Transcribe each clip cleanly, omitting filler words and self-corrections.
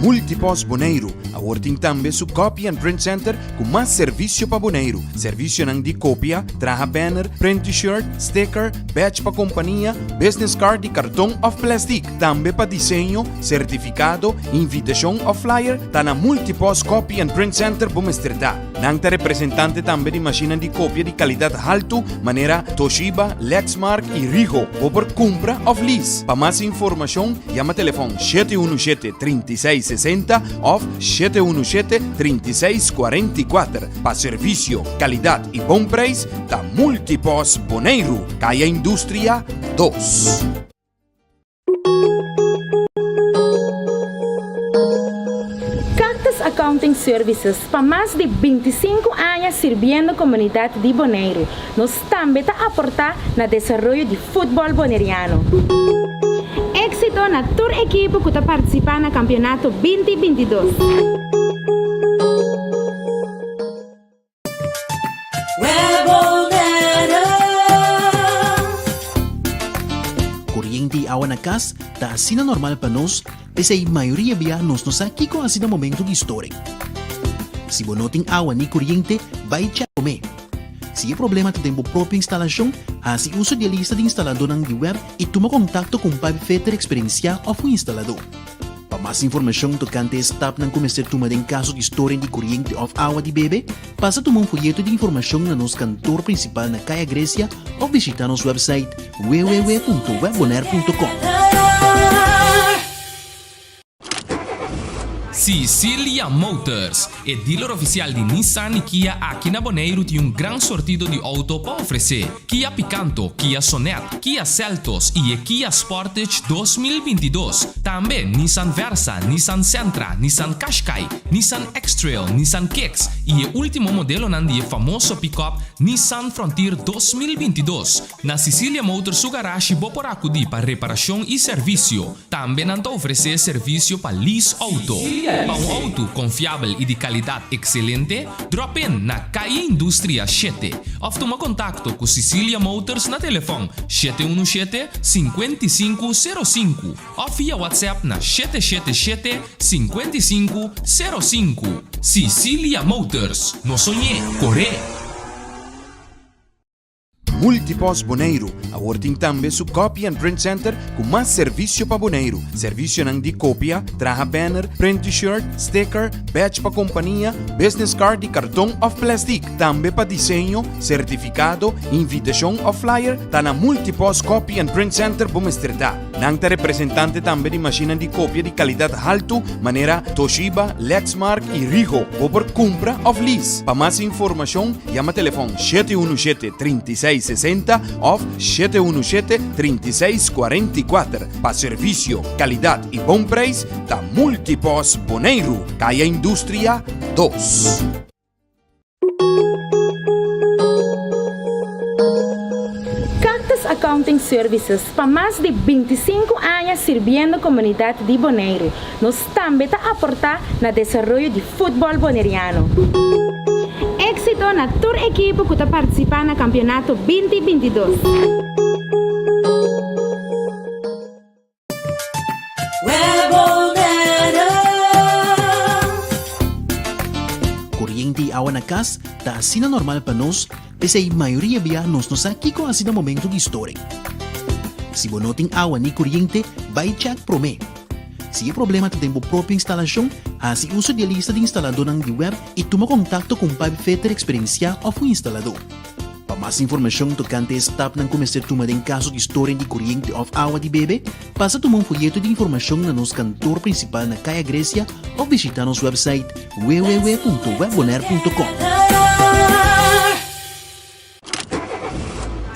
Multipost Boneiru awor tin tambe su Copy and Print Center ku mas servisio pa Boneiru. Servisionan di kopia, traha banner, print t-shirt, sticker, badge pa kompania, business card di karton òf plèstik. Tambe pa diseño, sertifikado, invitashon òf flyer ta na Multipost Copy and Print Center bo mester ta. Nan ta representante tambe di mashinnan di kopia di kalidat haltu manera Toshiba, Lexmark i Ricoh. Bo por kumpra òf lease. Pa mas informashon yama telefòn 717 36 60 òf 717 36 44. Pa servisio, kalidat i bon preis ta Multipost Boneiru, Kaya Industria dos. Cactus Accounting Services pa mas di 25 aña sirbiendo komunidat di Boneiru. Nos tambe ta aportá na desaroyo di futbòl boneriano. Éksito na tur ekipo ku ta partisipá na kampionato 20 22. Koriente i awa na kas ta asina normal pa nos, p'esei mayoria bia nos no sa kiko hasi na momento di storing. Si bo no tin awa ni koriente, bai chèk promé. Si e problema ta den bo propio instalashon, hasi uso di e lista di instaladónan di web i tuma kontakto ku un pipefitter eksperensiá òf un instaladó. Pa mas informashon tokante e stapnan ku mester tuma den kaso di storing di koriente òf awa di bebe, pasa tuma un foyeto di informashon na nos kantor prinsipal na Kaya Grecia òf bishitá nos wèpsait www.webbonaire.com. Sicilia Motors, e dealer ofisial di Nissan i Kia aki na Boneiru tin un gran sortido di outo pa ofresé. Kia Picanto, Kia Sonet, Kia Seltos i e Kia Sportage 2022. Tambe Nissan Versa, Nissan Sentra, Nissan Qashqai, Nissan X-Trail, Nissan Kicks i e último modelonan di e famoso pickup Nissan Frontier 2022. Na Sicilia Motors su garashi bo por akudí pa reparashon i servisio. Tambe nan ta ofresé servisio pa lease outo. Pa un outo konfiabel i di kalidat ekselente, drop in na Calle Industria shete òf tuma kontakto ku Sicilia Motors na telefòn 717 55 05 òf via WhatsApp na 777 55 05. Sicilia Motors, no soñ'é, kor'é! Multipost Boneiru awor tin tambe su Copy and Print Center ku mas servisio pa Boneiru. Servisionan di kopia, traha banner, print t-shirt, sticker, badge pa kompania, business card di karton òf plèstik. Tambe pa diseño, sertifikado, invitashon òf flyer ta na Multipost Copy and Print Center bo mester ta. Nan ta representante tambe di mashinnan di kopia di kalidat haltu manera Toshiba, Lexmark i Ricoh. Bo por kumpra òf lease. Pa mas informashon yama telefòn 717 36 60 òf 717 36 44. Pa servisio, kalidat i bon preis ta Multipost Boneiru, Kaya Industria 2. Cactus Accounting Services pa mas di 25 aña sirbiendo komunidat di Boneiru. Nos tambe ta aportá na desaroyo di futbòl boneriano. Éksito na tur ekipo ku ta partisipá na kampionato 20 22. Koriente i awa na kas ta asina normal pa nos, p'esei mayoria bia nos no sa kiko hasi na momento di storing. Si bo no tin awa ni koriente, bai chèk promé. Si e problema ta den bo propio instalashon, hasi uso di e lista di instaladónan di web i tuma kontakto ku un pipefitter eksperensiá òf un instaladó. Pa mas informashon tokante e stapnan ku mester tuma den kaso di storing di koriente òf awa di bebe, pasa tuma un foyeto di informashon na nos kantor prinsipal na Kaya Grecia òf bishitá nos wèpsait www.webbonaire.com.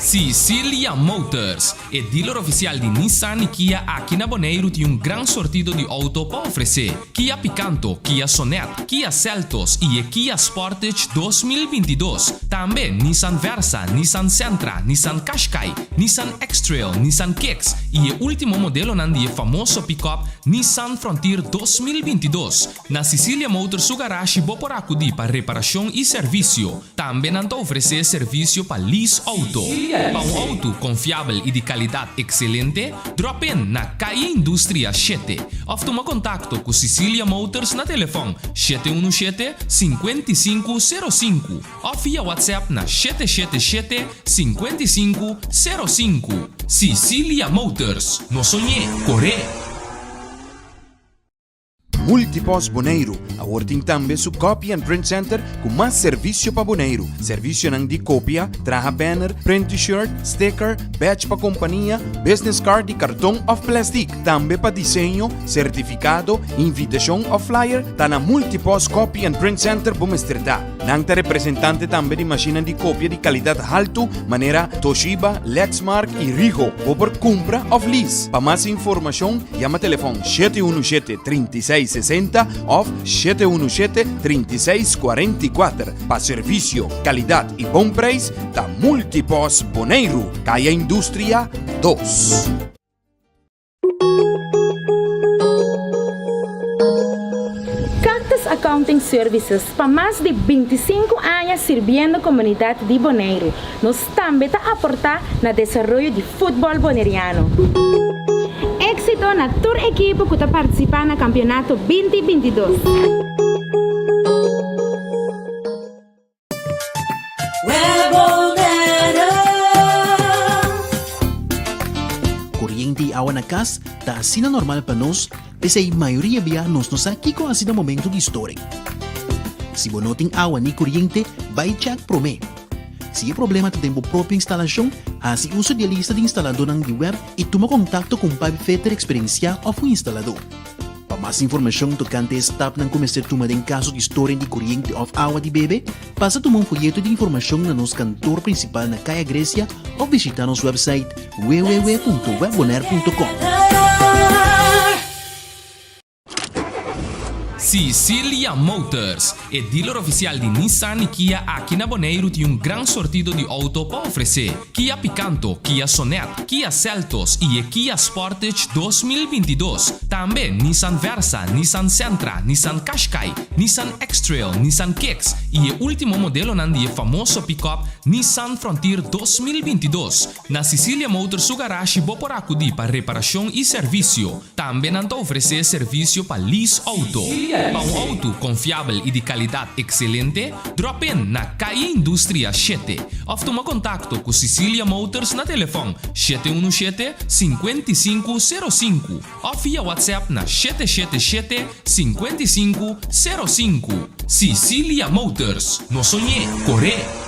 Sicilia Motors, e dealer ofisial di Nissan i Kia aki na Boneiru tin un gran sortido di outo pa ofresé. Kia Picanto, Kia Sonet, Kia Seltos i e Kia Sportage 2022. Tambe Nissan Versa, Nissan Sentra, Nissan Qashqai, Nissan X-Trail, Nissan Kicks i e último modelonan di e famoso pickup Nissan Frontier 2022. Na Sicilia Motors su garashi bo por akudí pa reparashon i servisio. Tambe nan ta ofresé servisio pa lease outo. Pa un outo konfiabel i di kalidat ekselente, drop in na Kaya Industria shete òf tuma kontakto ku Cicilia Motors na telefòn 717 5505 òf via WhatsApp na 777 5505. Cicilia Motors, no soñ'é, kor'é! Multipost Boneiru awor tin tambe su Copy and Print Center ku mas servisio pa Boneiru. Servisionan di kopia, traha banner, print t-shirt, sticker, badge pa kompania, business card di karton òf plèstik. Tambe pa diseño, sertifikado, invitashon òf flyer ta na Multipost Copy and Print Center bo mester ta. Nan ta representante tambe di mashinnan di kopia di kalidat haltu manera Toshiba, Lexmark i Rigo. Bo por kumpra òf lease. Pa mas informashon yama telefòn 717 36 60 òf 717 36 44. Pa servisio, kalidat i bon preis ta Multipost Boneiru, Kaya Industria 2. Cactus Accounting Services pa mas di 25 aña sirbiendo komunidat di Boneiru. Nos tambe ta aportá na desaroyo di futbòl boneriano. Éksito na tur ekipo ku ta partisipá na kampionato 20 22. Koriente i awa na kas ta asina normal pa nos, p'esei mayoria bia nos no sa kiko hasi na momento di storing. Si bo no tin awa ni koriente, bai chèk promé. Si e problema ta den bo propio instalashon, hasi uso di e lista di instaladónan di web i tuma kontakto ku un pipefitter eksperensiá òf un instaladó. Pa mas informashon tokante e stapnan ku mester tuma den kaso di storing di koriente òf awa di bebe, pasa tuma un foyeto di informashon na nos kantor prinsipal na Kaya Grecia òf bishitá nos wèpsait www.webbonaire.com. Cicilia Motors, e dealer ofisial di Nissan i Kia aki na Boneiru tin un gran sortido di outo pa ofresé. Kia Picanto, Kia Sonet, Kia Seltos i e Kia Sportage 2022. Tambe Nissan Versa, Nissan Sentra, Nissan Qashqai, Nissan X-Trail, Nissan Kicks i e último modelonan di e famoso pickup Nissan Frontier 2022. Na Cicilia Motors su garashi bo por akudí pa reparashon i servisio. Tambe nan ta ofresé servisio pa lease outo. Pa un outo konfiabel i di kalidat ekselente, drop in na Kaya Industria 7 òf tuma kontakto ku Cicilia Motors na telefòn 717 55 05 òf via WhatsApp na 777 55 05. Cicilia Motors, no soñ'é, kor'é!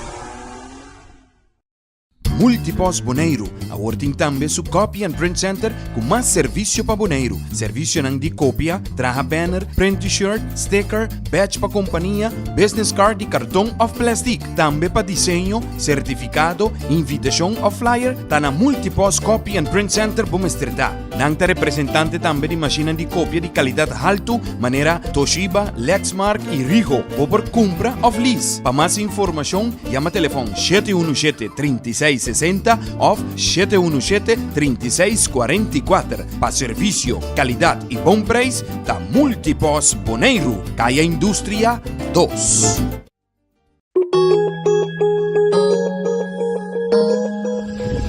Multipost Boneiru awor tin tambe su Copy and Print Center ku mas servisio pa Boneiru. Servisionan di kopia, traha banner, print t-shirt, sticker, badge pa kompania, business card di karton òf plèstik. Tambe pa diseño, sertifikado, invitashon òf flyer ta na Multipost Copy and Print Center bo mester ta. Nan ta representante tambe di mashinnan di kopia di kalidat haltu manera Toshiba, Lexmark i Rigo. Bo por kumpra òf lease. Pa mas informashon yama telefòn 717 36 60 òf 717 36 44. Pa servisio, kalidat i bon preis ta Multipost Boneiru, Kaya Industria 2.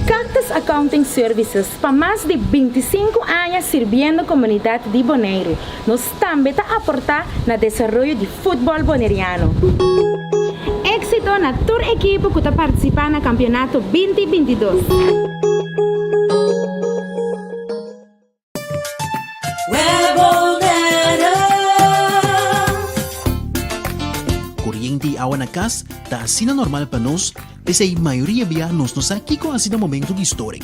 Cactus Accounting Services pa mas di 25 aña sirbiendo komunidat di Boneiru. Nos tambe ta aportá na desaroyo di futbòl boneriano. Éksito na tur ekipo ku ta partisipá na kampionato 20 22. Koriente i awa na kas ta asina normal pa nos, p'esei mayoria bia nos no sa kiko hasi na momento di storing.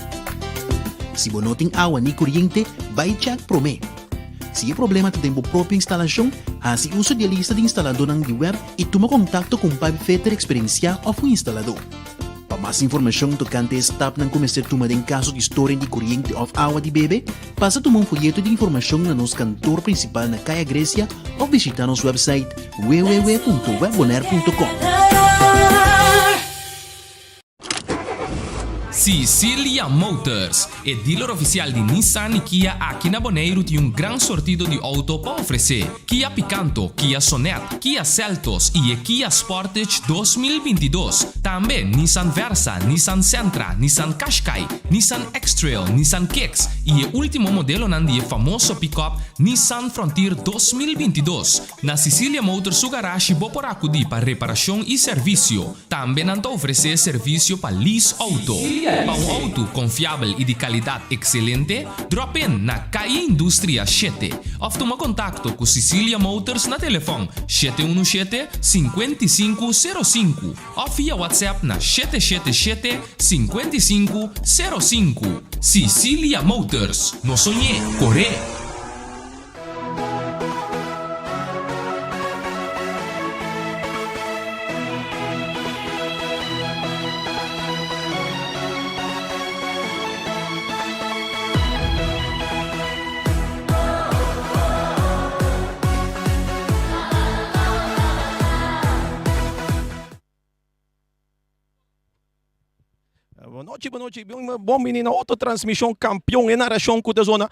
Si bo no tin awa ni koriente, bai chèk promé. Si e problema ta den bo propio instalashon, hasi uso di e lista di instaladónan di web i tuma kontakto ku un pipefitter eksperensiá òf un instaladó. Pa mas informashon tokante e stapnan ku mester tuma den kaso di storing di koriente òf awa di bebe, pasa tuma un foyeto di informashon na nos kantor prinsipal na Kaya Grecia òf bishitá nos wèpsait www.webbonaire.com. Sicilia Motors, e dealer oficial di Nissan y Kia aki na Boneiru tin un gran sortido di auto pa ofrece. Kia Picanto, Kia Sonet, Kia Seltos y e Kia Sportage 2022. Tambe Nissan Versa, Nissan Sentra, Nissan Qashqai, Nissan X-Trail, Nissan Kicks y e ultimo modelonan di e famoso pick-up Nissan Frontier 2022. Na Sicilia Motors su garashi bo por acudi pa reparacion y servicio. Tambe nan ta ofrece servicio pa lease auto. Pa un auto confiabel y di calidad excelente, drop in na Calle Industria shete of tuma contacto cu Sicilia Motors na telefon 717 55 05 of via WhatsApp na 777 55 05. Sicilia Motors, no soñ'é, cor'é! Bon nochi, bon nochi. Bon bini na otro transmishon kampion e narashon ku ta zona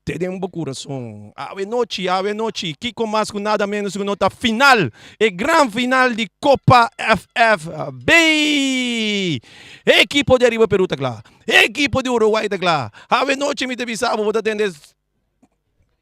te den bo kurason. Awe nochi, awe nochi, kiko mas ku nada menos ku no ta final, e gran final di Kopa FFB. E ekipo di Ariba Peru ta kla, e ekipo di Uruguay ta kla. Awe nochi mi ta bisa bo, bo ta tende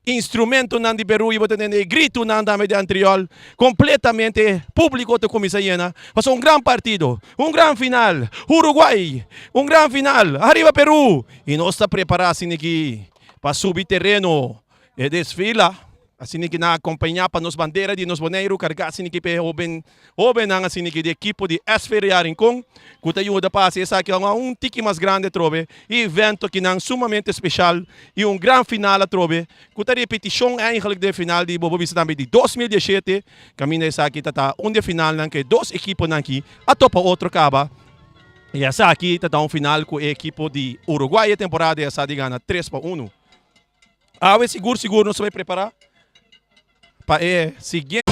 instrumentonan di Peru y bo ta tende e gritonan tambe di Antriol. Completamente publico ta cuminsa yena. Pasobra un gran partido, un gran final. Uruguay, un gran final. Ariba Peru. Y nos ta prepara asina aki pa subi tereno. E desfila. Asina ki nan acompaña pa nos bandera di nos Boneiru carga asina ki pa e hoben hobennan asina ki di ekipo di SV Real Rincon cu ta yuda pa haci esaki un tiki mas grandi atrobe e evento akinan sumamente special y un gran final atrobe cu ta repeticion eigenlijk den final di bo por bisa tambe di 2017 caminda esaki ta ta un di e finalnan cu e dos ekiponan aki a topa otro caba y esaki ta ta un final cu e ekipo di Uruguay e temporada esa di gana 3-1. Awe sigur sigur nos ta bai prepará pa e siguiente.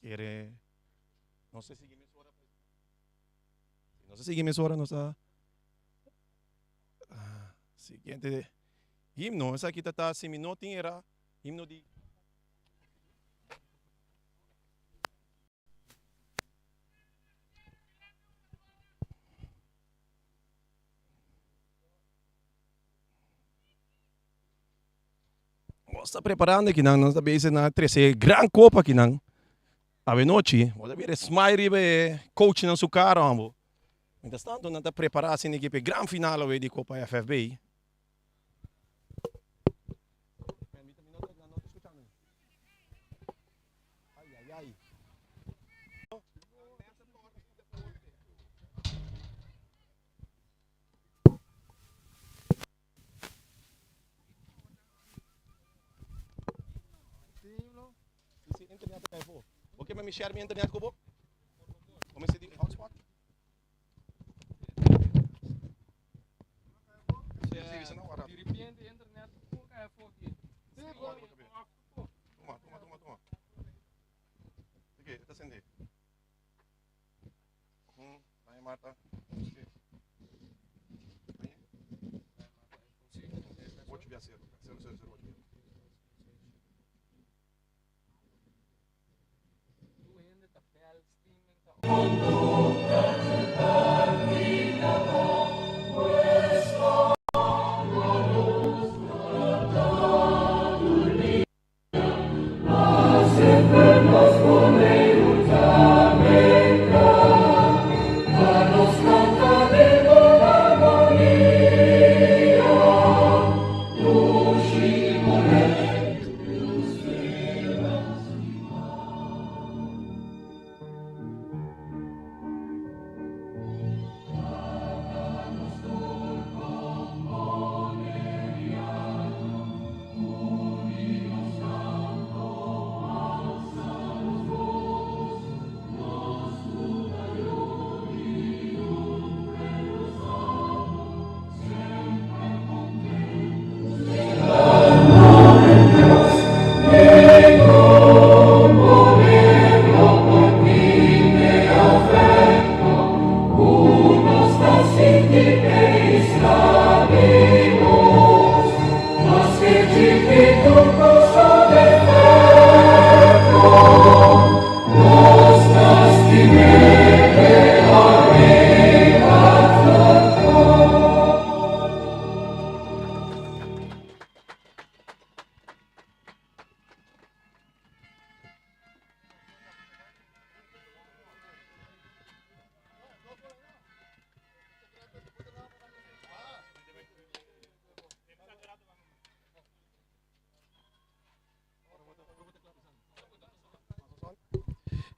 Kere nos ta sigui mesora nos ta sigui mesora nos ta siguiente. Himno, esaki ta ta si mi no tin era himno di. Nos ta preparando akinan, nos ta bezig na trese e gran kopa akinan. Awenochi, bo ta bira e smile riba e coachnan su kara, hombo. Mientras tanto nan ta prepara asina aki pa e gran final awe di Copa FFB. Ok, ma mi share mi internet ku bo? O mi di hotspot? Di repente internet Tuma, tuma, tuma, tuma. Ok, ta sende. Ahí Marta. Ocho via cero. Cero, cero, cero, ocho via.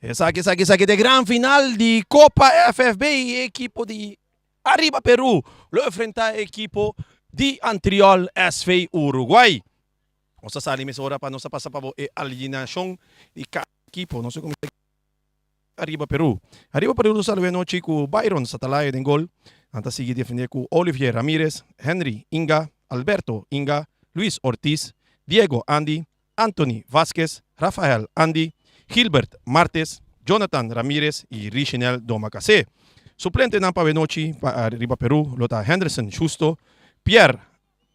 Esaki, esaki, esaki ta e gran final di Copa FFB y e ekipo di Arriba Peru lo enfrenta e ekipo di Antriol SV Uruguay. Nos ta sali mesora pa nos a pasa pa bo e alineacion di cada ekipo. Nos ta cuminsa Arriba Peru. Arriba Peru lo sali anochi cu Byron Satalaya den gol. Nan ta sigui defende cu Olivier Ramirez, Henry Inga, Alberto Inga, Luis Ortiz, Diego Andy, Anthony Vasquez, Rafael Andy, Gilbert Martes, Jonathan Ramirez y Richinel Domacasé. Suplentenan pa awenochi pa Arriba Peru lo ta Henderson Justo, Pierre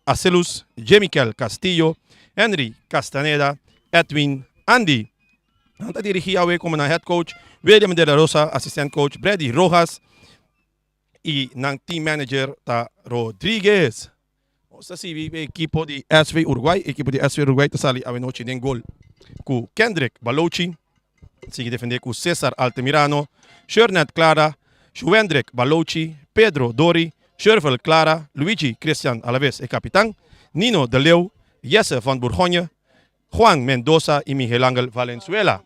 Acelus, Jemikel Castillo, Henry Castaneda, Edwin Andy. Nan ta dirigi awe como nan head coach William De La Rosa, assistent coach Brady Rojas y nan team manager ta Rodriguez. Nos ta sibi e ekipo di SV Uruguay. Ekipo di SV Uruguay ta sali awenochi den gol ku Kendrick Balochi. Sigui defende ku Cesar Altamirano, Shernet Clara, Juendrick Balochi, Pedro Dori, Shervel Clara, Luigi Christian Alaves e kapitan, Nino de Leeuw, Jesse van Bourgogne, Juan Mendoza y Miguel Angel Valenzuela.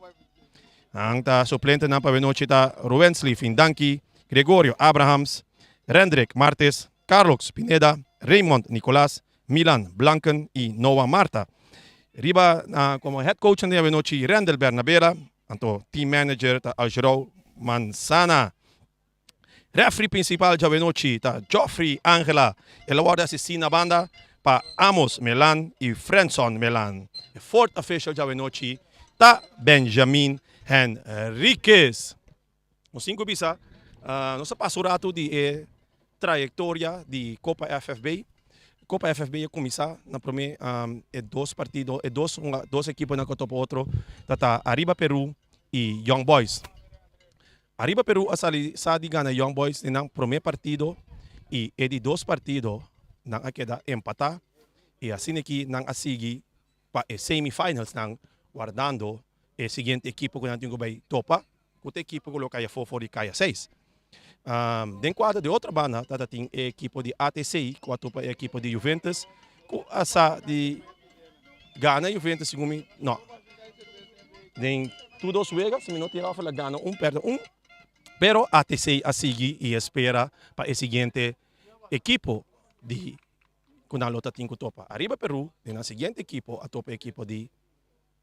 Nan ta suplentenan pa awenochi ta Ruwensley Findanki, Gregorio Abrahams, Rendrick Martes, Carlox Pineda, Raymond Nicolas, Milan Blanken y Noah Marta. Riba como head coach nan den awenochi Rendel Bernabela, anto team manager ta Algerou Manzana. Referee principal djawe-nochi ta Geoffrey Angela. El a wòrdu asistí na banda pa Amos Melan i Frenson Melan. E fourth official djawe-nochi ta Benjamin Henriquez. Nos tin ku bisa, nos a pasa un ratu di e trayektoria di Kopa FFB. Kopa FFB a kuminsá na promé e dos partido, e dos dos ekiponan ku a topa otro ta ta Arriba Peru i Young Boys. Ariba Peru a sali sa di gana Young Boys den nan prome partido y e di dos partido nan a keda empata y asina aki nan a sigui pa e semi finals nan wardando e siguiente ekipo cu nan tin cu bay topa cu ta ekipo cu lo cay afo for di caya seis. Den cuadro di otro banda tata tin e ekipo di ATC cu a topa e ekipo di Juventus cu a sa di gana Juventus segun mi no den tur dos wega si mi no tira of el a gana un perde un pero ATC a sigui y a spera pa e siguiente ekipo di cu nan lo ta tin cu topa ariba Peru den nan siguiente ekipo a topa e ekipo di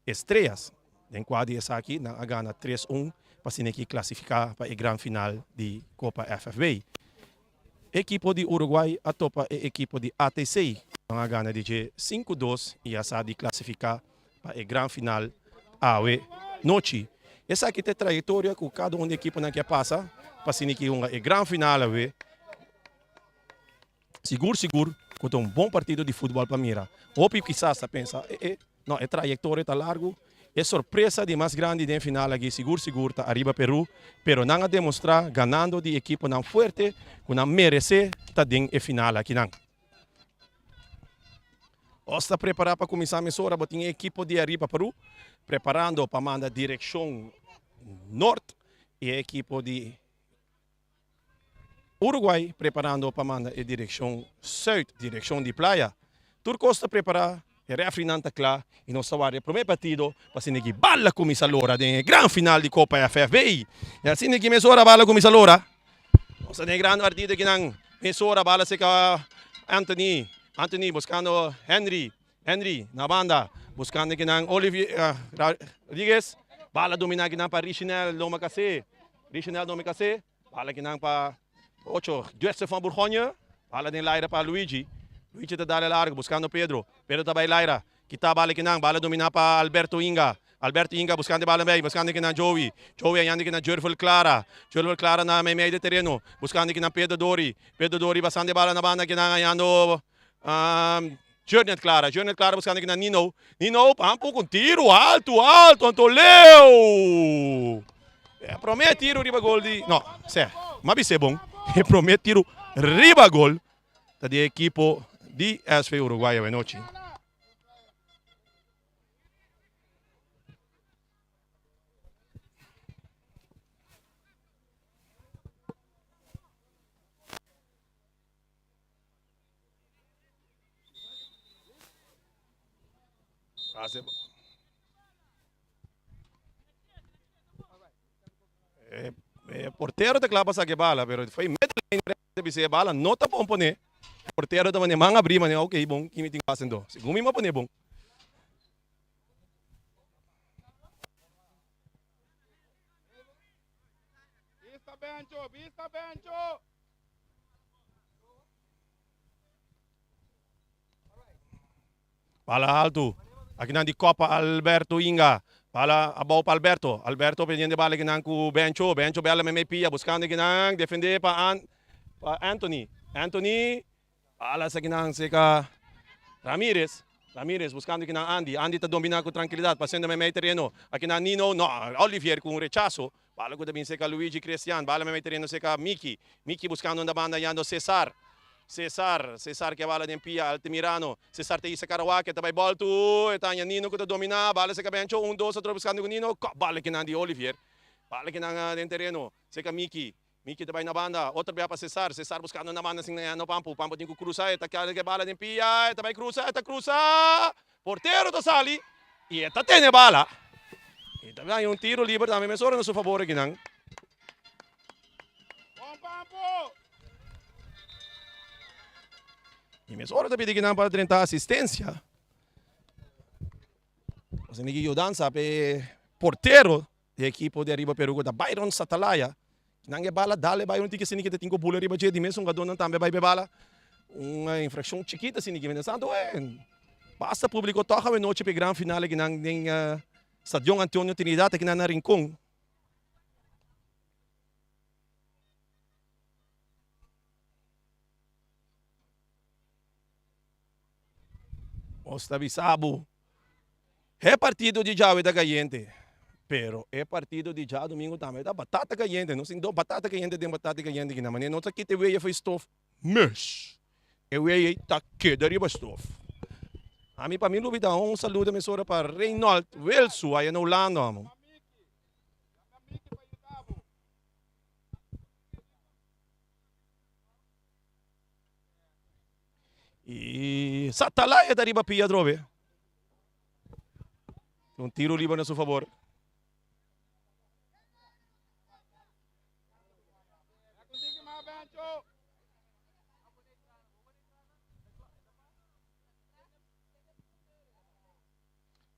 Estrellas den cua di esaki nan a gana tres un pa asina ki clasifica pa e gran final di Copa FFB. Ekipo di Uruguay a topa e ekipo di ATC. Nan a gana di dje sinku dos i a sa di klasifiká pa e gran final awe nochi. Esaki ta e trayektoria ku kada un di ekiponan ke a pasa pa asina ki hunga e gran final awe. Sigur sigur ku ta un bon partido di futbòl pa mira. Hopi kisas ta pensa, e e, no e trayektoria ta largu, e sorpresa di mas grandi den final aki sigur sigur ta ariba Peru, pero nan a demostrá ganando di ekiponan fuerte ku nan meresé ta den e final akinan. Os ta prepará pa kuminsá mesora, bo tin e ekipo di ariba Peru preparando pa manda direkshon nort i e ekipo di Uruguay preparando pa manda e direccion zuid, direccion di playa. Tur cos ta prepara, e refrinan ta cla y nos ta warda e prome partido pa asina ki bala cuminsa lora den e gran final di Copa FFB. Y asina ki mesora bala cuminsa lora, nos ta den e gran partido akinan, mesora bala seca Anthony, Anthony buscando Henry, Henry na banda buscando akinan Olivier Rodriguez, bala domina akinan pa Richinel Lomacase, Richinel Lomacase. Bala kinan pa ocho, Jesse van Bourgogne. Bala den laira pa Luigi. Luigi ta dale largo buscando Pedro. Pedro ta bay laira. Kita bala kinan. Bala domina pa Alberto Inga. Alberto Inga buscando e bala bay. Buscando kinan Joey. Joey ayando kinan Jurvel Clara. Jurvel Clara na meimei de tereno. Buscando kinan Pedro Dori. Pedro Dori basando e bala na banda kinan ayando Jurnet Clara. Jurnet Clara buscando kinan Nino. Nino pampu con tiro alto alto anto leu. E prome tiro riba gol di no sè m'a bis'é bon e prome tiro riba gol ta di e ekipo di SV Uruguay awenochi. Portero ta kla pa saka e bala, pero foi midlijn ta bisa e bala no ta bon pone. Portero ta mane man abri mane ok bon kimi tin hasi anto. Segun mi mi a pone bon. Bista Bencho, bista Bencho! Bala altu. Akinan di Copa Alberto Inga. Bala abou pa Alberto. Alberto pendiente bala akinan ku Bencho. Bencho bela meme pia buskando akinan. Defende pa An pa Anthony. Anthony. Bala esakinan seka Ramirez. Ramirez buskando akinan Andy. Andy ta domina ku trankilidat pasendo meme tereno. Akinan Nino. No, Olivier ku un rechaso. Bala ku ta bin seka Luigi Christian. Bala meme tereno seka Miki. Miki buskando un da banda yando Cesar. Cesar, Cesar ke bala den pia Altamirano, Cesar ta hisa Karawaky, ta bai boltu, e ta haña Nino ku ta dominá, bala seka Bencho, un dos atrobe buskando ku Nino, kòp bala kinan di Olivier, bala kinan den tereno, seka Miki, Miki ta bai na banda, otro bia pa Cesar, Cesar buskando na banda sin no Pampu, Pampu tin ku krusa, e ta keda ke bala den pia, e ta bai krusa, e ta krusa, portero ta sali i e ta tene bala, i ta haña un tiro liber tambe mesora na su fabor akinan. Bon Pampu! Y mes ora ta pidi kinan pa drenta asistencia. Asina ki yudansa pa e portero di ekipo di Ariba Peru ku ta Byron Satalaya. Kinan e bala dal e bai un tiki asina ki ta tin ku bula riba dje di mes hungadónan tambe bai pa e bala. Un infrakshon chikito asina ki mientrastanto basta públiko tòg awenochi pa e gran final akinan den Stadion Antonio Trinidad akinan na Rincon. Nos ta bisa bo, e partido di djawe ta kayente, pero e partido di djadumingu tambe ta batata kayente. Nos tin dos batata kayente den batata kayente kinan. Manera nos ta kita e weya for e stof mes, e weya ei ta keda riba stof. Ami pa mi lubida un saludo mesora pa Reynold Wilsu aya na Hulanda amo. Y Satalaya ta riba pia atrobe. Un tiro liber na su favor.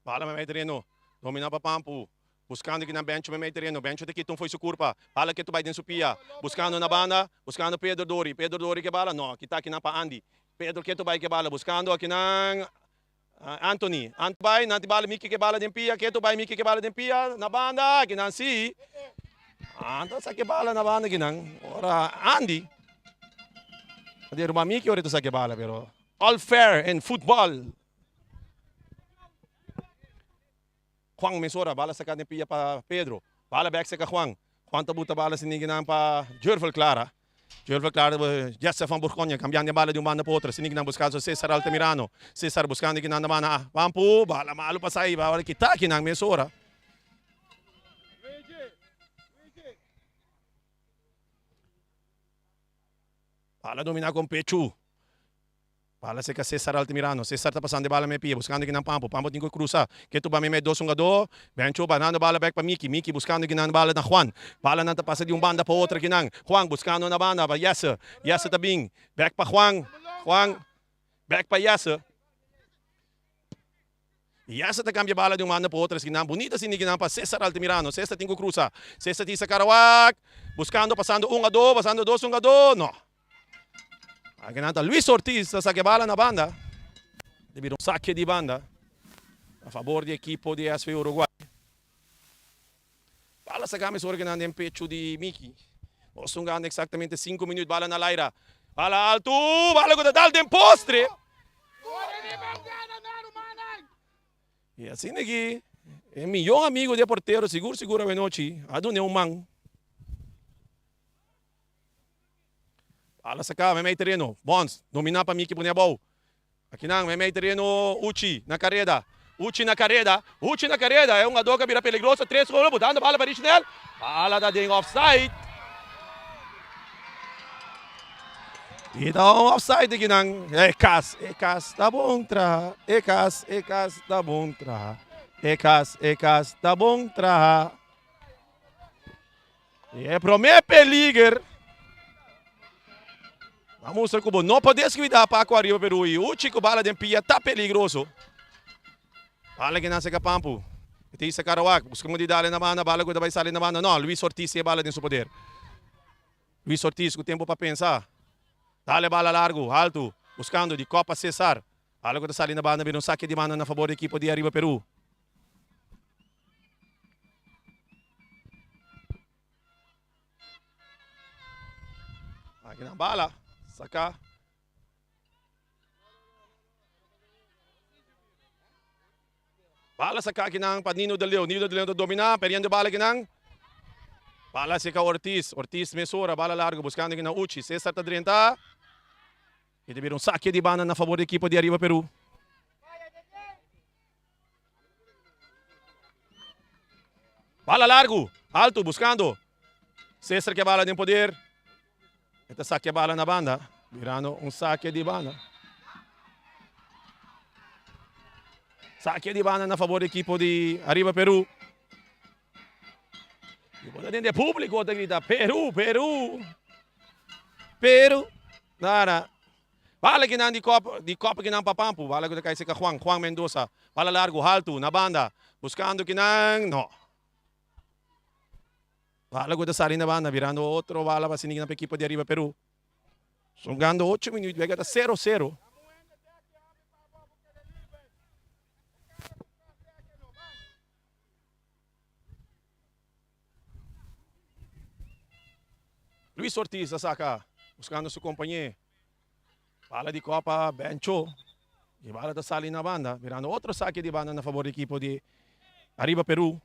Bala mei tereno, domina pa Pampu, buscando kinan Bencho mei tereno, Bencho ta kita un foi su curpa, bala ketu bai den su pia, buscando na banda, buscando Pedro Dori, Pedro Dori ke bala, no, kita kinan pa Andy, Pedro ketu bai ke bala, buscando akinan Anthony, Anthony bai, nan tin bala Miki ke bala den pia, ketu bai Miki ke bala den pia, na banda, kinan si, Anthony sa ke bala na banda kinan, ora Andy, di ruman Miki ora ta sa ke bala, pero all fair in football. Juan mesora bala saka den pia pa Pedro. Bala bek seka Juan. Juan ta buta bala sin ninguinan pa Jurvel Clara. Jurvel Clara Jesse van Borgonje cambiando e bala di un banda pa otro. Sin ninguinan buscando Cesar Altamirano. Cesar buscando kinan na banda. Pampu bala malo pasa ahí. Bala kita kinan mesora. Bala domina con pechu. Bala serka Cesar Altamirano. Cesar ta pasando e bala mei pia, buskando kinan Pampo. Pampo tin ku krusa. Ketu ba mei dos hungadó. Bencho banando bala bèk pa Miki. Miki buskando kinan bala na Juan. Balanan ta pasa di un banda pa otro kinan. Juan buskando na banda pa Jesse. Jesse ta bin. Bèk pa Juan. Juan bèk pa Jesse. Jesse ta kambia bala di un banda pa otro esaki nan. Bunita asina kinan pa Cesar Altamirano. Cesar tin ku krusa. Cesar tin sa karawak. Buskando pasando un hungadó, pasando dos hungadó. No. Akinan ta Luis Ortiz ta sake bala na banda. Ta bira un sake di banda a fabor di ekipo di SV Uruguay. Bala saka mesora kinan den pechu di Miki. Nos ta hungando exactamente sinku minuut. Bala na laira. Bala altu. Bala ku ta dal den postre. I asina ki e miyon amigo di e portero sigur sigur awenochi a dun'e un man. Bala saka meimei tereno. Bons domina pa Miki pone abou. Akinan meimei tereno Uchi na kareda. Uchi na kareda. Uchi na kareda. E hungador ka bira peligroso. Tres gol botando bala pa Richnel. Bala ta den offside. I ta un offside akinan. E kas, e kas ta bon traha. E kas, e kas ta bon traha. E kas, e kas ta bon traha. I e promé peliger. A mustra ku bo no por deskuidá Paco Ariba Peru i Uchi ku bala den pia ta peligroso. Bala ke nan seka Pampu. E ta hisa Karawak. Buska un di dale na banda. Bala ku ta bai sali na banda. No, Luis Ortiz tin e bala den su poder. Luis Ortiz ku tempu pa pensa. Dale bala largu, haltu, buskando di Copa Cesar. Bala ku ta sali na banda bira un sake di banda na fabor di ekipo di Ariba Peru. Aki nan bala, saka. Bala saka aki nan pa Nino de Leeuw. Nino de Leeuw ta domina, perdiendo bala aki nan. Bala seka Ortiz. Ortiz mesora, bala largo, buscando aki nan Uchi. Cesar ta drenta. Y ta bira un sake di banda na favor di ekipo di Ariba Peru. Bala largu, alto, buscando. Cesar ke bala den poder. E ta sakia bala na banda, birando un saque di banda. Saque di banda na favor di equipo di Arriba Peru. Y bo ta tende publico ta grita Peru, Peru, Peru. Nada. Bala kinan di kop, di kop kinan pa Pampu. Bala ku ta kai seka Juan, Juan Mendoza. Bala largu, haltu, na banda. Buskando kinan, no. Bala ku ta sali na banda, birando otro bala pa sini kinan pa ekipo di Ariba Peru. Songando ocho minuut, wega ta sero sero. Luis Ortiz a saca buscando su compañe. Bala di copa Bencho. Y bala ta sali na banda, mirando otro saque di banda na favor di equipo di Arriba Peru.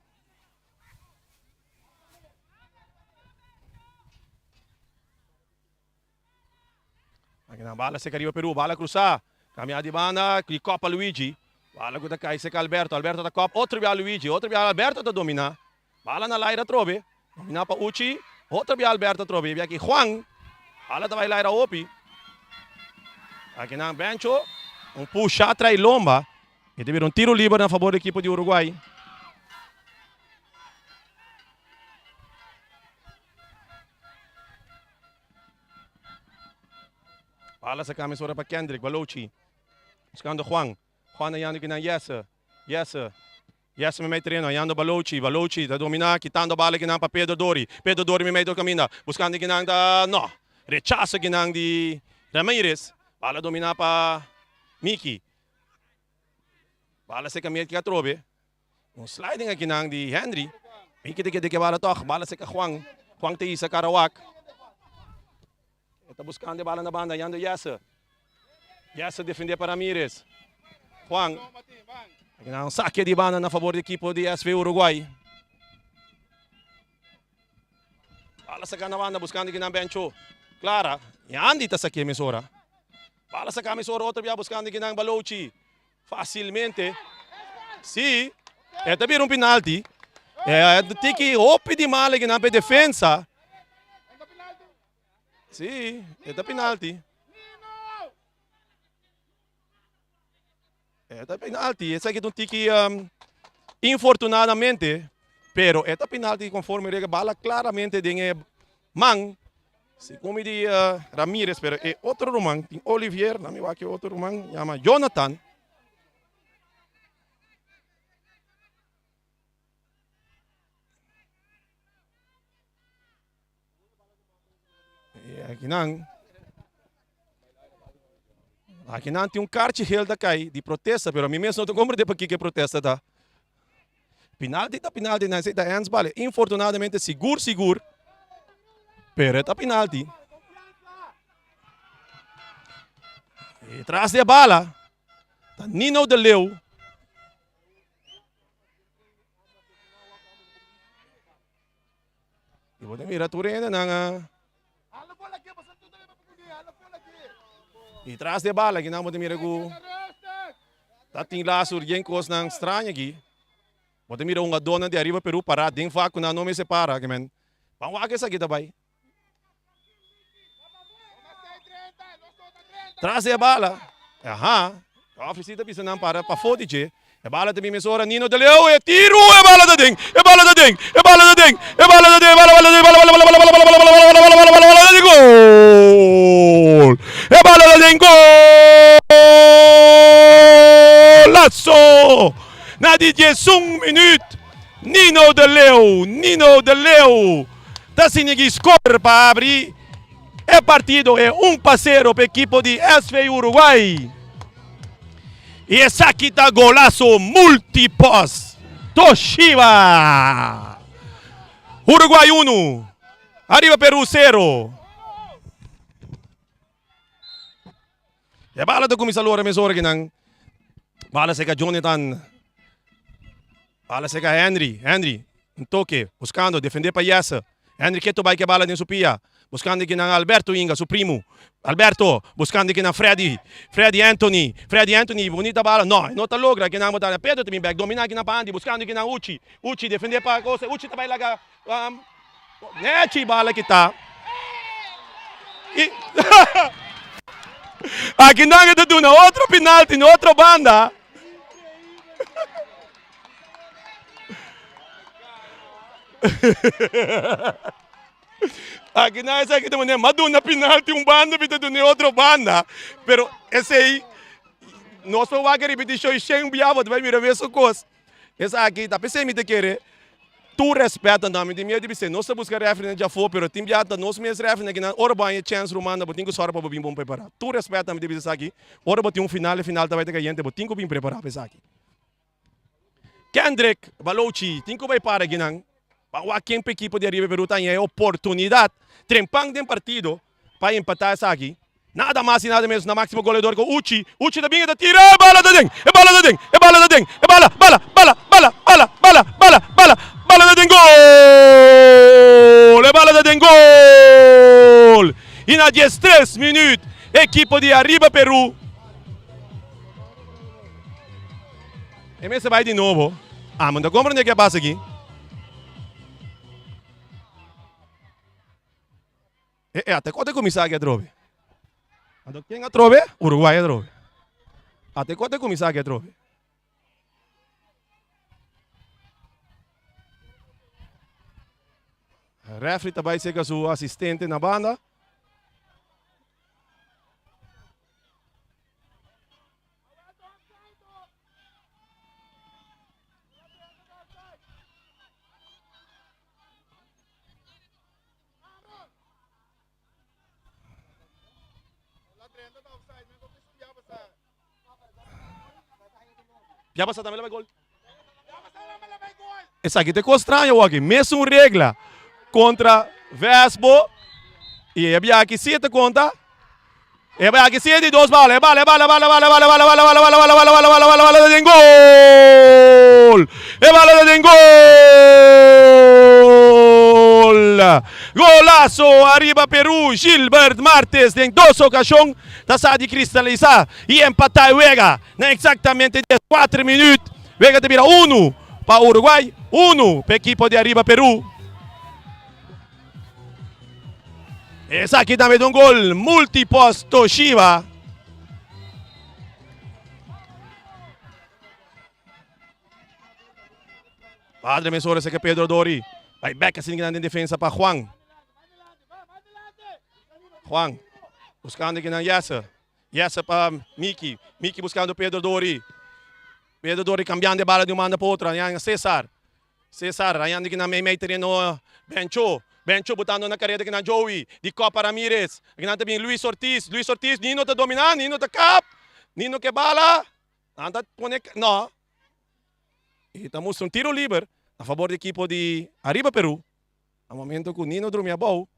Aki bala seca riba Peru, bala cruza. Cambia di banda, di copa Luigi. Bala cu ta cay seca Alberto, Alberto ta cop, otro bia Luigi, otro bia Alberto ta domina. Bala na laira atrobe, domina pa Uchi, otro bia Alberto atrobe, bia aki Juan. Bala ta bay laira hopi. Aki nan Bencho, un pusha trai lomba. Y ta bira un tiro liber na favor di equipo di Uruguay. Bala sa kami sora pa Kendrick, Balochi. Buscando Juan. Juan ayando kinan Jesse. Jesse. Jesse me mei terreno, ayando Balochi. Balochi ta domina, quitando bala kinan pa Pedro Dori. Pedro Dori me mei do caminda. Buscando kinan ta, no. Rechazo kinan di Ramirez. Bala domina pa Miki. Bala seca Miki atrobe. Un sliding akinan di Henry. Miki ta keda ke bala tog. Bala seka Juan. Juan ta hisa Karawak. E ta buskando e bala na banda. Yando Jesse. Jesse defende pa Ramirez. Juan. Akinan un sake di banda na favor di ekipo di SV Uruguay. Bala saka na banda buskando akinan Bencho. Clara. Yandy ta sake mesora. Bala saka mesora otro bia buskando akinan Balochi. Facilmente. Si, e ta bira un penalti. E tiki hopi di mal akinan pa e defensa. Si, e ta penalti. E ta penalti. Esaki ta un tiki um, infortunadamente, pero e ta penalti conforme regla. Bala claramente den e man. Segun mi di Ramirez, pero e otro ruman tin Olivier, na mi wak e otro ruman yama Jonathan. E akinan, akinan tin un karchi geel ta kai di protesta, pero mi mes no ta komprende pakiko e protesta ta. Penalti ta penalti na esei ta handsbal. Infortunadamente sigur sigur pero e ta penalti. E tras di e bala ta Nino de Leeuw. Y bo ta mira tur hendenan a Y tras di e bala aki nan bo ta mira ku ta tin lazo yen kosnan straño aki. Bo ta mira un hungadónan di ariba Peru pará den vak ku nan no mester para. Ke men ban wak esaki ta bai. Tras di e bala, aha, e ofisir ta bisa nan para pafó di dje. E bala ta bin mesora, Nino ta leu, e tiru, e bala ta den, e bala ta. ta den, e bala ta den, e bala ta den, e bala bala bala bala bala bala bala bala bala bala bala bala bala bala gol! E bala ta den golazo! Na di diesun minuut Nino de Leeuw, Nino de Leeuw ta sinigi score pa abri e partido e un pa sero pa ekipo di SV Uruguay. Y esaki ta golazo multipos Toshiba. Uruguay 1, ariba Peru 0. E bala ta cuminsa lora mes ora kinan. Bala seca Jonathan. Bala seca Henry. Henry, un toque, buscando, defende pa Jesse. Henry keto bai ke bala den su pia. Buscando kinan Alberto Inga, su primo. Alberto, buscando kinan Freddy. Freddy Anthony. Freddy Anthony, bonita bala. No, e no ta logra kinan bota. Pedro ta bin bek, domina kinan pa Andy. Buscando kinan Uchi. Uchi, defende pa cosa. Uchi ta bai laga. Um, nechi bala kita. I Aki nan e ta duna otro penalti na otro banda. Aki nan esaki ta manera, ma duna penalti un banda, mi ta duna otro banda. Pero esei, nos por wak e repetishon shen bia, bo ta bai mira mesun kos. Esaki ta p'esei mi ta kere tur rèspèt anto mi tin miedu di bis'é nos ta buska rèfrinan djafó pero tin bia ta nos mes rèfrinan kinan ora bo haña chèns ruman bo tin ku sòru pa bo bin bon prepará. Tur rèspèt mi ta bisa esaki ora bo tin un final e final ta bai ta kayente bo tin ku bin prepará pa esaki. Kendrick Balochi tin ku bai para kinan pa wak ken pa ekipo di Ariba Peru ta haña e oportunidat trempan den partido pa empatá esaki. Nada mas y nada menos na maximo goleador cu Uchi. Uchi ta bin e ta tira e bala ta den! E bala ta den! E bala ta den! E bala! Bala! Bala! Bala! Bala! Bala! Bala! Bala! Bala ta den gol! E bala ta den gol! Y na diestres minuut ekipo di Arriba Peru e mester bay di nobo. Ah, mi no ta comprende ke a pasa aki. E e ate kote kuminsá aki atrobe. Anto ken atrobe? Uruguay atrobe. Ate kote kuminsá aki atrobe. Refri ta bai seka su asistente na banda. Ya pasa tambe la gol. Esaki te kos straño waki. Mesun regla kontra Vesbo. I e bia aki si e ta konta. E bai aki siete dos bala, e bala, e bala, bala, bala, bala, bala, bala, bala, bala, bala, bala, bala, bala, bala, den gol! E bala den gol! Golazo ariba Peru, Gilbert Martes den dos ocasion ta sa di cristalisa y empata e wega na exactamente 14 minuut. Wega ta bira uno pa Uruguay, uno pa ekipo di ariba Peru. Esaki tambe ta un gol multipost Toshiba. Padre mesora seke Pedro Dori. Bai bek asina kinan den defensa pa Juan. Juan buscando kinan Jesse. Jesse pa Miki. Miki buscando Pedro Dori. Pedro Dori cambiando e bala di un banda pa otro. Cesar. Cesar rayando ki nan meimei tereno Bencho. Bencho botando na careda ki nan Joey. Di Copa Ramirez. Aki nan ta bin Luis Ortiz. Luis Ortiz, Nino ta domina, Nino ta kap. Nino ke bala. Nan ta pone, no. Y ta mustra un tiro liber na favor di ekipo di Arriba Peru. Na momento cu Nino drumi abou.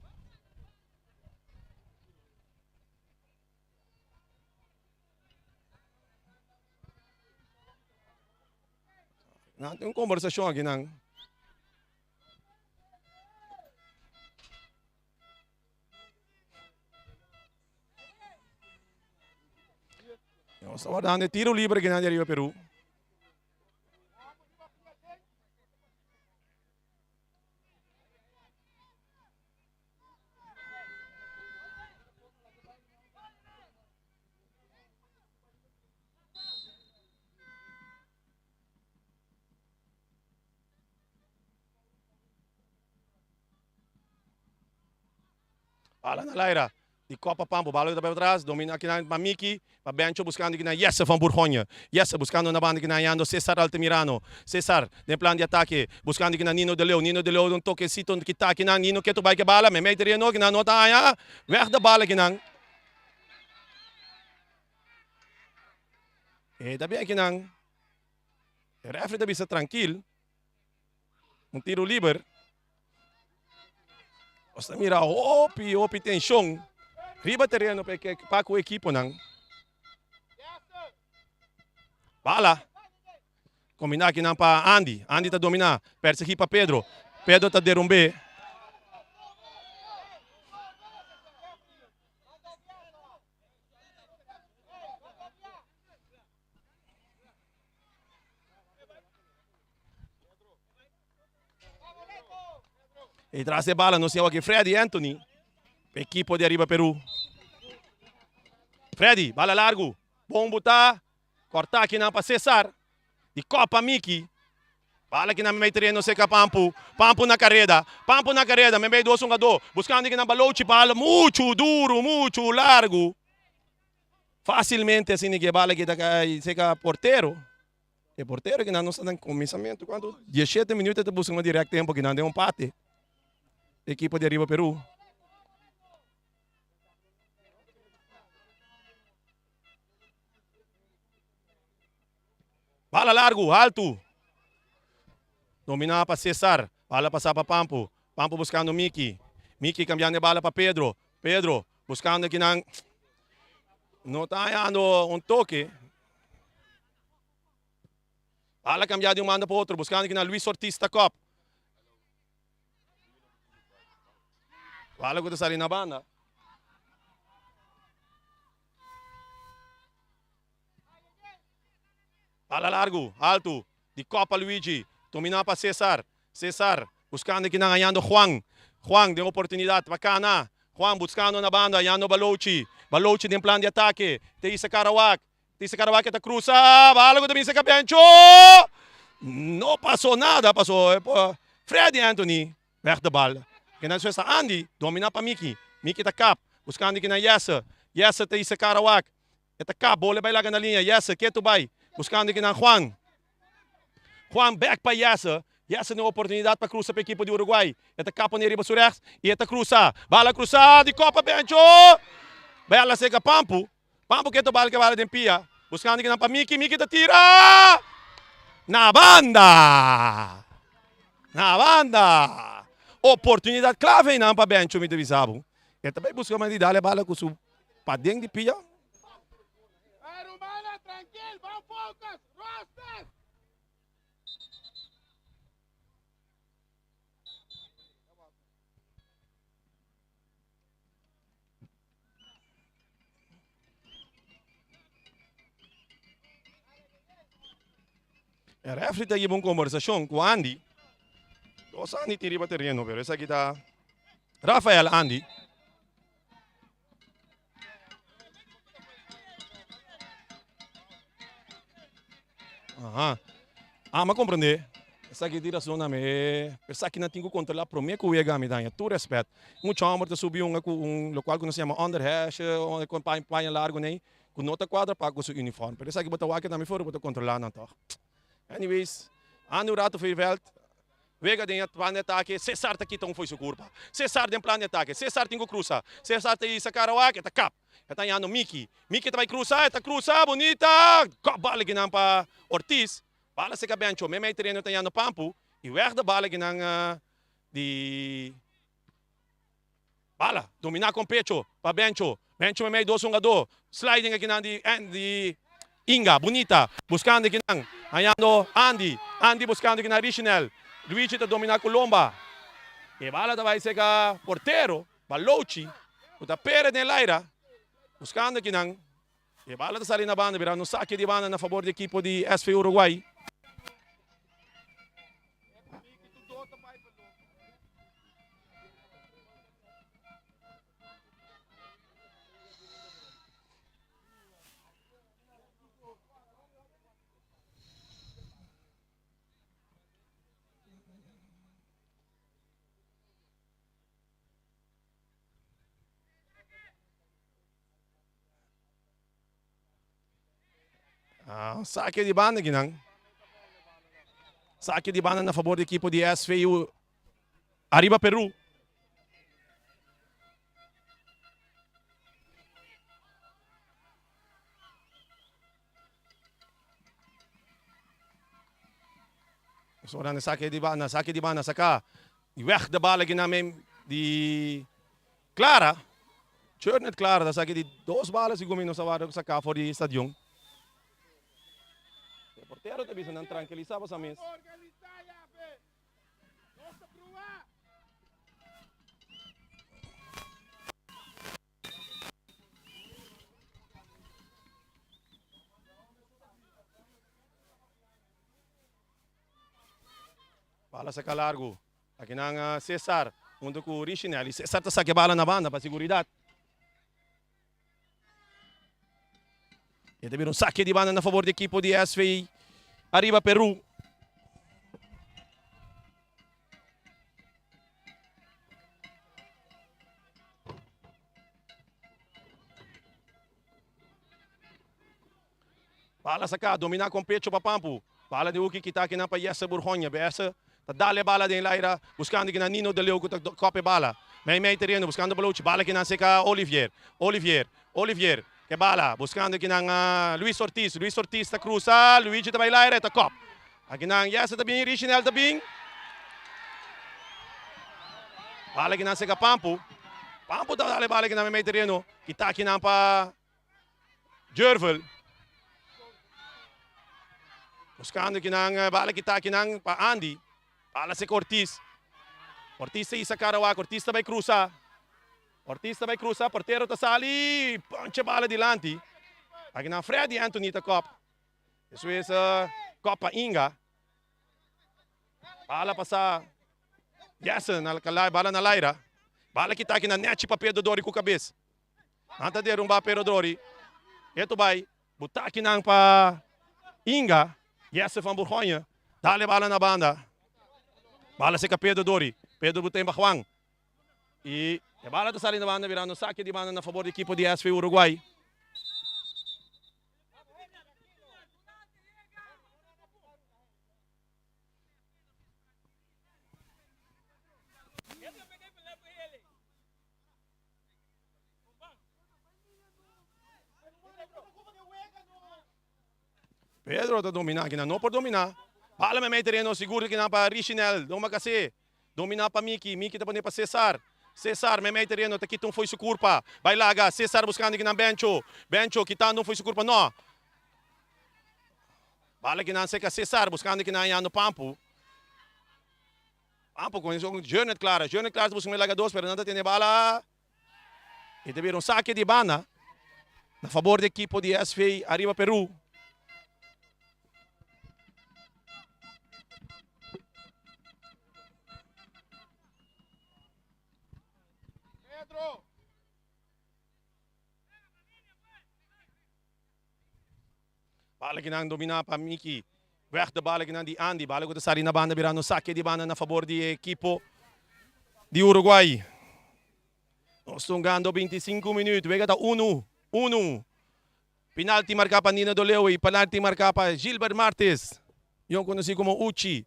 Nan tin un kombersashon aki nan. Nos ta wardando e tiro libre aki nan di ariba Peru. Bala na laira di Copa Pampo. Bala ta bai patras, domina akinan pa Miki, pa Bencho buscando akinan Jesse van Bourgogne. Jesse buscando na banda akinan hayando Cesar Altamirano. Cesar den plan di atake buscando akinan Nino de Leeuw. Nino de Leeuw un tokecito kita akinan. Nino ketu bai ke bala. Memey tereno akinan no ta haya. Weg de bala akinan. E ta bien akinan. E refri ta bisa trankil. Un tiro liber. Nos ta mira hopi, hopi tenshon riba tereno pa e pa ku ekiponan. Bala. Kombiná akinan pa Andy. Andy ta dominá. Persegí pa Pedro. Pedro ta derumb'é. E tras e bala nos tin aki Freddy Anthony. Equipo de Arriba Peru. Freddy, bala largo. Bon buta. Corta aki nan pa Cesar. Di Copa Miki. Bala aki nan mei tereno seca Pampu. Pampu na careda. Pampu na careda. Mei dos hungador. Buscando aki nan Balochi. Bala mucho duro, mucho largo. Facilmente asina ki e bala ki ta kai seca portero. E portero ki nan no sa den kuminsamentu kuantu dieshete minuut e ta buska un direct tempo ki nan den un pate. Ekipo di Ariba Peru. Bala largu, haltu. Domina pa Cesar. Bala pasa pa Pampu. Pampu buskando Miki. Miki kambiando e bala pa Pedro. Pedro buskando kinan no ta hañando un toke. Bala kambia di un banda pa otro buskando kinan Luis Ortiz ta kop. Bala ku ta sali na banda. Bala largu, altu, di kop pa Luigi. Domina pa Cesar. Cesar buskando kinan hañando Juan. Juan den oportunidat pa kana. Juan buskando na banda hañando Balochi. Balochi den plan di atake. Te isa Karawak. Te Karawak ta krusa. Bala ku ta bin serka Bencho. No pasó nada paso Freddy Anthony weg de bal. Kinan despues ta Andy domina pa Miki. Miki ta kap buskando kinan Jesse. Jesse ta isa Karawak. E ta kap bola e bai laga na liña. Jesse ketu bai buskando kinan Juan. Juan bek pa Jesse. Jesse tin oportunidat pa krusa pa ekipo di Uruguay. E ta kap pone riba su rechts i e ta krusa. Bala krusa di kopa Bencho. Bala seka Pampu. Pampu ketu bal ke bala den pia. Buskando kinan pa Miki. Miki ta tira! Na banda! Na banda! Oportunidat klave einan pa Bencho mi ta bisa bo. E ta bai buska manera di dal e bala ku su paden di pia. E refri ta yiba un conversacion cu Andy. Dos Andy tin riba tereno, pero esaki ta Rafael Andy. Aha. Ah, m'a comprende. Esaki tin razon na mi. Esaki nan tin cu controla prome cu wega mi daña. Tur respet. Mucha homber ta subi un cu un locual cu nos yama underhash, con paña largo nei, cu no ta cuadra pa cu su uniform. Pero esaki bo ta wak tambe for bo ta controla nan toch. Anyways, anda un rato for e veld. Wega den e plan di atake, Cesar ta kita un fo'i su curpa. Cesar den plan di atake, Cesar tin cu crusa. Cesar ta hisa cara wak, e ta kap. E ta hañando Miki. Miki ta bai crusa, e ta crusa, bunita! Gop bala kinan pa Ortiz. Bala seca Bencho, meimei tereno e ta hañando Pampu. Y weg de bala kinan di Bala, domina con pecho pa Bencho. Bencho meimei dos hungador. Sliding akinan di di Inga, bunita. Buscando akinan, hañando Andy. Andy buscando akinan Richinel. Luigi ta domina cu lomba. E bala ta bai seca portero, Balochi, cu ta pere den laira. Buscando akinan. E bala ta sali na banda, birando un sake di banda na fabor di ekipo di SV Uruguay. Ah, sake di banda kinan. Sake di banda na favor di ekipo di SVU Ariba Peru. Ora na sake di banda, sake di banda, saka. Di weg de bal aki na di Clara. Churnet Clara ta saki di dos bala segun mi no sa wak saka for di stadion. E portero ta bisa nan trankilisa boso mes. Bala saka largu. Akinan Cesar hunto ku Richinelli. Cesar ta saka e bala na banda pa seguridat. E ta bira un sake di banda na favor di ekipo di SV Ariba Peru. Bala saká, dominá kon pecho pa Pampu. Bala di huki kita akinan pa Jesse Burgonje. Jesse ta dal e bala den laira buskando kinan Nino de Leeuw ku ta kòp e bala. Mei mei tereno buskando Balochi. Bala kinan seka Olivier. Olivier. Olivier ke bala buskando kinan Luis Ortiz. Luis Ortiz ta krusa. Luigi ta bai laira e ta kòp. Akinan Jesse ta bin, Richinel ta bin. Bala kinan seka Pampu. Pampu ta dal e bala kinan mei mei tereno. Kita kinan pa Jurvel. Buscando kinan bala kita kinan pa Andy. Bala seka Ortiz. Ortiz ta isa cara wak. Ortiz ta bay cruza. Ortiz ta bay cruza. Portero ta sali. Ponche bala dilanti. Akinan Freddy Anthony ta kop. Despues kop pa Inga. Bala pasa Jesse na bala na laira. Bala kita kinan nechi pa Pedro Dori ku kabes. Nan ta derumba pero Dori eto bai butaki nan pa Inga Jesse van Burgonje dale bala na banda bala seka Pedro Dori Pedro buta pa Juan y e bala ta sali na banda birando sake di banda na fabor di ekipo di SV Uruguay. Pedro ta domina kinan no por domina. Bala mei mei tereno sigur kinan pa Richinel. Doma kase. Domina pa Miki. Miki ta pone pa Cesar. Cesar mei mei tereno ta kita un foi su kurpa. Bai laga. Cesar buskando kinan Bencho. Bencho kitando un foi su kurpa. No. Bala kinan seka Cesar buskando kinan yando Pampu. Pampu con eso Jurnet Clara. Jurnet Clara ta busca un laga dos pero nan ta tene bala. E ta bira un saque di banda na favor di equipo di SV Arriba Peru. Pedro. Bala kinan domina pa Miki. Weg de bala kinan di Andy. Bala ku ta sali na banda birando sake di banda na fabor di e ekipo di Uruguay. Nos ta hungando 25 minuut. Wega ta 1, 1. Penalti marka pa Nino Doleu y penalti marka pa Gilbert Martes. Yon konosi komo Uchi.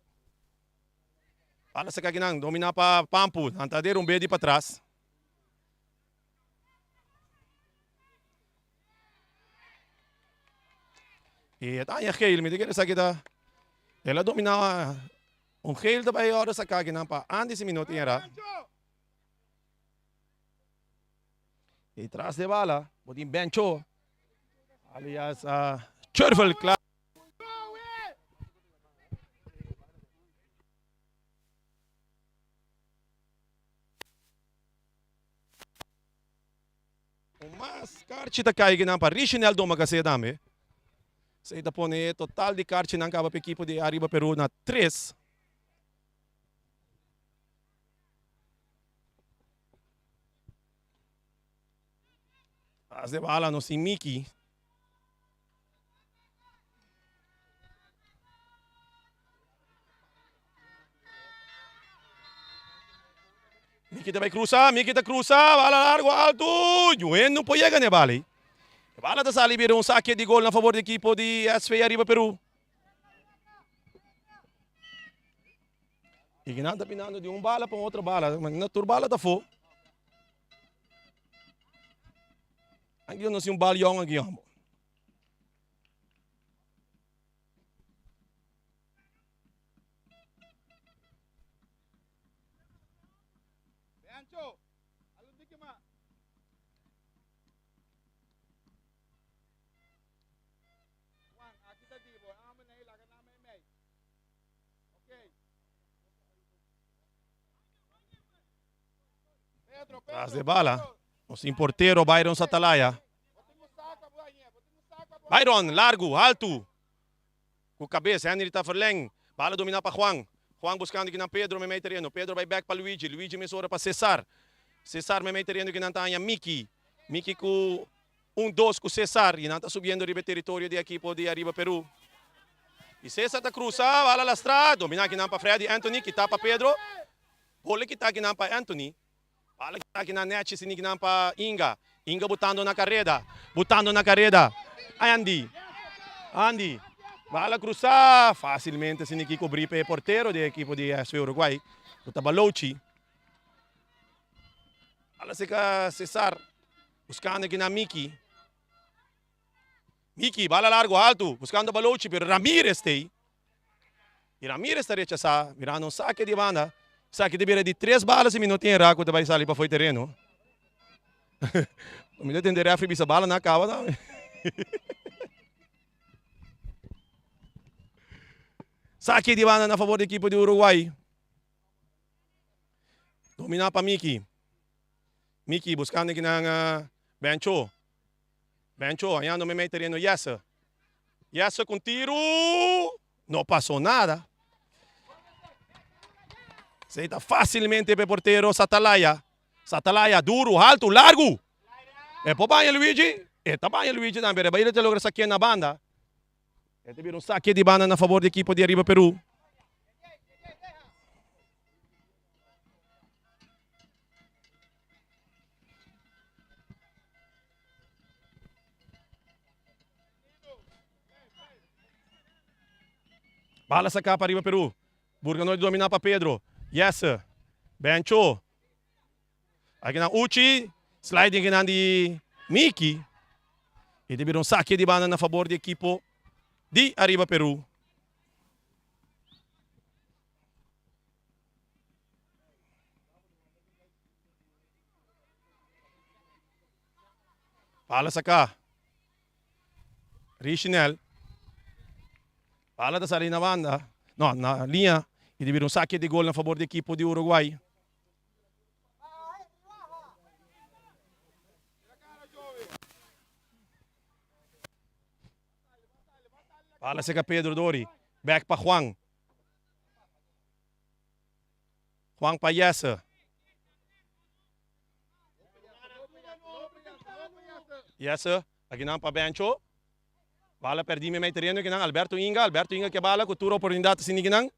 Bala saka kinan domina pa Pampu. Nan ta der un bedi patras. E ta haña geel, mi ta kere esaki ta el a domina un geel ta bai ora saka akinan pa Andy si mi no tin era. E tras de bala bo tin Bencho alias Churvel Clark. Un mas karchi ta kai kinan pa Richinel Domacassé tambe. Esei ta pone e total di karchinan kaba pa ekipo di Ariba Peru na tres. As de bala nos tin Miki. Miki ta bai cruza, Miki ta cruza, bala largo alto, Juhen no por yega n'e bala ei. E bala ta sali bira un sake di gol na favor di ekipo di SV Ariba Peru. Y kinan ta pinando di un bala pa un otro bala. Na tur bala ta fo. Aquí no si un bal yong aquí hombo. Tras de bala, nos tin portero Byron Satalaya. Byron, largu, haltu. Ku kabes, Henry ta verleng. Bala domina pa Juan. Juan buskando kinan Pedro meimei tereno. Pedro bai bek pa Luigi. Luigi mesora pa Cesar. Cesar meimei tereno kinan ta haña Miki. Miki ku un dos ku Cesar. I nan ta subiendo riba e teritorio di ekipo di Ariba Peru. I Cesar ta krusa, bala lastra. Domina kinan pa Freddy Anthony, kita pa Pedro. Bole kita kinan pa Anthony. Bala kita kinan nechi sini kinan pa Inga. Inga butando na kareda. Butando na kareda. Andy. Andy. Bala krusa fasilmente sini ki kubri pa e portero di e ekipo di SV Uruguay. Ku ta Balochi. Bala seka Cesar. Buskando kinan Miki. Miki, bala largo alto, buscando Balochi, pero Ramirez t'ey. Y Ramirez ta rechasa, mirando un saque di banda. Esaki ta bira di tres balas y mi no tin era cu ta bay sali pafo e tereno. Mi ta tende refri bisa bala na caba tambe. Saque di banda na favor di equipo di Uruguay. Domina pa Miki. Miki buscando kinan Bencho. Bencho hañando meimei tereno Jesse. Jesse ku un tiru. No pasó nada. Esei ta fásilmente pa e portero Satalaya. Satalaya duru, haltu, largu. E por baña Luigi. E ta baña Luigi tambe. Rebaída ta logra saké na banda. E ta bira un sake di banda na fabor di ekipo di Ariba Peru. Bala saká pa Ariba Peru. Burgano di dominá pa Pedro. Jesse. Bencho. Akinan Uchi. Sliding kinan di Miki. I ta bira un sake di banda na fabor di ekipo di Ariba Peru. Bala saká. Richinel. Bala ta sali na banda. No, na liña. I ta bira un sake di gol na fabor di ekipo di Uruguay. Bala seka Pedro Dori. Back pa Juan. Juan pa Jesse. Jesse, akinan pa Bencho. Bala perdi meimei tereno akinan Alberto Inga. Alberto Inga ke bala ku tur oportunidat asina akinan.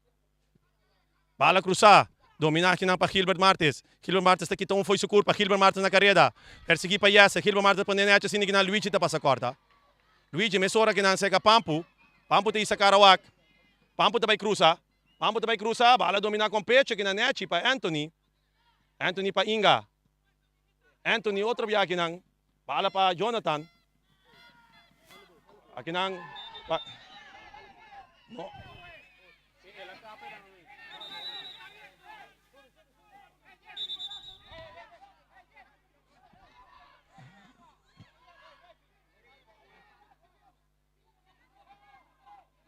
Bala krusá. Dominá akinan pa Gilbert Martes. Gilbert Martes ta kita un foi su kurpa. Gilbert Martes na kareda. Persiguí pa Jesse. Gilbert Martes pone nèchi asina akinan Luigi ta pasa kòrta. Luigi mesora akinan seka Pampu. Pampu ta hisa kara wak. Pampu ta bai krusa. Pampu ta bai krusa. Bala dominá kon pecho akinan nèchi pa Anthony. Anthony pa Inga. Anthony otro bia akinan. Bala pa Jonathan. Akinan pa No.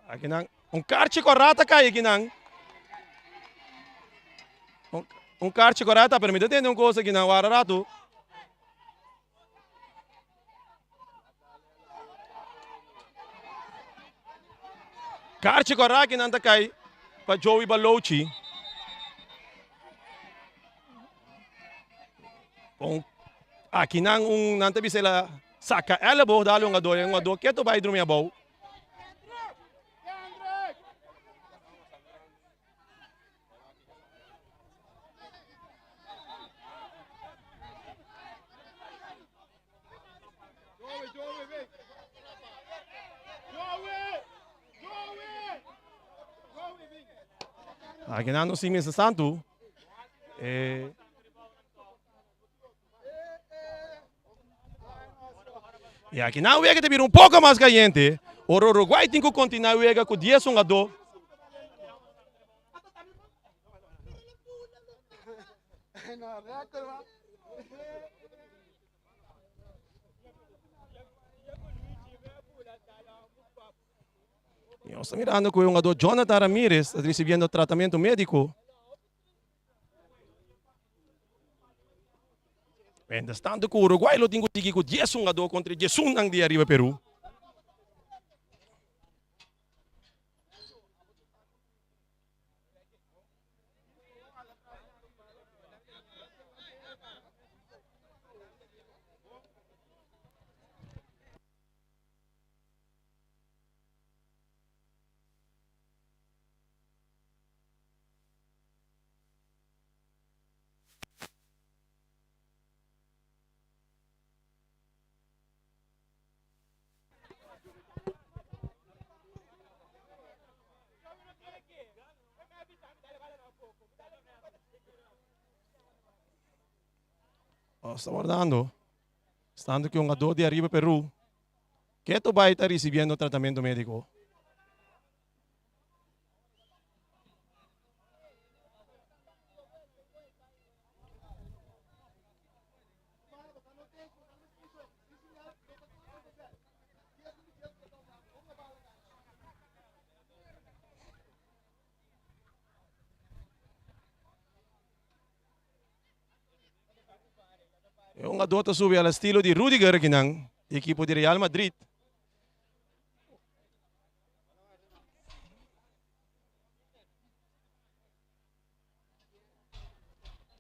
Akinan un karchi kòrá ta kai akinan. Un, un karchi kòrá ta, pero mi ta tende un kos akinan, wara ratu. Karchi kòrá akinan ta kai pa Joey Balochi. Un, akinan un, nan ta bisa el a Saca elleboog dal un ador y un ador keto bay drumi abou. Akinan nos tin Mester Santu. E I akinan wega ta bira un poko mas kayente. Ora Uruguay tin ku kontinuá wega ku dies hungadó. Nos ta mirando ku e hungadó Jonathan Ramirez ta risibiendo tratamentu médiko. Mientras tanto ku Uruguay lo tin ku sigui ku dies hungadó kontra e diesunnan di ariba Peru. Nos ta wardando. Stando ku e hungadó di ariba Peru ketu bai ta risibiendo tratamentu médiko. E hungadó ta subi al estilo di Rudiger kinan, di ekipo di Real Madrid.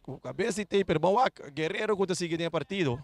Ku kabes di taper bon wak Guerrero ku ta sigui den e partido.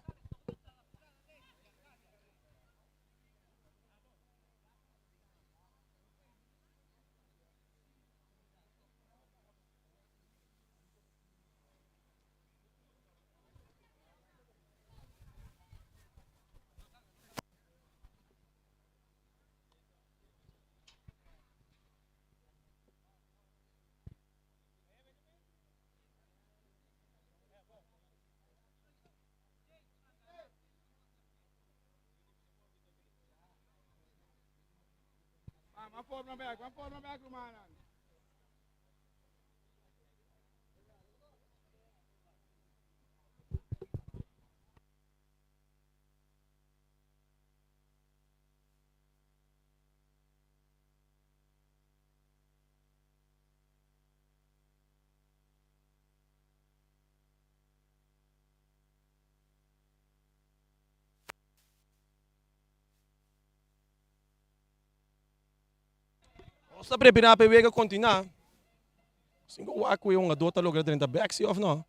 Nos ta prepara pa e wega kontinuá. Sin ku wak ku e hungadó ta logra drenta bèk si òf no.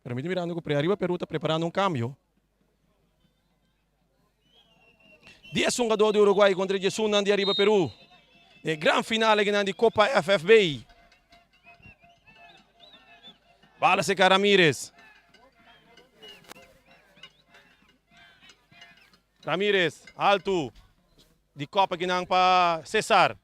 Pero mi ta mirando ku Pre Ariba Peru ta preparando un kambio. Dies hungadó di Uruguay kontra diesunnan di Ariba Peru. E gran final akinan di Kopa FFB. Bala seka Ramirez. Ramirez altu di kopa akinan pa Cesar.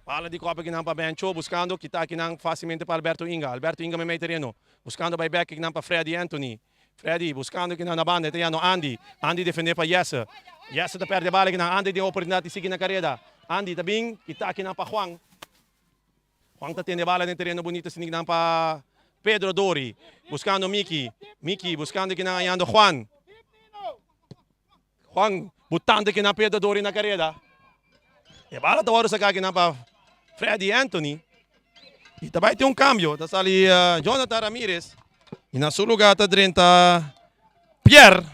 Bala di kopa kinan pa Bencho buscando kita kinan facilmente pa Alberto Inga. Alberto Inga meimei tereno buscando bay bek kinan pa Freddy Anthony. Freddy buscando kinan na banda e ta yano Andy. Andy defende pa Jesse. Jesse ta perde bala kinan Andy tin oportunidad di sigui na careda. Andy ta bin kita kinan pa Juan. Juan ta tende bala den tereno bunita sini kinan pa Pedro Dori buscando Miki. Miki buscando kinan ayando Juan. Juan butando kinan Pedro Dori na kareda. E bala ta wòrdu saká kinan pa Freddy Anthony. I ta bai tin un kambio. Ta sali Jonathan Ramirez i na su lugá ta drenta Pierre.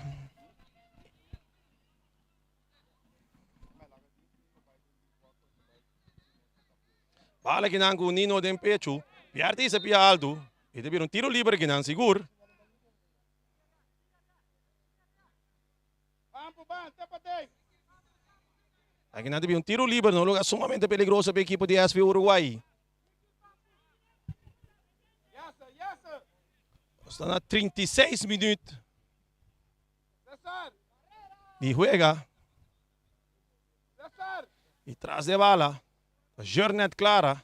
Bala kinan ku Nino den pechu. Pierre ta hisa pia altu. I ta bira un tiro liber kinan sigur. Aki nan ta bin un tiro liber na un lugar sumamente peligroso pa e ekipo di SV Uruguay. Nos ta na 36 minuut di juega. Y tras de bala, Jornet Clara.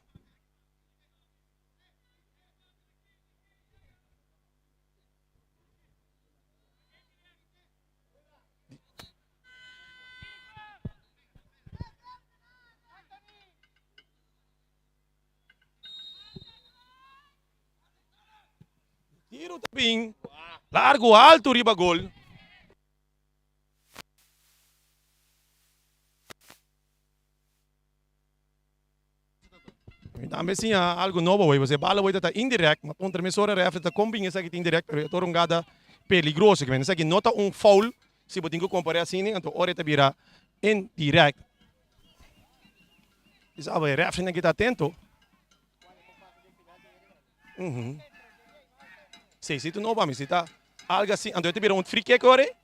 Tiro ta bin largo alto riba gol. Mi tambe siña algo nobo hoy, pasobra e bala hoy ta ta indirect, ma puntra mesora refri ta kon bin esaki ta indirect, pero e ta un hungada peligroso, esaki no ta un foul si bo tin ku kompara asina, anto ora e ta bira indirect. Bisa bo e refrinan ki ta atento. Si, si ta nobo ami, si ta algo asi, anto e ta bira un free kick ora ei?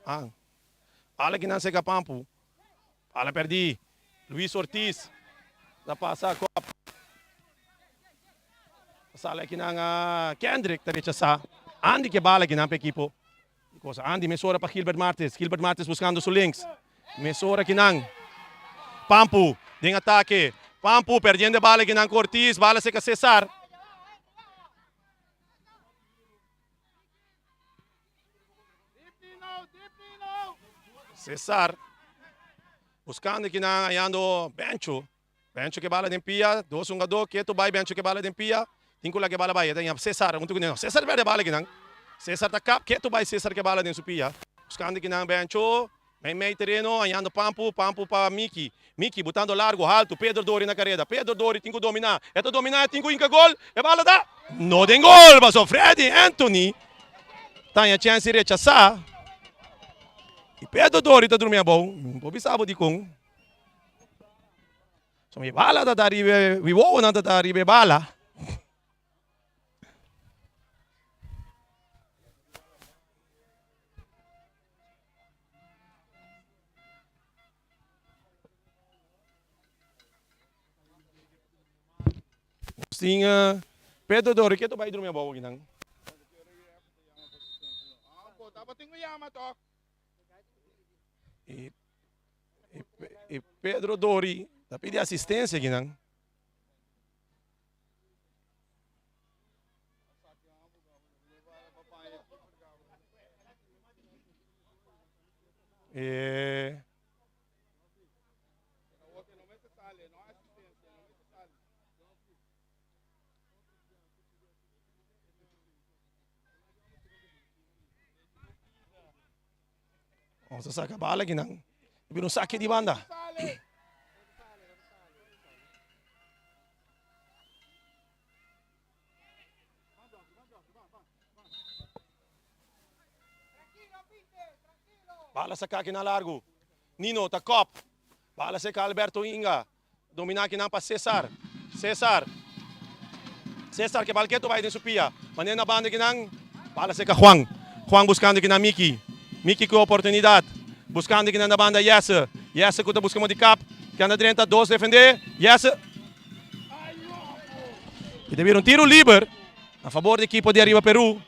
Ah. Ala kinan seka pampu. Ala perdi. Luis Ortiz ta pasa kop. Sala kinan Kendrick ta rechasa. Andy ke bala kinan pa ekipo. Cosa Andy mesora pa Gilbert Martes. Gilbert Martes buscando su links. Mesora kinan. Pampu den atake. Pampu perdiendo e bala kinan ku Ortiz. Bala seka Cesar. Cesar buscando kinan hayando Bencho. Bencho ke bala den pia, dos hungadó ketu bai Bencho ke bala den pia, tin ku laga e bala bai, e ta yama Cesar huntu ku nan. Cesar perde bala kinan. Cesar ta kap ketu bai Cesar ke bala den su pia. Buscando kinan Bencho, mei mei tereno hayando Pampu, Pampu pa Miki. Miki butando largo, haltu, Pedro Dori na kareda. Pedro Dori tin ku dominá, e ta dominá, e tin ku hinka gol, e bala ta no den gol pasobra Freddy Anthony ta haña chèns di rechasá i Pedro Dori ta drumi abou. Mi no por bisa bo dikon. So mi bala ta ta riba, mi wowonan ta ta riba e bala. Nos tin Pedro Dori, ke ta bai drumi abou akinan? E Pedro Dori ta pidi asistencia akinan. E Nos a saca bala akinan. Ta bira un sake di banda. Bala saca akinan largo. Nino ta kop. Bala seca Alberto Inga. Domina akinan pa Cesar. Cesar. Cesar ke bal ketu bai den su pia. Manera na banda akinan. Bala seca Juan. Juan buscando akinan Miki. Miki ku oportunidad. Buscando akinan na banda Jesse. Jesse ku ta busca mo di kap. Ke anda drenta dos defende. Jesse. I ta bira un tiro liber na fabor di ekipo di Ariba Peru.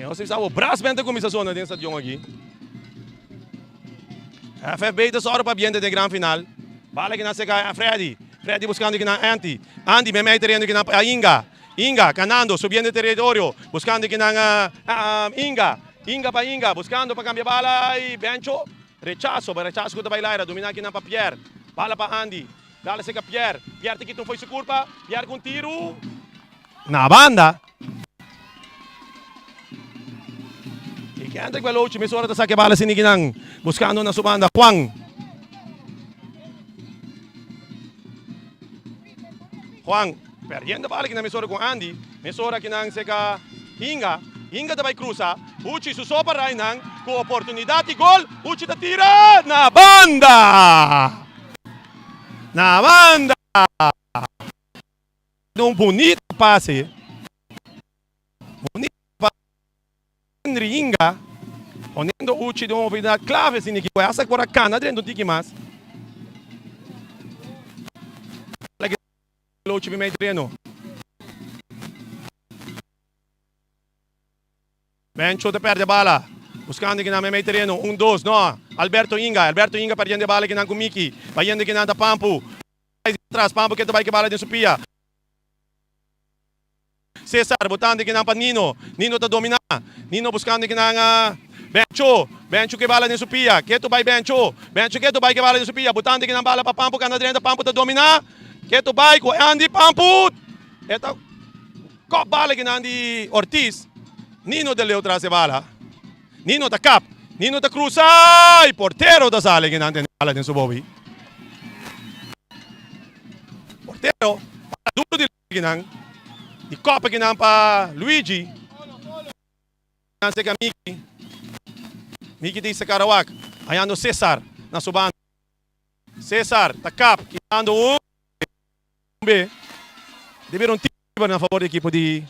Nos tin sa bo brass band ta kuminsá sona den stadion aki. FFB ta sòru pa biente den gran final. Bala kinan seka a Freddy. Freddy buskando kinan Andy. Andy mei mei tereno kinan pa Inga. Inga kanando subiendo teritorio buskando kinan Inga. Inga pa Inga buskando pa kambia bala i Bencho rechaso. Rechaso ku ta bai laira domina kinan pa Pierre. Bala pa Andy. Dale seka Pierre. Pierre ta kita un fo'i su kurpa. Pierre ku un tiru na banda. I Kendrick Belochi mesora ta saka e bala sin kinan. Buskando na su banda Juan. Juan perdiendo bala kinan mesora ku Andy. Mesora kinan seka Inga. Inga ta bai krusa. Uchi su so pa Rainan ku oportunidat di gol. Uchi ta tira na banda. Na banda. Un bunita pase. Bunita pase. Henry Inga poniendo Uchi den un oportunidad clave sin equipo. Hasta por a cana dentro un tiki mas. Uchi primer terreno. Mencho ta perde bala. Buscando kinan mei mei tereno. Un, dos, no. Alberto Inga. Alberto Inga perdiendo e bala kinan cu Miki. Bayendo kinan ta Pampu. Bay atras. Pampu ke ta bay ke bala den su pia. Cesar botando kinan pa Nino. Nino ta domina. Nino buscando kinan Bencho. Bencho ke bala den su pia. Ketu bay Bencho. Bencho ketu bay ke bala den su pia. Botando kinan bala pa Pampu. Kanda drenta. Pampu ta domina. Ketu bai ku Andy Pampu. E ta kop bala kinan di Ortiz. Nino de Leeuw tras e bala. Nino ta kap. Nino ta krusa i portero ta sali kinan tene bala den su bobi. Portero bala duro di kinan. Di kop kinan pa Luigi. Nan seka Miki. Miki ta isa Karawak. Hayando Cesar na su banda. Cesar ta kap kitando un be. Debe un tiro na favor di ekipo di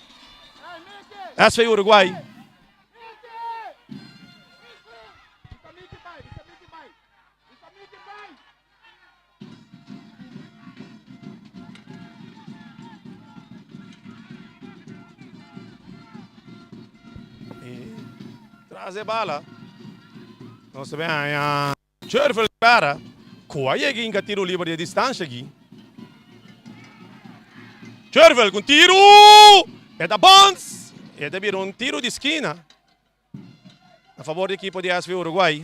SV Uruguay. Tras e bala nos ta bin haña Chervel Clara ku a yega inka tiro liber di e distansha aki. Chervel ku tiru! E ta bons! E ta bira un tiru di skina na fabor di ekipo di SV Uruguay.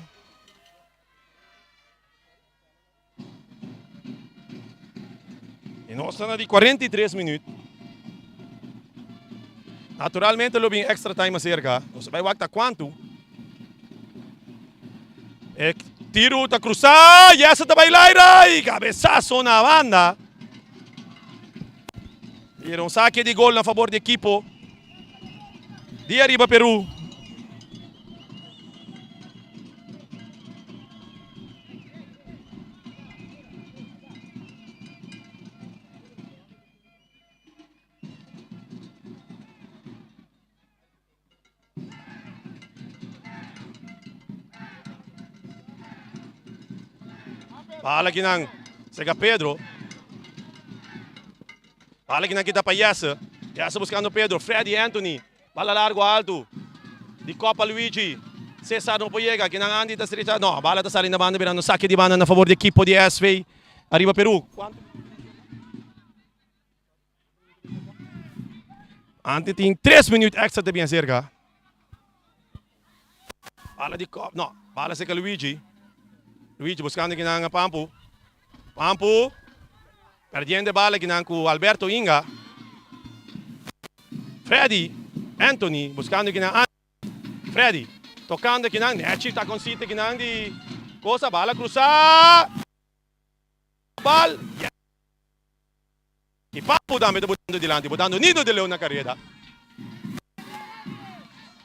Y nos ta na di 43 minuut. Naturalmente lo bin extra time acerca. Nos bay wak ta cuanto. E tiro ta cruza. Jesse ta bay laira. Y cabezazo na banda. Y era un saque di gol na favor di equipo di Arriba Peru. Bala kinan sega Pedro. Bala kinan kita pa Jesse. Jesse buscando Pedro. Freddy Anthony. Bala largo alto di Copa Luigi. Cesar no por yega. Kinan Andy ta strecha. No, bala ta sali na banda birando sake di banda na favor di ekipo di SV Arriba Peru. Antes tin 3 minuut extra te bien cerca. Bala di Copa. No, bala seca Luigi. Luigi buscando kinan a Pampu. Pampu perdiendo e bala kinan ku Alberto Inga. Freddy Anthony buscando kinan Andy. Freddy tocando kinan Nechi ta consiste kinan di cosa bala cruza. Bal. Y Pampu tambe ta botando dilanti, botando Nino de Leon na careda.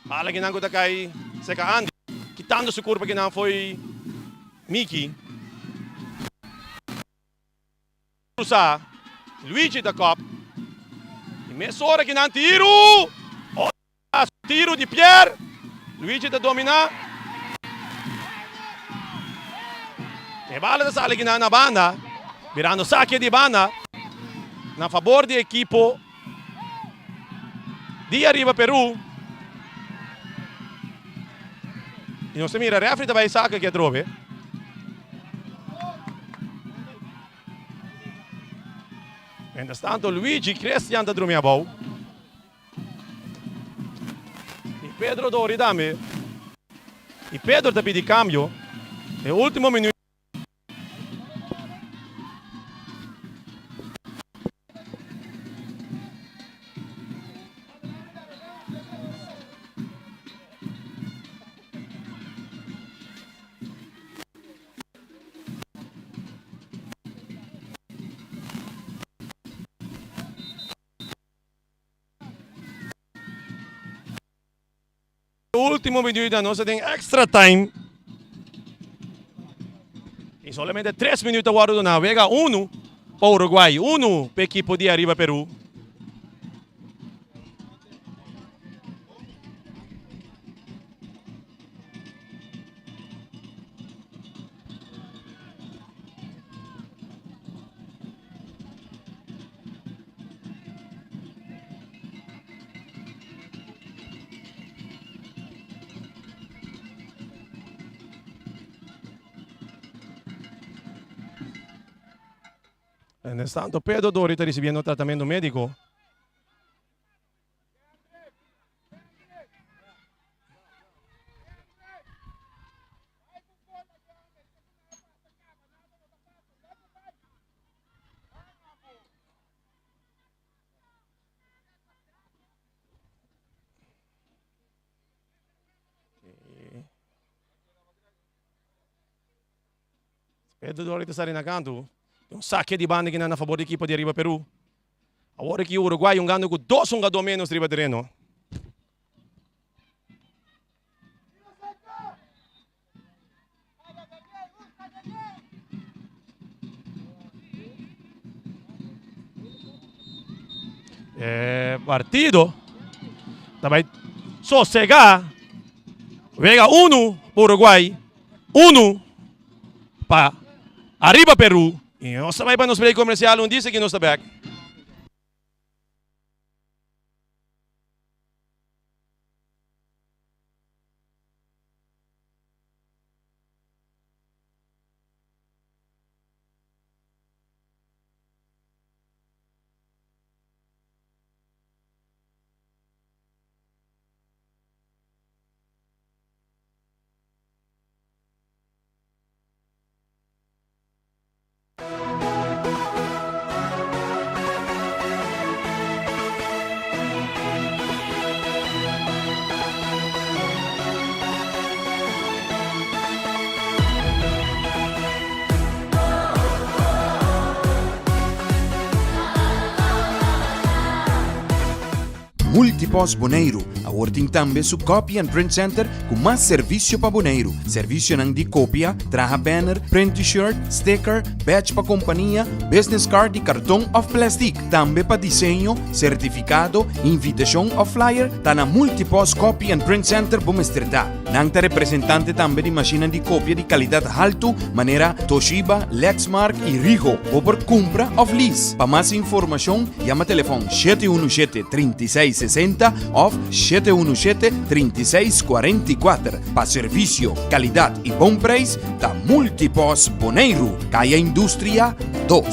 Bala kinan ku ta kai seka Andy, kitando su kurpa kinan foi Miki. Cruza, Luigi ta kop. Y mesora kinan tiru! Tiru di Pierre. Luigi ta domina. E bala ta sali kinan na banda. Birando sake di banda. Na fabor di ekipo di Ariba Peru. Y nos ta mira refri ta bay saka aki atrobe. Mientras tanto Luigi Christian ta drumi abou. Y Pedro Dori tambe. Y Pedro ta pidi cambio. E ultimo minuut. Ultimo minuut nos ta den extra time. Y solamente 3 minuut ta wordo duna. Wega 1 pa Uruguay, 1 pa equipo di Arriba Peru. Mientras tanto, Pedro Dori ta recibiendo tratamiento médico. Pedro Dori ta sali na kantu. Un sake di banda kinan na fabor di ekipo di Ariba Peru. Awor aki Uruguay hungando ku dos hungadó menos riba tereno. E partido ta bai sosega. Wega unu pa Uruguay, unu pa Ariba Peru. Y nos ta bai pa nos break comercial un dice que nos ta back. Multipost Boneiru awor tin tambe su Copy and Print Center ku mas servisio pa Boneiru. Servisionan di kopia, traha banner, print t-shirt, sticker, badge pa kompania, business card di karton òf plèstik. Tambe pa diseño, sertifikado, invitashon òf flyer, ta na Multipost Copy and Print Center bo mester ta. Nan ta representante tambe di mashinnan di kopia di kalidat haltu manera Toshiba, Lexmark i Rigo. Bo por kumpra òf lease. Pa mas informashon yama telefòn 717 36 60 òf 717 36 44. Pa servisio, kalidat i bon preis ta Multipost Boneiru, Kaya Industria 2.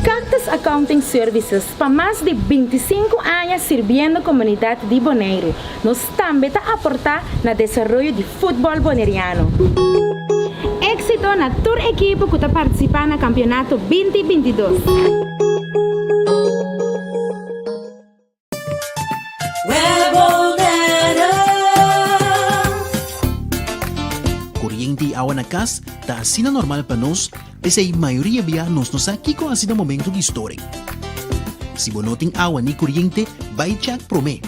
Cactus Accounting Services pa mas di 25 aña sirbiendo komunidat di Boneiru. Nos tambe ta aportá na desaroyo di futbòl boneriano. Éksito na tur ekipo ku ta partisipá na kampionato 20 22. Koriente i awa na kas ta asina normal pa nos, p'esei mayoria bia nos no sa kiko hasi na momento di storing. Si bo no tin awa ni koriente, bai chèk promé.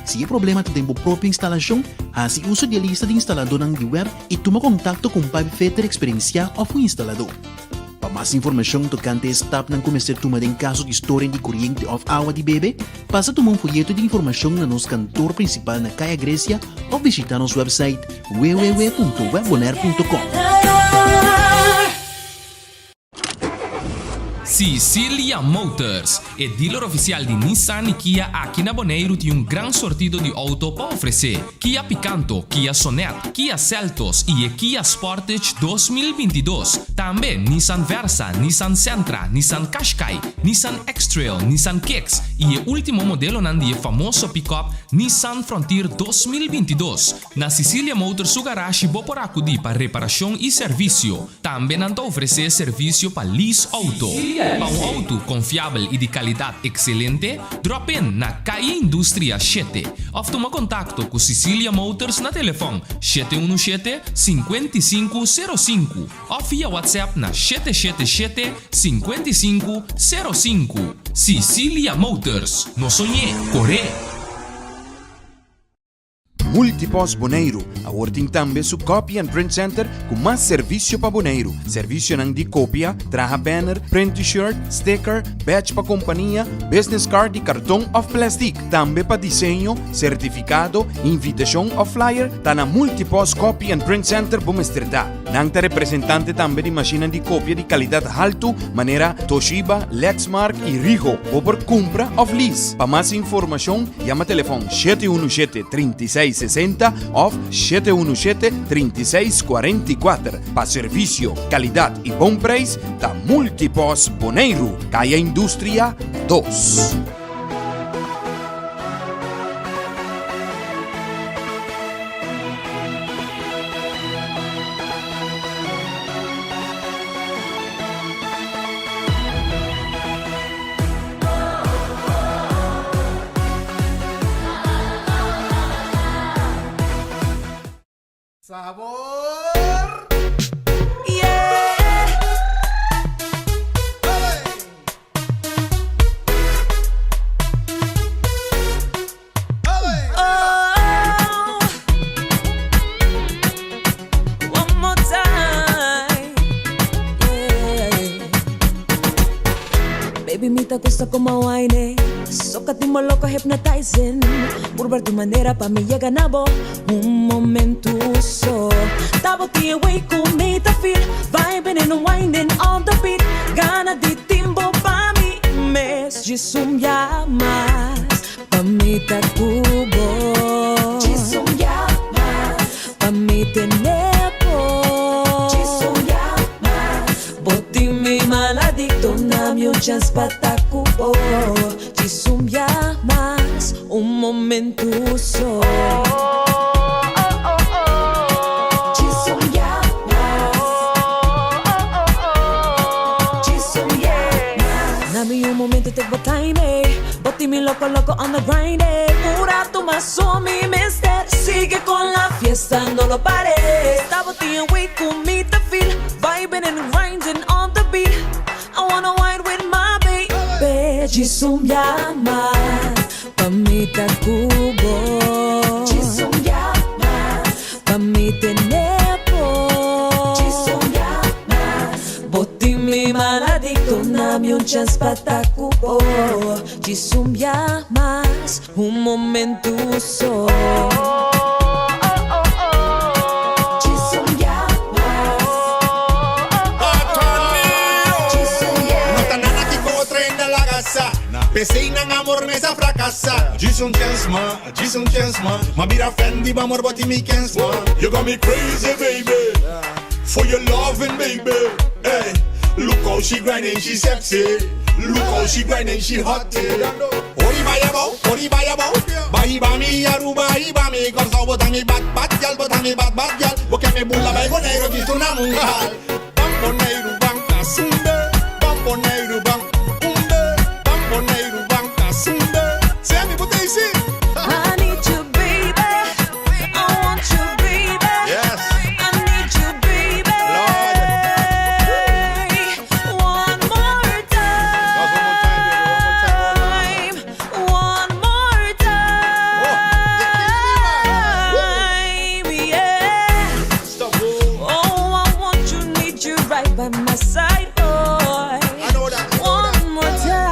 Si e problema ta den bo propio instalashon, hasi uso di e lista di instaladónan di web i tuma kontakto ku un pipefitter eksperensiá òf un instaladó. Pa mas informashon tokante e stapnan ku mester tuma den kaso di storing di koriente òf awa di bebe, pasa tuma un foyeto di informashon na nos kantor prinsipal na Kaya Grecia òf bishitá nos wèpsait www.webbonaire.com. Sicilia Motors, e dealer ofisial di Nissan i Kia aki na Boneiru tin un gran sortido di outo pa ofresé. Kia Picanto, Kia Sonet, Kia Seltos i e Kia Sportage 2022. Tambe Nissan Versa, Nissan Sentra, Nissan Qashqai, Nissan X-Trail, Nissan Kicks i e último modelonan di e famoso pick-up Nissan Frontier 2022. Na Sicilia Motors su garashi bo por akudí pa reparashon i servisio. Tambe nan ta ofresé servisio pa lease outo. Pa un outo konfiabel i di kalidat ekselente, drop in na Calle Industria shete òf tuma kontakto ku Sicilia Motors na telefòn 717 55 05 òf via WhatsApp na 777 55 05. Sicilia Motors, no soñ'é, kor'é! Multipost Boneiru awor tin tambe su Copy and Print Center ku mas servisio pa Boneiru. Servisionan di kopia, traha banner, print t-shirt, sticker, badge pa kompania, business card di karton òf plèstik. Tambe pa diseño, sertifikado, invitashon òf flyer, ta na Multipost Copy and Print Center bo mester ta. Nan ta representante tambe di mashinnan di kopia di kalidat haltu manera Toshiba, Lexmark i Rigo. Bo por kumpra òf lease. Pa mas informashon yama telefòn 717 36 60 òf 717 36 44. Pa servisio, kalidat i bon preis ta Multipost Boneiru, Kaya Industria 2. Sabor! One more time. Yeah. Baby, mi ta gusta con wine. Soca timo loco hypnotizing. Por tu manera pa mi llega nabo. Un momento so. Tabo ti away con mi ta feel. Vibing and winding on the beat. Gana di timbo pa mi mes. Jisum llamas. Pa mi ta cubo. Jisum llamas. Pa mi tenepo. Jisum llamas. Boti mi maladicto na mi un chance pa tacubo. Jisum llamas. Un momento so. Jisum llamas. Jisum llamas. Nami un momento take my time, eh. Boti mi loco loco on the grind, eh. Pura tu mi mister. Sigue con la fiesta, no lo pares. Estaba way con mi te feel. Vibing and grinding on the beat. I wanna wine with my baby. Jisum llamas. Pa mi tacubo. Jisum llamas. Pa mi tenepo. Jisum llamas. Boti mi maladicto, nami un chance pa tacubo. Jisum llamas. Un momento so. Jisum llamas. Jisum No ta nada ki contra la casa. Pensei ng amor mesa fracasa. Jason chance ma, Jason chance ma. Ma bira Fendi, ma amor bati mi kens ma. You got me crazy, baby. For your loving, baby. Hey, look how she grinding, she sexy. Look how she grinding, she hot. Ori baya bo, ori baya bo. Bahi ba mi Aruba, iba mi Kòrsou, bo ta mi bad bad gyal, bo ta mi bad bad gyal. Bo ke mi bula bai Boneiru, kisto na mungal. Ban Boneiru, ban kasumbe. Ban Boneiru, ban umbe. Ban Boneiru, ban kasumbe. Sammy, bota isi. I need you, baby. I want you, baby. Yes. I need you, baby. One more One more time, baby. One more time. time. One more time. Yeah. Stop. Oh. Oh, I want you, need you right by my side, boy. I know that. I know that. One more time.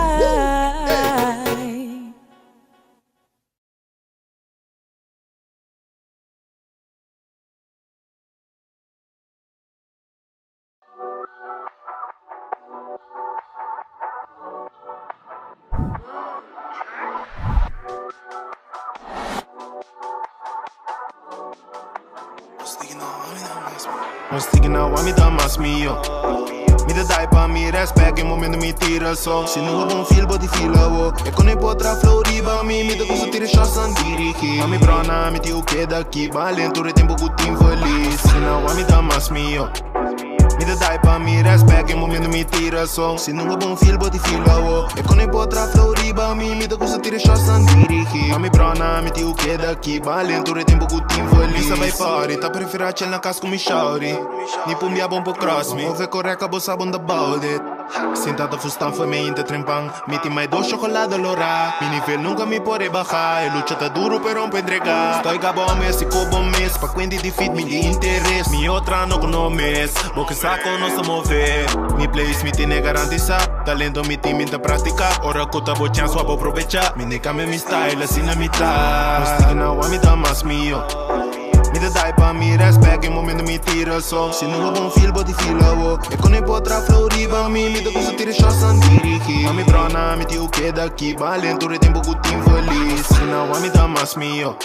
Nos tignan mi ta mas mihó. Mi ta dai pa mi respect, e momento mi tira so. Si no bon feel, body feel awo. E con e potra flow riba mi, mi ta gusta tira shots an dirigi. Mami brona, mi tio queda aqui, balento, re tempo ku team feliz. Tignan mi ta mas mihó. Mi ta dai pa mi respect, e momento mi tira so. Si no bon feel, body feel awo. E con e potra flow riba mi, mi ta gusta tira shots an dirigi. Mami brona, mi tio queda aqui, balento, re tempo ku team feliz. Sa vai party, ta prefera chill na cas ku mi shawty. Ni pum bia bom po cross me. Move correca, bo sabon about it. Sentado fustan foi me inte trempan. Mi tin mai dos chocolate lora. Mi nivel nunca mi por baja. E lucha ta duro pero un entrega. Estoy gabo mes y cobo mes. Pa quendi defeat mi di interés. Mi otra no conomes. Bo que saco no se move. Mi place mi tiene garantiza. Talento mi team inta práctica. Ora kuta bo chance wa bo aprovecha. Mi ne cambia mi style así na mitad. Nos tignan mi ta mas mihó. Mi ta dai pa mi respect, e momento mi tira so. Si no bon feel, body feel awo. E con e potra flow riba mi, mi ta gusta tira shots an dirigi. Mami brona, mi tio queda aqui, balento, re tempo ku team feliz. Tignan mi ta mas mihó.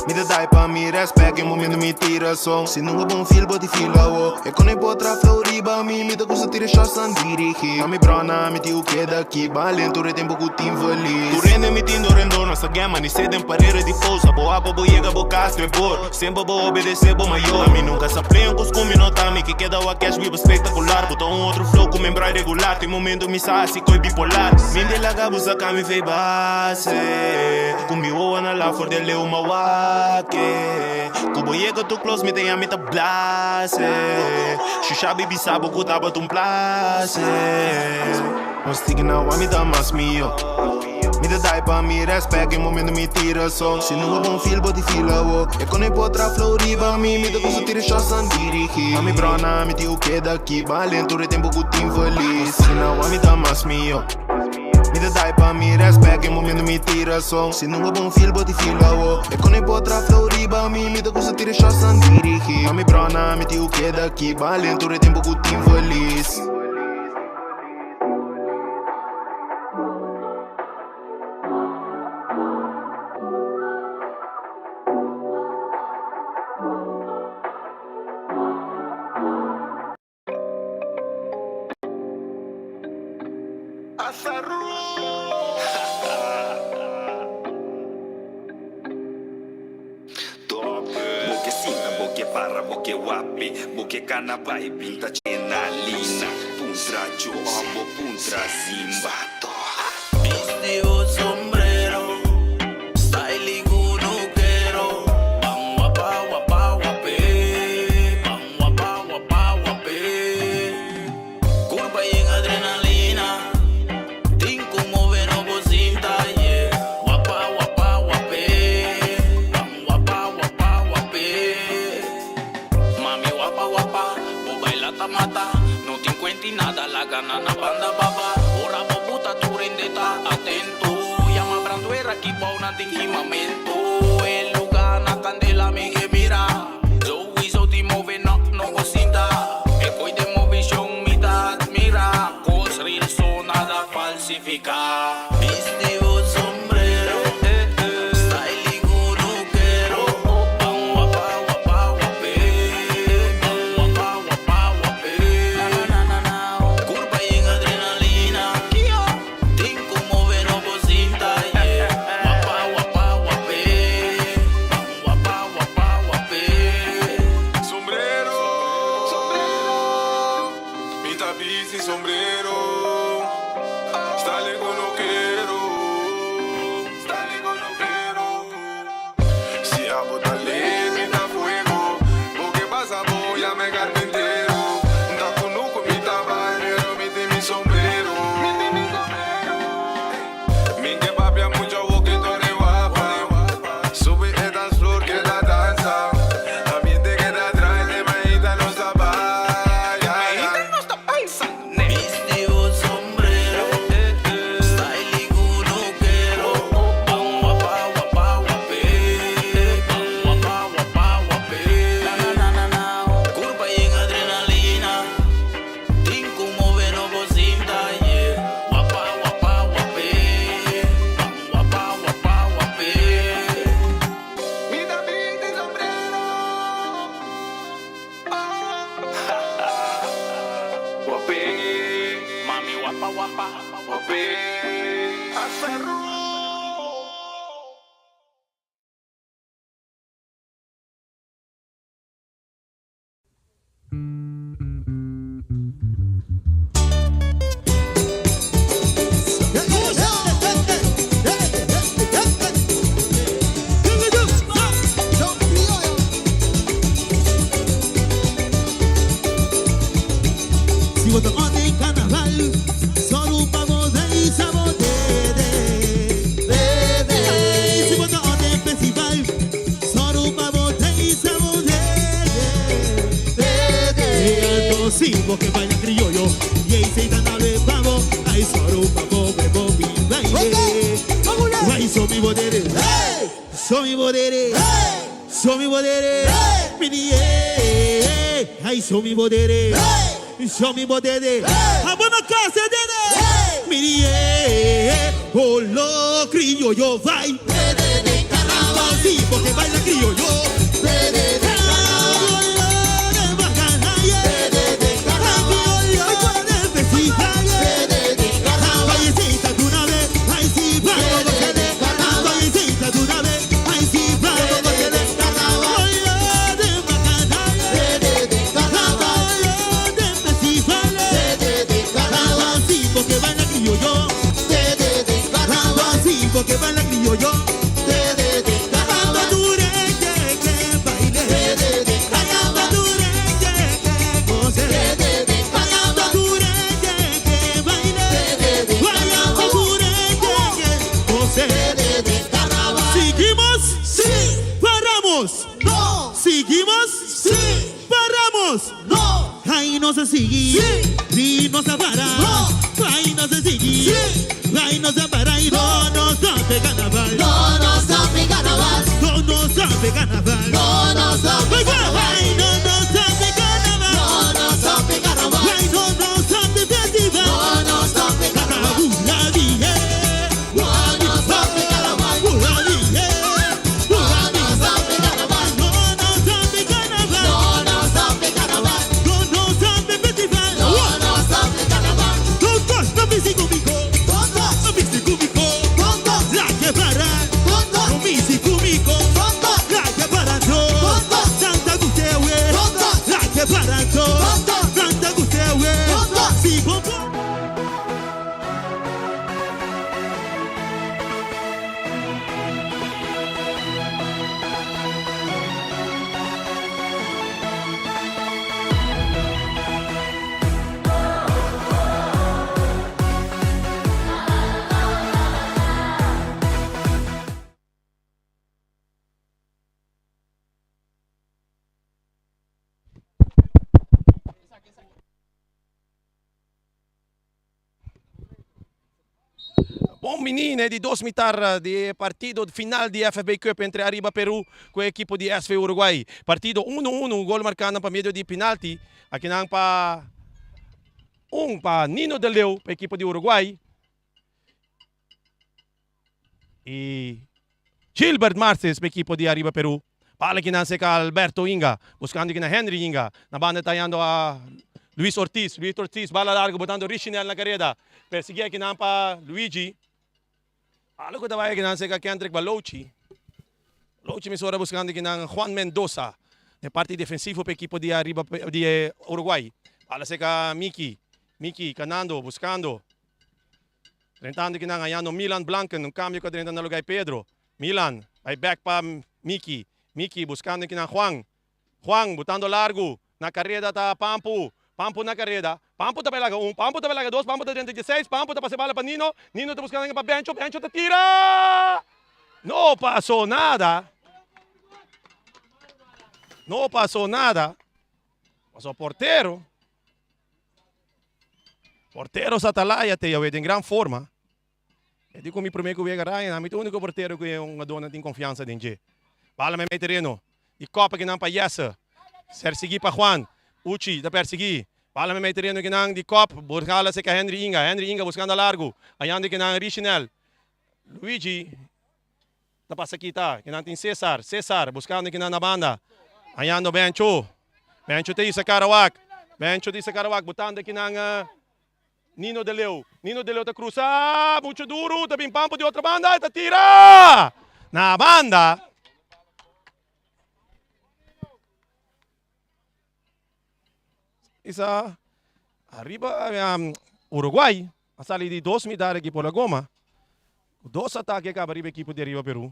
Mi ta dai pa mi respect, e momento mi tira so. Si no bon feel, body feel awo. E con e potra flow riba mi, mi ta gusta tira shots an dirigi. Mami brona, mi tio queda aqui, balento, re tempo ku team feliz. Tu rende mi tindo rendo, nossa gama, ni cedem parede de força. Boa bo llega bo castro e bor. Sempre vou obedecer bo maior. A mim nunca se apream com os cumi no tami. Que queda o cash vivo espetacular. Botou um outro flow com membro regular. Tem momento me saci coi bipolar. Minde la gabusa kami fei base. Ku mi wowo na la for de leu ma wak e. Ku bo yega too close mi ta ya mi ta blase. Shusha bibi sa bo ku tabata un place. Nos tigi na wa mi ta mas mio. Mi ta dai pa mi respect e momento mi tira so. Si no bo bon feel bo di feel awo. E con e por tra flow riba mi. Mi ta gusta tira shots an dirigi. Pa mi brona mi tin ku keda aki. Balen tur e tempo ku tin feliz. Nos tigi na wa mi ta mas mio. Mi ta dai pa mi respect e momento mi tira so. Si no bo bon feel bo di feel awo. E con e por tra flow riba mi. Mi ta gusta tira shots an dirigi. Pa mi brona mi tin ku keda aki. Balen tur e tempo ku tin feliz. Bo ke sinta, bo ke para, bo ke wape, bo ke kana bai binta chenalina, puntra Joa, bo puntra Zimba to. Bisti bo sombrero, style kunukero, ban wapa wapa wap'é, ban wapa wapa wap'é. Kurpa yen adrenalina. Tin ku move no bo sinta, yeah. Wapa wapa wap'é, ban wapa wapa wap'é. Mami wapa wapa, bo baila ta mata. No tin kuenti nada, laga nan na banda baba. Ora bo buta tur hende ta atento. Yama branduera ki bou nan tin kimamentu. E luga na kandela mi ke mira. Souiso tin move no no bo sinta. E koy den movishon mi ta admira. Kos real so nada falsifica. Bisti bo sombrero, style kunukero. Ban wapa wapa wap'é, ban wapa wapa wap'é. Kurpa yen adrenalina, tin ku move no bo sinta, yeah. Wapa wapa wap'é, ban wapa wapa wap'é. Sombrero, mi ta bisti sombrero, style kunukero, style kunukero. Si abo ta lit, mi ta fuego, bo ke pasa bo yama e carpintero. Ta kunuku mi ta bai, pero mi tin mi sombrero. Mi ke papia mucho bo ke tur e wapa. Subi e dance floor keda dansa. Ambiente keda draai te mainta nos ta bai. Bisti bo sombrero, style kunukero. Ban wapa wapa wap'é, ban wapa wapa wap'é. Kurpa yen adrenalina, tin ku move no bo sinta, yeah. Wapa wapa wap'é, ban wapa wapa wap'é. Mi ta bisti sombrero. Wap'é, Mami wapa wapa, wap'é. Asaru. Si bo ta on den carnaval, sòru pa bo reisa bo dede. Ey, si bo ta on den festival, sòru pa bo reisa bo dede. Ey, anto si bo ke baila crioyo, y ey sei ta na beba bo, ay sòru pa bo bebo mi baile. Ay, so mi bo dede, so mi bo dede, so mi bo dede, mi di ey, ay so mi bo dede, so mi bo dede, abo no kasa dede, mi di ey, olo crioyo vai. Sí, porque baila crioyo. Porque baila criollo. Paramos! No! Seguimos? Sí! Paramos! No! Ay nos a sigui! Sí! Ni nos a para! No! Ay nos a sigui! Sí! Ay nos a para y no nos stop e carnaval! No nos stop e carnaval! No nos stop e carnaval! No nos stop e carnaval! Ay no nos stop e carnaval! No nos stop e carnaval! Ay no nos stop e festival! No nos stop e carnaval! Bula di No nos stop e carnaval! Bula di No nos stop e carnaval! No nos stop e carnaval! No nos stop e carnaval! No nos stop e festival! No nos stop e carnaval! Todos no bisti kumico! Todos! No bisti kumico! Todos! La que para! Todos! No bisti kumico! Todos! La que para Todos! Santa Gustewe! Todos! La que para Todos! Santa Gustewe! Todos! Si pompo! Bon menina di dos mitar di partido final di FFB Cup entre Ariba Peru ku e ekipo di SV Uruguay. Partido uno uno, gol marká nan pa medio di penalti. Akinan pa un pa Nino de Leeuw pa ekipo di Uruguay. I Gilbert Martes pa ekipo di Ariba Peru. Bala kinan seka Alberto Inga, buskando kinan Henry Inga. Na banda ta yando a Luis Ortiz. Luis Ortiz bala largo botando Richinel na kareda. Persiguí akinan pa Luigi. Bala ku ta bai akinan seka Kendrick Balochi. Balochi mesora buskando kinan Juan Mendoza. Den parti defensivo pa ekipo di Ariba di Uruguay. Bala seka Miki. Miki kanando buskando. Drentando kinan hayando Milan Blanken. Un kambio ku a drenta na lugar di Pedro. Milan bai bek pa Miki. Miki buskando kinan Juan. Juan botando largu. Na kareda ta Pampu. Pampu na kareda. Pampu ta bai laga un. Pampu ta bai laga dos. Pampu ta drenta dieseis. Pampu ta pasa e bala pa Nino. Nino ta buskando pa Bencho. Bencho ta tira! No pasó nada. No pasó nada. Pasó portero. Portero Satalaya te yawe den gran forma. E di ku mi promé ku wega Ryan, ami ta úniko portero ku e hungadónan tin konfiansa den dje. Bala meimei tereno. Di kòp akinan pa Jesse. Ser sigui pa Juan. Uchi ta persiguí. Bala meimei tereno akinan di kòp. Burgala seka Henry Inga. Henry Inga buskando largu. Ayando akinan Richinel. Luigi ta pasa kita. Kinan tin Cesar. Cesar buskando kinan na banda. Ayando Bencho. Bencho ta isa Karawak. Bencho ta isa Karawak botando kinan Nino de Leeuw. Nino de Leeuw ta cruza. Mucho duro. Ta bin Pampo di otro banda. Ta tira! Na banda. Isa ariba Uruguay a sali di dos mitar ekipo la goma. Dos atake kaba riba ekipo di ariba Peru.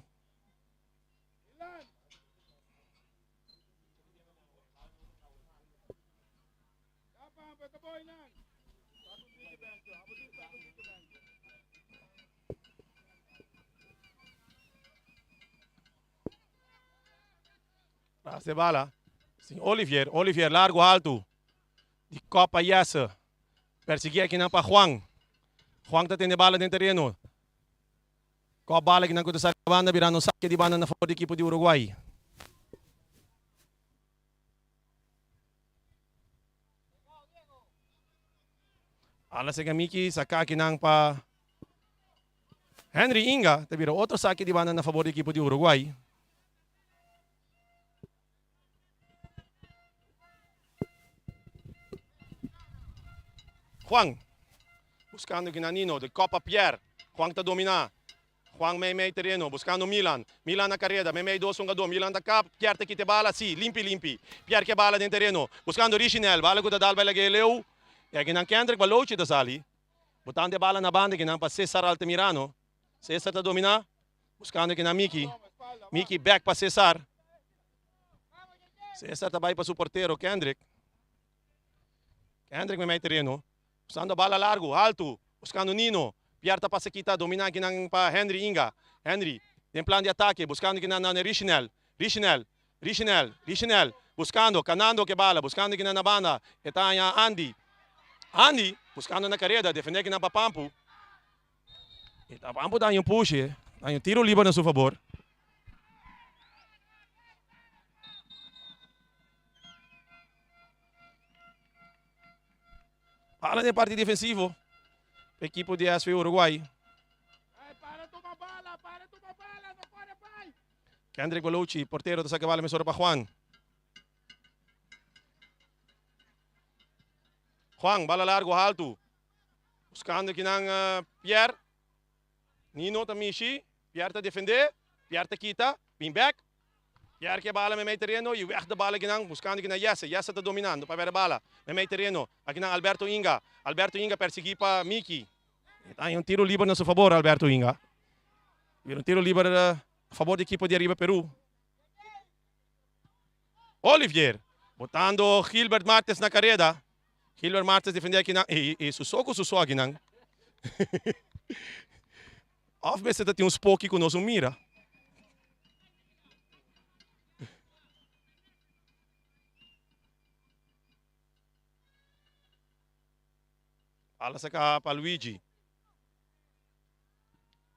Pase bala. Sin Olivier. Olivier largo alto. Di kop pa Jesse. Persiguí akinan pa Juan. Juan ta tene bala den tereno. Kop bala akinan ku ta sali na banda birando un sake di banda na favor di ekipo di Uruguay. Ala sega Miki saka akinan pa Henry Inga. Ta bira otro sake di banda na favor di ekipo di Uruguay. Juan buscando kinan Nino de Copa Pierre. Juan ta domina. Juan mei mei tereno buscando Milan. Milan na careda mei mei dos hungador. Milan ta kap. Pierre ta kita e bala. Si, limpi limpi. Pierre ke bala den tereno. Buscando Richinel. Bala ku ta dal bai lag'e leu. E akinan Kendrick Balochi ta sali. Botando e bala na banda kinan pa Cesar Altamirano. Cesar ta domina. Buscando kinan Miki. Miki back pa Cesar. Cesar ta bai pa su portero Kendrick. Kendrick mei mei tereno. Buscando bala largo, alto. Buscando Nino. Pierre ta pasa kita, domina kinan pa Henry Inga. Henry den plan di atake, buscando kinan na Richinel. Richinel. Richinel, Richinel, buskando, kanando ku e bala, buskando kinan na banda, e ta haña Andy. Andy, buskando na kareda, defendé kinan pa Pampu. E ta Pampu ta haña un pushe, ta haña un tiro liber na su fabor. Bala den parti defensivo. Ekipo di SV Uruguay. Kendrick Bolucci, portero, ta saca bala mesora pa Juan. Juan, bala largo, alto. Buscando kinan uh, Pierre. Nino ta mishi. Pierre ta defende. Pierre ta kita. Bin back. Pierre ke bala meimei tereno y weg de bala kinan buscando kinan Jesse. Jesse ta dominando pa bere bala. Meimei tereno. Akinan Alberto Inga. Alberto Inga persegui pa Miki. E ta un tiro liber na su favor Alberto Inga. Bira un tiro liber a favor di ekipo di Ariba Peru. Olivier botando Gilbert Martes na kareda. Gilbert Martes defende akinan y, y su so ku su so akinan. Of mester ta tin un spoki ku nos un mira. Bala saka pa Luigi.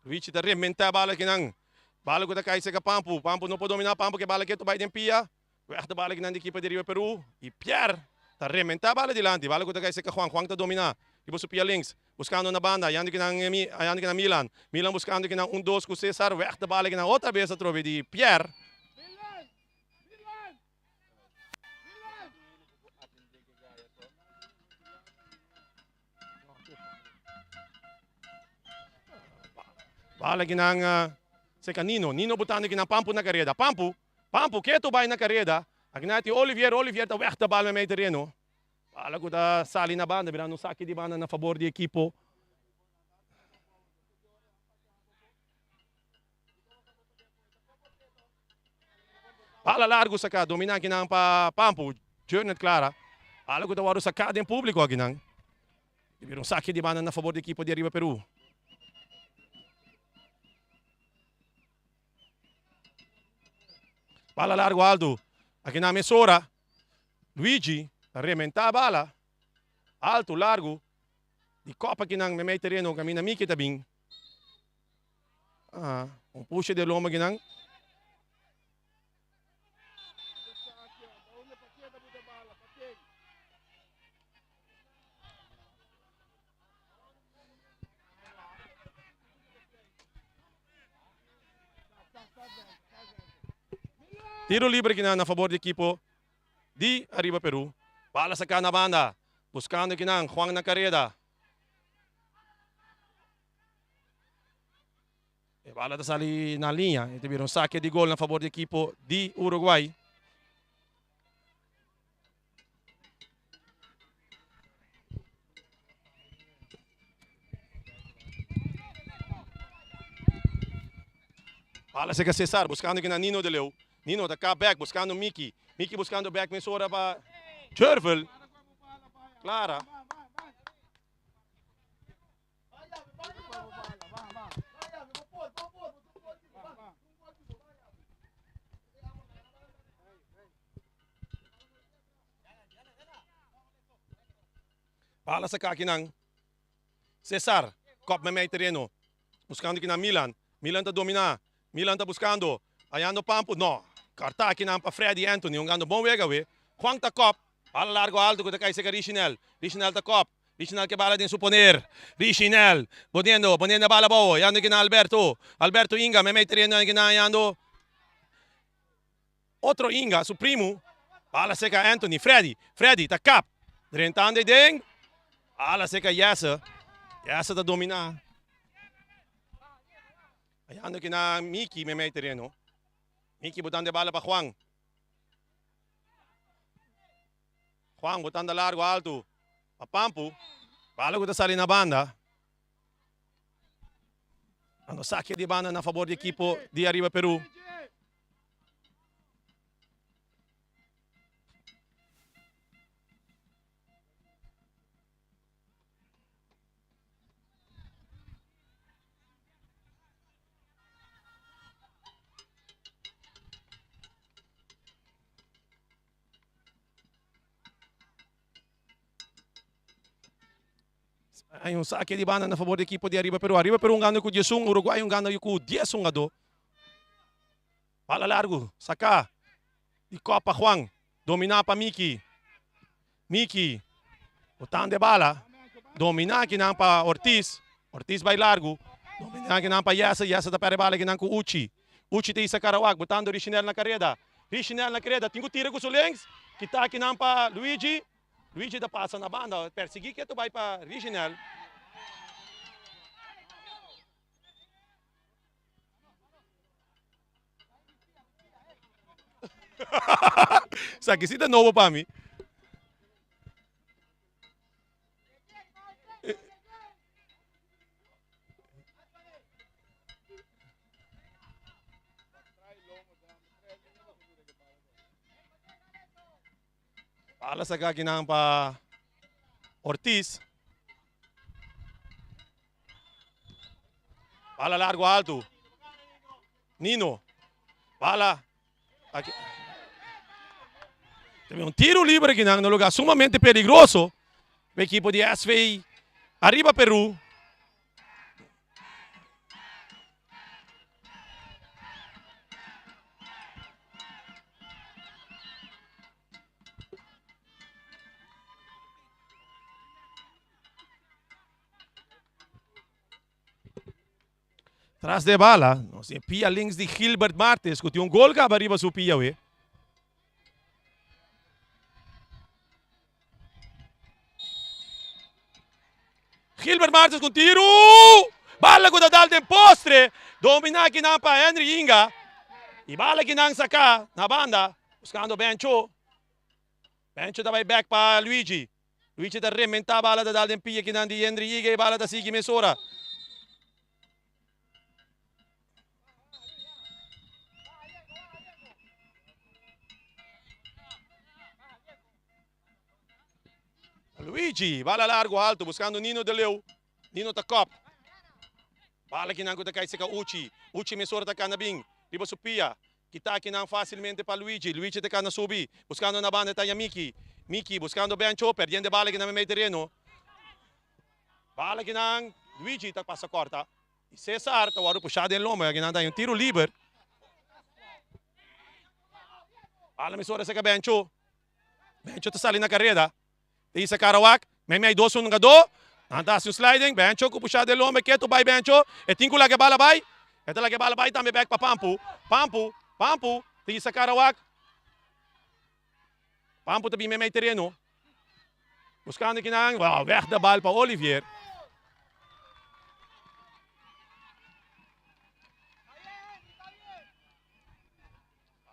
Luigi ta rementa bala kinan. Bala ku ta kai seka Pampu. Pampu no por domina Pampu ke bala ketu bai den pia. Weg de bala kinan di ekipo di Riba Peru. Y Pierre ta rementa bala dilanti. Bala ku ta kai seka Juan. Juan ta domina. Riba su pia links. Buscando na banda. Ayando kinan ayando kinan Milan. Milan buscando kinan un dos ku Cesar. Weg de bala kinan otra bes atrobe di Pierre. Bala kinan seka Nino. Nino botando kinan Pampu na kareda. Pampu, Pampu ketu bai na kareda. Akinan tin Olivier, Olivier ta weg ta bal mei tereno. Bala ku ta sali na banda, birando un saki di banda na fabor di ekipo. Bala largu saka, domina akinan pa Pampu. Jurnet Clara. Bala ku ta wòrdu saká den públiko akinan. I bira un saki di banda na fabor di ekipo di Ariba Peru. Bala largu altu. Akinan mesora. Luigi ta rementá bala. Altu, largu. Di kòp akinan meimei tereno kaminda Miki ta bin. Ah, un pushe de lomba akinan. Tiro libre kinan na favor di equipo di Arriba Peru. Bala saca na banda. Buscando kinan Juan na carrera. E bala ta sali na liña. E ta bira un saque di gol na favor di equipo di Uruguay. Bala seca Cesar buscando kinan Nino de Leeuw. Nino ta kap back buscando Miki. Miki buscando back mesora pa Jervel. Clara. Bala saka akinan. Cesar, kop mei tereno. Buscando akinan Milan. Milan ta domina. Milan ta buscando. Hayando Pampu. No. Karta akinan pa Freddy Anthony. Hungando bon wega we. Juan ta kop. Bala largo alto ku ta kai seka Richinel. Richinel ta kop. Richinel ke bala den su poner. Richinel. Poniendo, poniendo bala abou. Hayando akinan Alberto. Alberto Inga. Mei mei tereno akinan hayando. Otro Inga, su primu. Bala seka Anthony. Freddy. Freddy ta kap. Drentando e den. Bala seka Jesse. Jesse ta domina. Hayando akinan Miki mei mei tereno. Miki botando e bala pa Juan. Juan botando largo alto pa Pampu. Bala ku ta sali na banda. Ando saque di banda na favor di ekipo di Arriba Peru. Hay un saque di banda na favor di ekipo di Ariba Peru. Ariba Peru hungando ku diesun, Uruguay hungando ku dies hungadó. Bala largu, saká di kòp pa Juan, dominá pa Miki. Miki botando e bala, dominá akinan pa Ortiz. Ortiz bai largu, dominá akinan pa Jesse. Jesse ta pèrdè bala akinan ku Uchi. Uchi ta hisa Karawak, botando Richinel na kareda. Richinel na kareda, tin ku tira ku su links. Kita akinan pa Luigi. Luigi ta pasa na banda, persiguí ketu bai pa Richinel. Esaki si ta nobo pa mi. Bala saka akinan pa Ortiz. Bala largo alto. Nino. Bala. Aki. También un tiro libre akinan na lugar sumamente peligroso. E equipo di SV Arriba Peru. Tras de bala, nos tin pia links di Gilbert Martes, ku tin un gol kaba riba su pia we. Gilbert Martes ku tiru! Bala ku ta dal den postre. Domina kinan pa Henry Inga. I bala kinan saka na banda. Buskando Bencho. Bencho ta bai bek pa Luigi. Luigi ta rementa bala ta dal den pia kinan di Henry Inga i bala ta sigui mesora. Luigi, bala largo alto buscando Nino de Leeuw. Nino ta kop. Bala kinan ku ta kai seka Uchi. Uchi mesora ta kana bin riba su pia. Kita kinan facilmente pa Luigi. Luigi ta kana subi buscando na banda ta Miki. Miki buscando Bencho perdiendo bala kinan mei tereno. Bala kinan Luigi ta pasa corta. Y Cesar ta wòrdu pushá den lomba y akinan ta hay un tiro liber. Bala mesora seka Bencho. Bencho ta sali na kareda. Ta hisa kara wak. Meimei dos hungadó. Nan ta hasi un sliding. Bencho ku pushá den lomba e ketu bai Bencho. E tin ku laga e bala bai. E ta laga e bala bai tambe bèk pa Pampu. Pampu, Pampu ta hisa kara wak. Pampu ta bin meimei tereno. Buskando kinan. Wow, wèg de bal pa Olivier.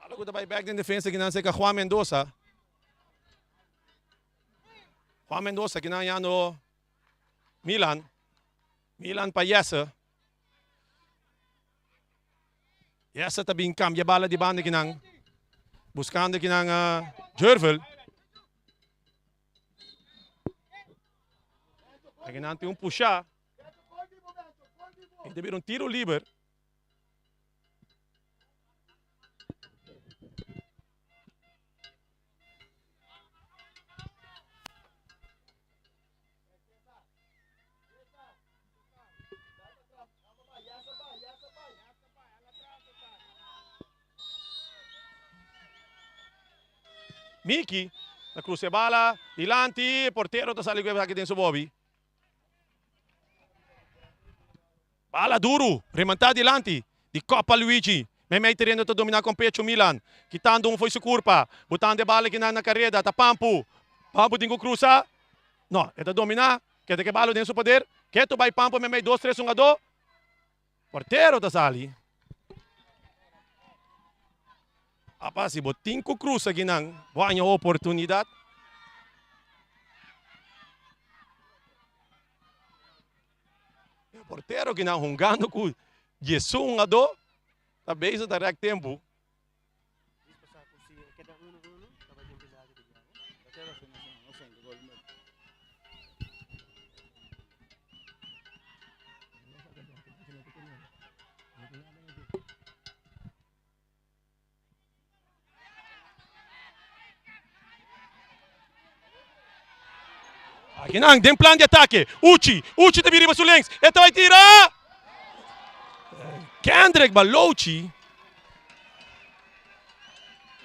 Bala ku ta bai bèk den defensa kinan serka Juan Mendoza. Juan Mendoza kinan yando Milan. Milan pa Jesse. Jesse ta bin kambia bala di banda kinan. Buskando kinan uh, Jervel. Akinan tin un pusha. E ta bira un tiro liber. Miki ta cruza e bala dilanti, portero ta sali cu esaki den su bobi. Bala duru, remantá dilanti di Copa Luigi. Meimei tereno ta dominá con pecho Milan. Kitando un fo'i su curpa. Botando e bala kinan na careda. Ta Pampu. Pampu tin cu cruza. No, e ta dominá. Keda cu e bala den su poder. Ketu bai Pampu meimei dos tres hungadó. Portero ta sali. Apa si bo tin cu cruza kinan, bo haña oportunidad. E portero kinan hungando ku diesun hungadó ta bezig ta rèk tempu. Akinan den plan di atake. Uchi, Uchi ta bin riba su links. E ta bai tira! Kendrick Balochi.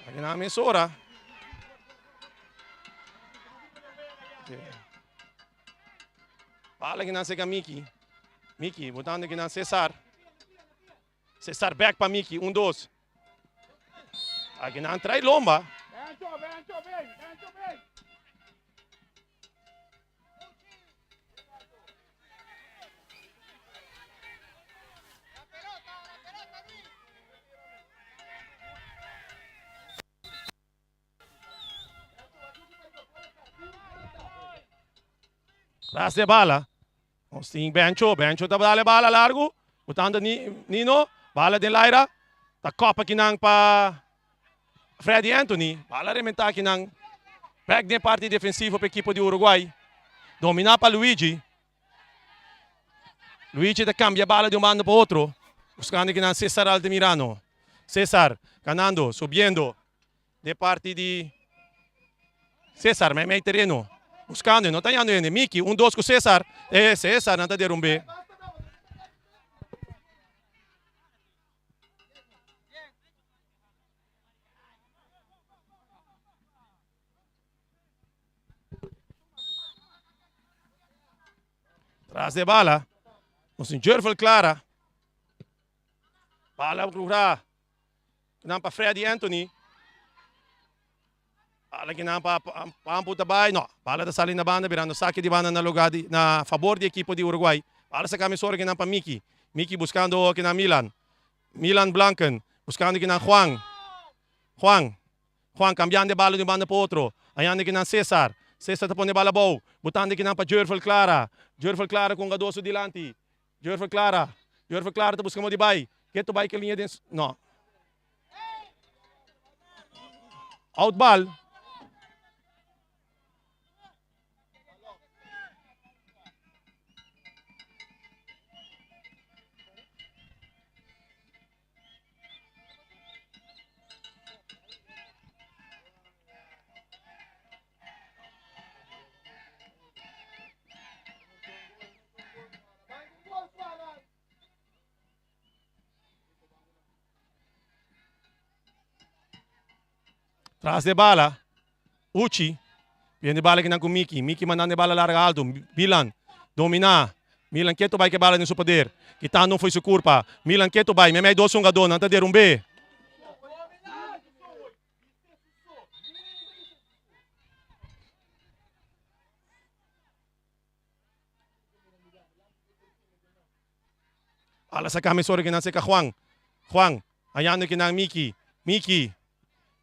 Akinan mesora. Bala kinan seka Miki. Miki botando kinan Cesar. Cesar back pa Miki. Un dos. Akinan trai lomba. Tras de bala. Nos tin Bencho. Bencho ta dale bala largo. Botando Nino. Bala den laira. Ta kop akinan pa Freddy Anthony. Bala rementa akinan. Back den parti defensivo pa ekipo di Uruguay. Domina pa Luigi. Luigi ta cambia bala di un banda pa otro. Buscando akinan Cesar Altamirano. Cesar ganando, subiendo. De parti di Cesar, mei mei tereno. Buscando, no ta yando hende. Miki, un dos cu Cesar. Eh, Cesar, nan ta derumbe. Tras de bala, nos tin Jurvel Clara. Bala cruzá. Nan pa Freddy Anthony. Bala ki nan pa Pampu ta bai. No, bala ta sali na banda birando saki di banda na lugar di na fabor di ekipo di Uruguay. Bala saka mesora ki nan pa Miki. Miki buskando ki nan Milan. Milan Blanken buskando ki nan Juan. Juan. Juan kambiando e bala di un banda pa otro. Ayando ki nan Cesar. Cesar ta pone bala abou. Butando ki nan pa Jurvel Clara. Jurvel Clara ku un gadoso dilanti. Jurven Clara, Jurven Clara ta buska mo di bai. Keto bai ke liña den su, no. Out bal. Tras de bala, Uchi. Viene bala kinan ku Miki. Miki mandando e bala larga alto. Milan domina. Milan keto bai ke bala den su poder. Kitando fo'i su kurpa. Milan keto bai. Memei dos hungadó. Nan ta derumbe. Ala sa kami sori kinan seka Juan. Juan, ayando kinan Miki. Miki,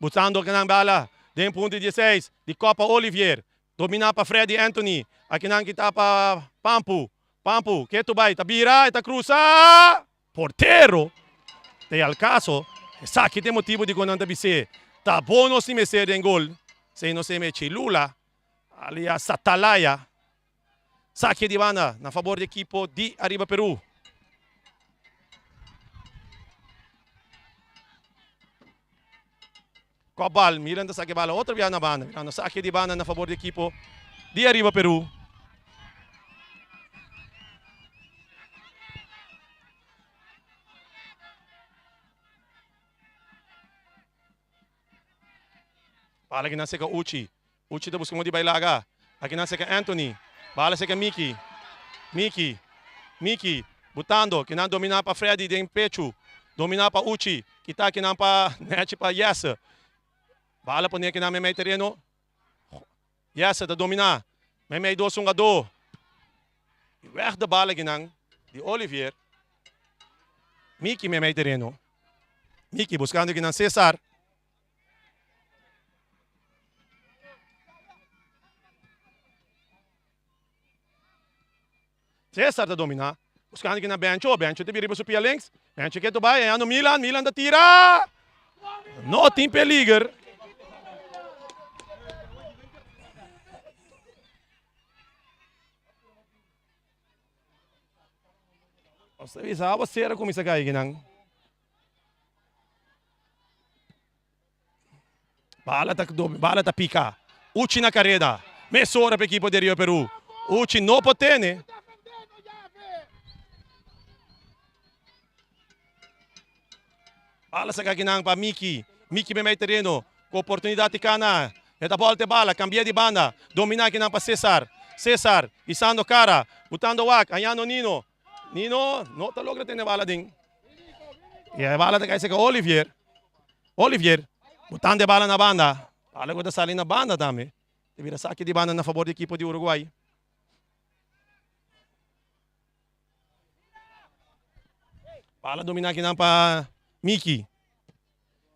buscando kinan bala den punto 16 di Copa Olivier. Domina pa Freddy Anthony. Akinan kita pa Pampu. Pampu, ketu bai, ta bira, e ta cruza. Portero te al caso, esaki ta e motibo di con nan ta bis'é ta bo nos tin mester den gol, esei nos tin Chilula alias Satalaya. Saki di banda na fabor di ekipo di Ariba Peru. Kop bal, Milan ta saki bala otro bia na banda, mirando saki di banda na fabor di ekipo di Ariba Peru. Bala ki nan seka Uchi. Uchi ta buska modo di bai laga. Aki nan seka Anthony. Bala seka Miki. Miki. Miki. Butando. Ki nan domina pa Freddy den pechu. Domina pa Uchi. Kita ki nan pa Nechi pa Jesse. Bala pone ki nan meimei tereno. Jesse ta domina. Meimei dos hungadó. Weg de bala ki nan di Olivier. Miki meimei tereno. Miki buskando ki nan Cesar. Cesar ta domina. Buscando ki na Bencho. Bencho ta bira riba su pia links. Bencho ke bai ayando Milan. Milan ta tira. No tin peliger. Nos ta bisa awa sera kuminsa kai kinan. Bala ta, bala ta pica. Uchi na careda. Mesora pa equipo di Rio Peru. Uchi no por tene. Bala saka kinan pa Miki. Miki meimei tereno. Ku oportunidat di kana. E ta bòlta e bala, kambia di banda. Dominá kinan pa Cesar. Cesar, isando kara, butando wak, hañando Nino. Nino no ta logra tene bala den. I e bala ta kai serka Olivier. Olivier, butando e bala na banda. Bala ku ta sali na banda tambe. Ta bira saki di banda na fabor di ekipo di Uruguay. Bala domina kinan pa Miki.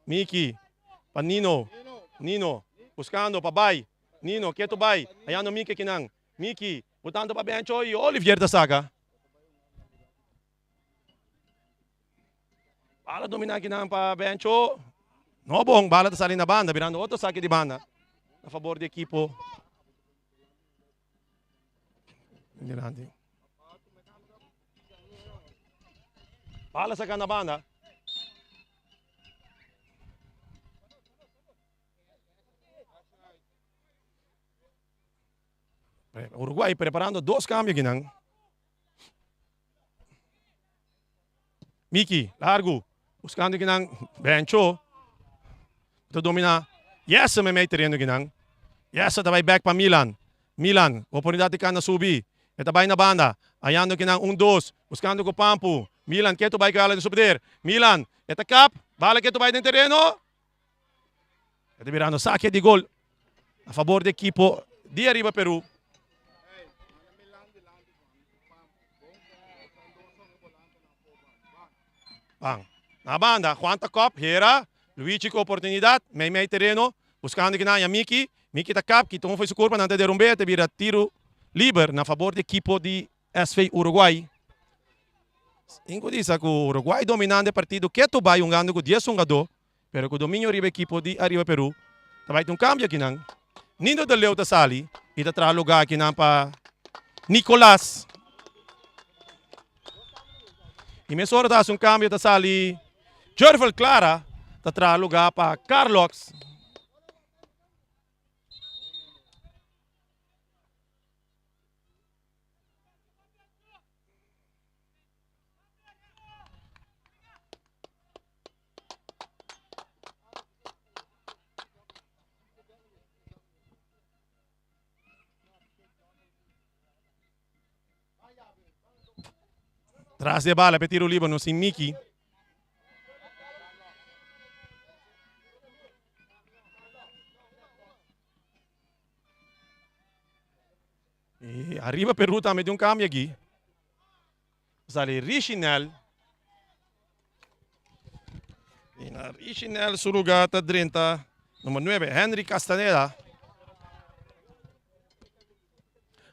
Miki pa Nino. Nino buscando pa bay. Nino ketu bay. Hayando Miki kinan. Miki botando pa Bencho y Olivier ta saca. Bala domina kinan pa Bencho. No bon, bala ta sali na banda, birando otro saki di banda na favor di ekipo. Dilanti. Bala saca na banda. Uruguay preparando dos cambio kinan. Miki, largo. Buscando kinan Bencho. Ta domina. Yes, me mei terreno kinan. Yes, ta bai back pa Milan. Milan, oportunidad di cana subi. E ta bai na banda. Hayando kinan un dos. Buscando cu Pampu. Milan, ketu bai cu ala di su poder. Milan, e ta kap. Bala ketu bai den terreno. E ta birando saque di gol a favor di equipo di Ariba Peru. Ban. Na banda, Juan ta kop, hera, Luigi ku oportunidad, mei mei tereno, buscando kinan ya Miki, Miki ta kap, kita un foi su curpa, nan ta derumbe, ta bira tiro liber na favor di equipo di SV Uruguay. Tin ku bisa ku Uruguay dominando e partido ketu bai hungando ku dies hungadó, pero ku dominio riba ekipo di Ariba Peru. Ta bai tin un kambio akinan. Nindo de Leeuw ta sali i ta traha lugá akinan pa Nicolas. I mesora ta hasi un kambio ta sali Jervel Clara ta traha lugá pa Carlox. Tras de bala pe tiro liber nos tin Miki. Y arriba Peru tambe tin un cambio aki. Sali Richinel. Y na Richinel su lugar ta drenta nummer 9, Henry Castaneda.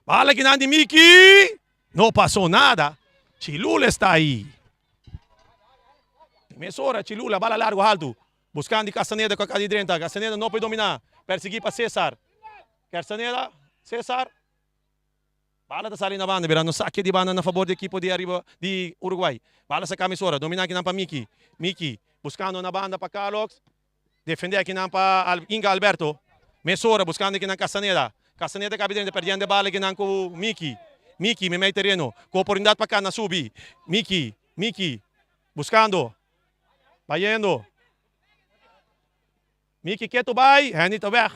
Bala kinan di Miki. No pasó nada. Chilula está ahí. Mesora Chilula, bala largo alto. Buscando Castaneda cu a di drenta. Castaneda no por domina. Persegui pa Cesar. Castaneda, Cesar. Bala ta sali na banda, birando sake di banda na fabor di ekipo di ariba di Uruguay. Bala saka mesora, domina akinan pa Miki. Miki buscando na banda pa Carlox. Defende akinan pa Inga Alberto. Mesora buscando akinan Castaneda. Castaneda kabi drenta perdiendo e bala akinan ku Miki. Miki meimei tereno. Ku oportunidad pa kana subi. Miki, Miki buscando. Bayendo. Miki ketu bai, Henny ta weg.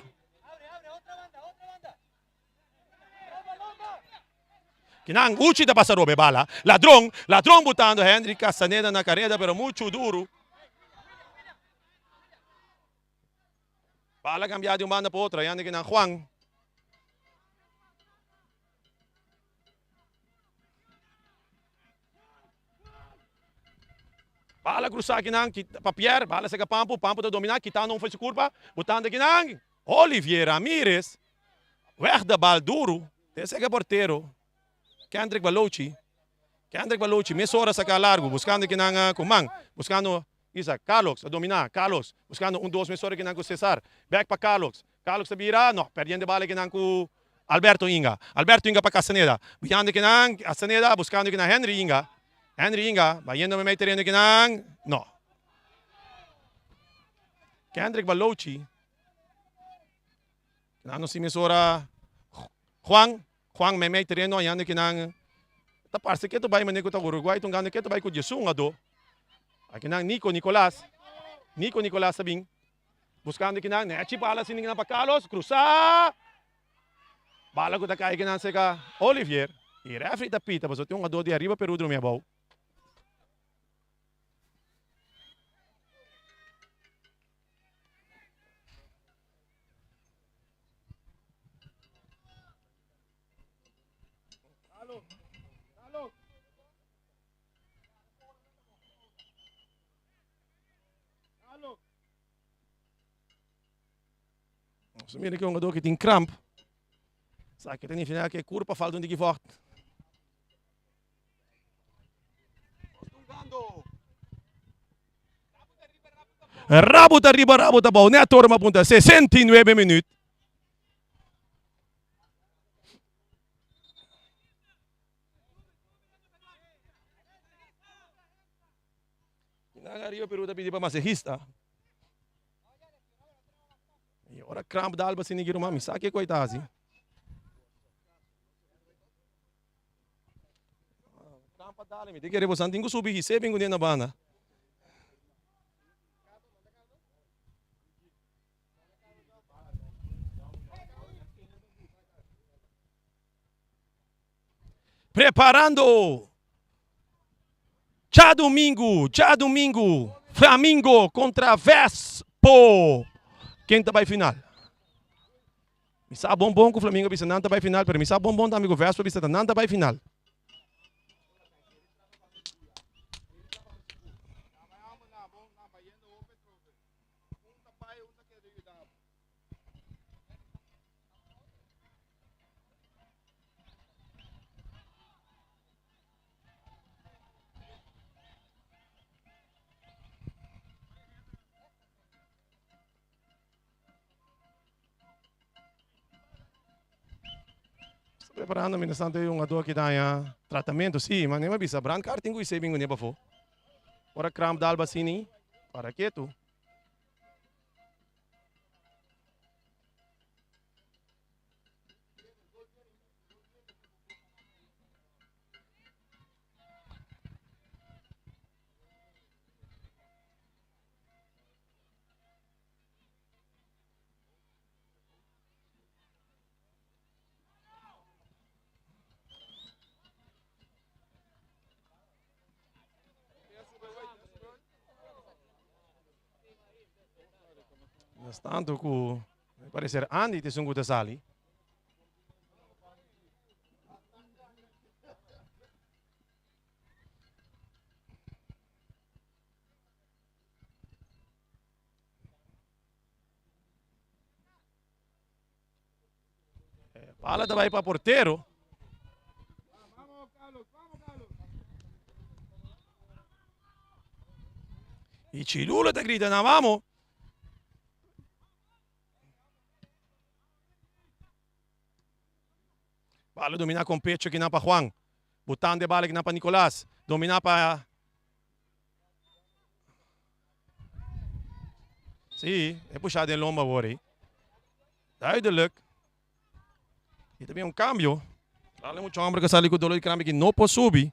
Kinan Uchi ta pasa roba e bala. Ladron, ladron butando Henry Castaneda na careda pero mucho duro. Bala cambia di un banda pa otro, ayando kinan Juan. Bala cruza kinan pa Pierre, bala seca Pampu, Pampu ta domina, kitando un fo'i su curpa, butando kinan Olivier Ramirez. Weg de bal duru, te sega portero Kendrick Balochi. Kendrick Balochi mesora saka largu, buscando kinan cu man, buscando Isa, Carlos a domina, Carlos buscando un dos mesora kinan cu Cesar, back pa Carlos, Carlos ta bira, no, perdiendo e bal kinan cu Alberto Inga, Alberto Inga pa Castaneda, buyando kinan, Castaneda buscando kinan Henry Inga, Henry Inga, bayendo memey tereno kinan, no. Kendrick Balochi. Nan nos tin mesora Juan. Juan meimei tereno ayando kinan ta parse ke ta bai manera ku ta Uruguay ta hungando ke ta bai ku diesun hungadó. Akinan Nico Nicolas, Nico Nicolas ta bin buskando kinan nechi bala asina kinan pa Carlos krusa bala ku ta kai kinan serka Olivier i refri ta pita pasobra tin un hungadó di ariba Peru drumi abou. Nos mira ki un jugador ki tin kramp. Sa ki ta nifiká ku e kurpa falta un tiki vògt. Rabo ta riba, rabo ta bou. Net ora mi a punta 69 minuut. Nan ariba Peru ta pidi pa masajista. Y ora kramp dal pa sini ki ruman, mi sa ke koe ta hasi. Kramp a dal, mi ta kere bosan tin ku subi hisé bin kuné na banda. Preparando djadumingu, djadumingu, Flamingo kontra Vespo. Ken ta bai final? Mi sa bon bon ku Flamingo bisa nan ta bai final, pero mi sa bon bon tambe ku Vespo bisa ta nan ta bai final. Preparando mientras tanto e hungador ki ta haña tratamiento. Sí, ma nema bisa brandkaart tin ku isei bin kuné pafó. Ora kramp dal basini, para ketu. Mientras tanto ku me parecer Andy ta esun ku ta sali. Bala ta bai pa portero. Y Chilulo ta grita na vamos. Bala domina con pecho kina pa Juan. Botando e bala kina pa Nicolas. Domina pa Sí, e pusha den lomba awor ei. Duidelijk. Y también un cambio. Dale mucho hombre que sali cu dolor di cramp que no por subi.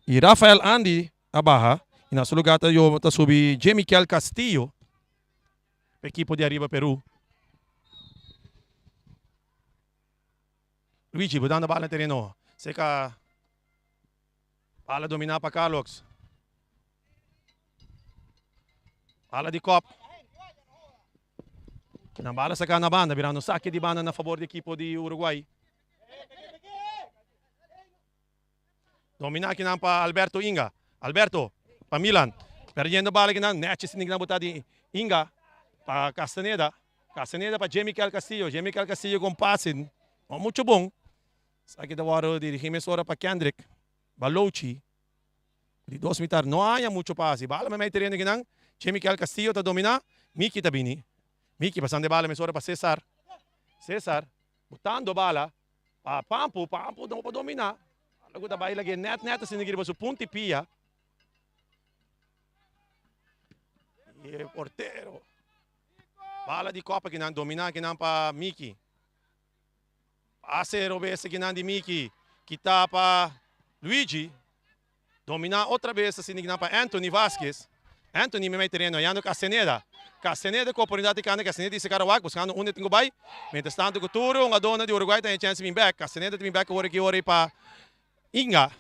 Y Rafael Andy a baha. Y na su lugar ta, yo, ta subi Jemikel Castillo. Equipo di Arriba Peru. Luigi botando bala na tereno. Seca bala domina pa Carlos. Bala di kop. Na bala saca na banda, birando saque di banda na favor di equipo di Uruguay. Domina kinan pa Alberto Inga. Alberto pa Milan. Perdiendo bala kinan. Nechi sin kinan bota di Inga pa Castaneda. Castaneda pa Jemikel Castillo. Jemikel Castillo con pase. No mucho bon. Esaki ta wòrdu dirigí mesora pa Kendrick Balochi. Di dos mitar no haña mucho pase. Bala meimei tereno kinan. Jemikel Castillo ta dominá. Miki ta bini. Miki pasando e bala mesora pa Cesar. Cesar botando bala. Pa Pampu, Pampu no por dominá. Algo ta bai lag'é nèt nèt asina riba su punta i pia. I e portero. Bala di kopa kinan dominá kinan pa Miki. Pase robes akinan di Miki. Kita pa Luigi. Domina otra bes asina akinan pa Anthony Vasquez. Anthony meimei tereno hayando Casteneda. Casteneda ku oportunidat di kanda. Casteneda di sacar awak buscando unda tin ku bai. Mientras tanto ku tur hungadónan di Uruguay ta haña chèns di bin bèk. Casteneda ta bin bèk awor aki ora ei pa Inga.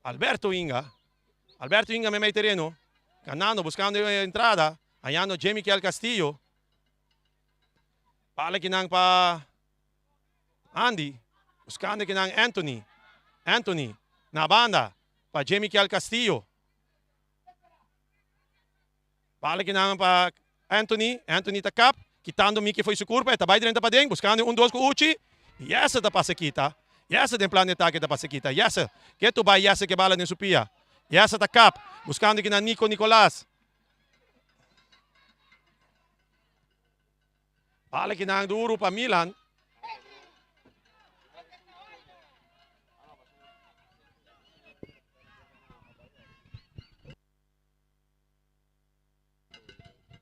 Alberto Inga. Alberto Inga meimei tereno. Ganando buscando e entrada. Hayando Jemikel Castillo. Bala kinan pa Andy. Buscando kinan Anthony. Anthony na banda pa Jemikel Castillo. Bala kinan pa Anthony. Anthony ta kap. Kitando Mickey fo'i su kurpa. E ta bai drenta paden. Buscando un dos ku Uchi. Jesse ta pasa kita. Jesse den plan di atake ta pasa kita. Jesse. Ketu bai Jesse ke bala den su pia. Jesse ta kap. Buscando kinan Nico Nicolas. Bala kinan duru pa Milan.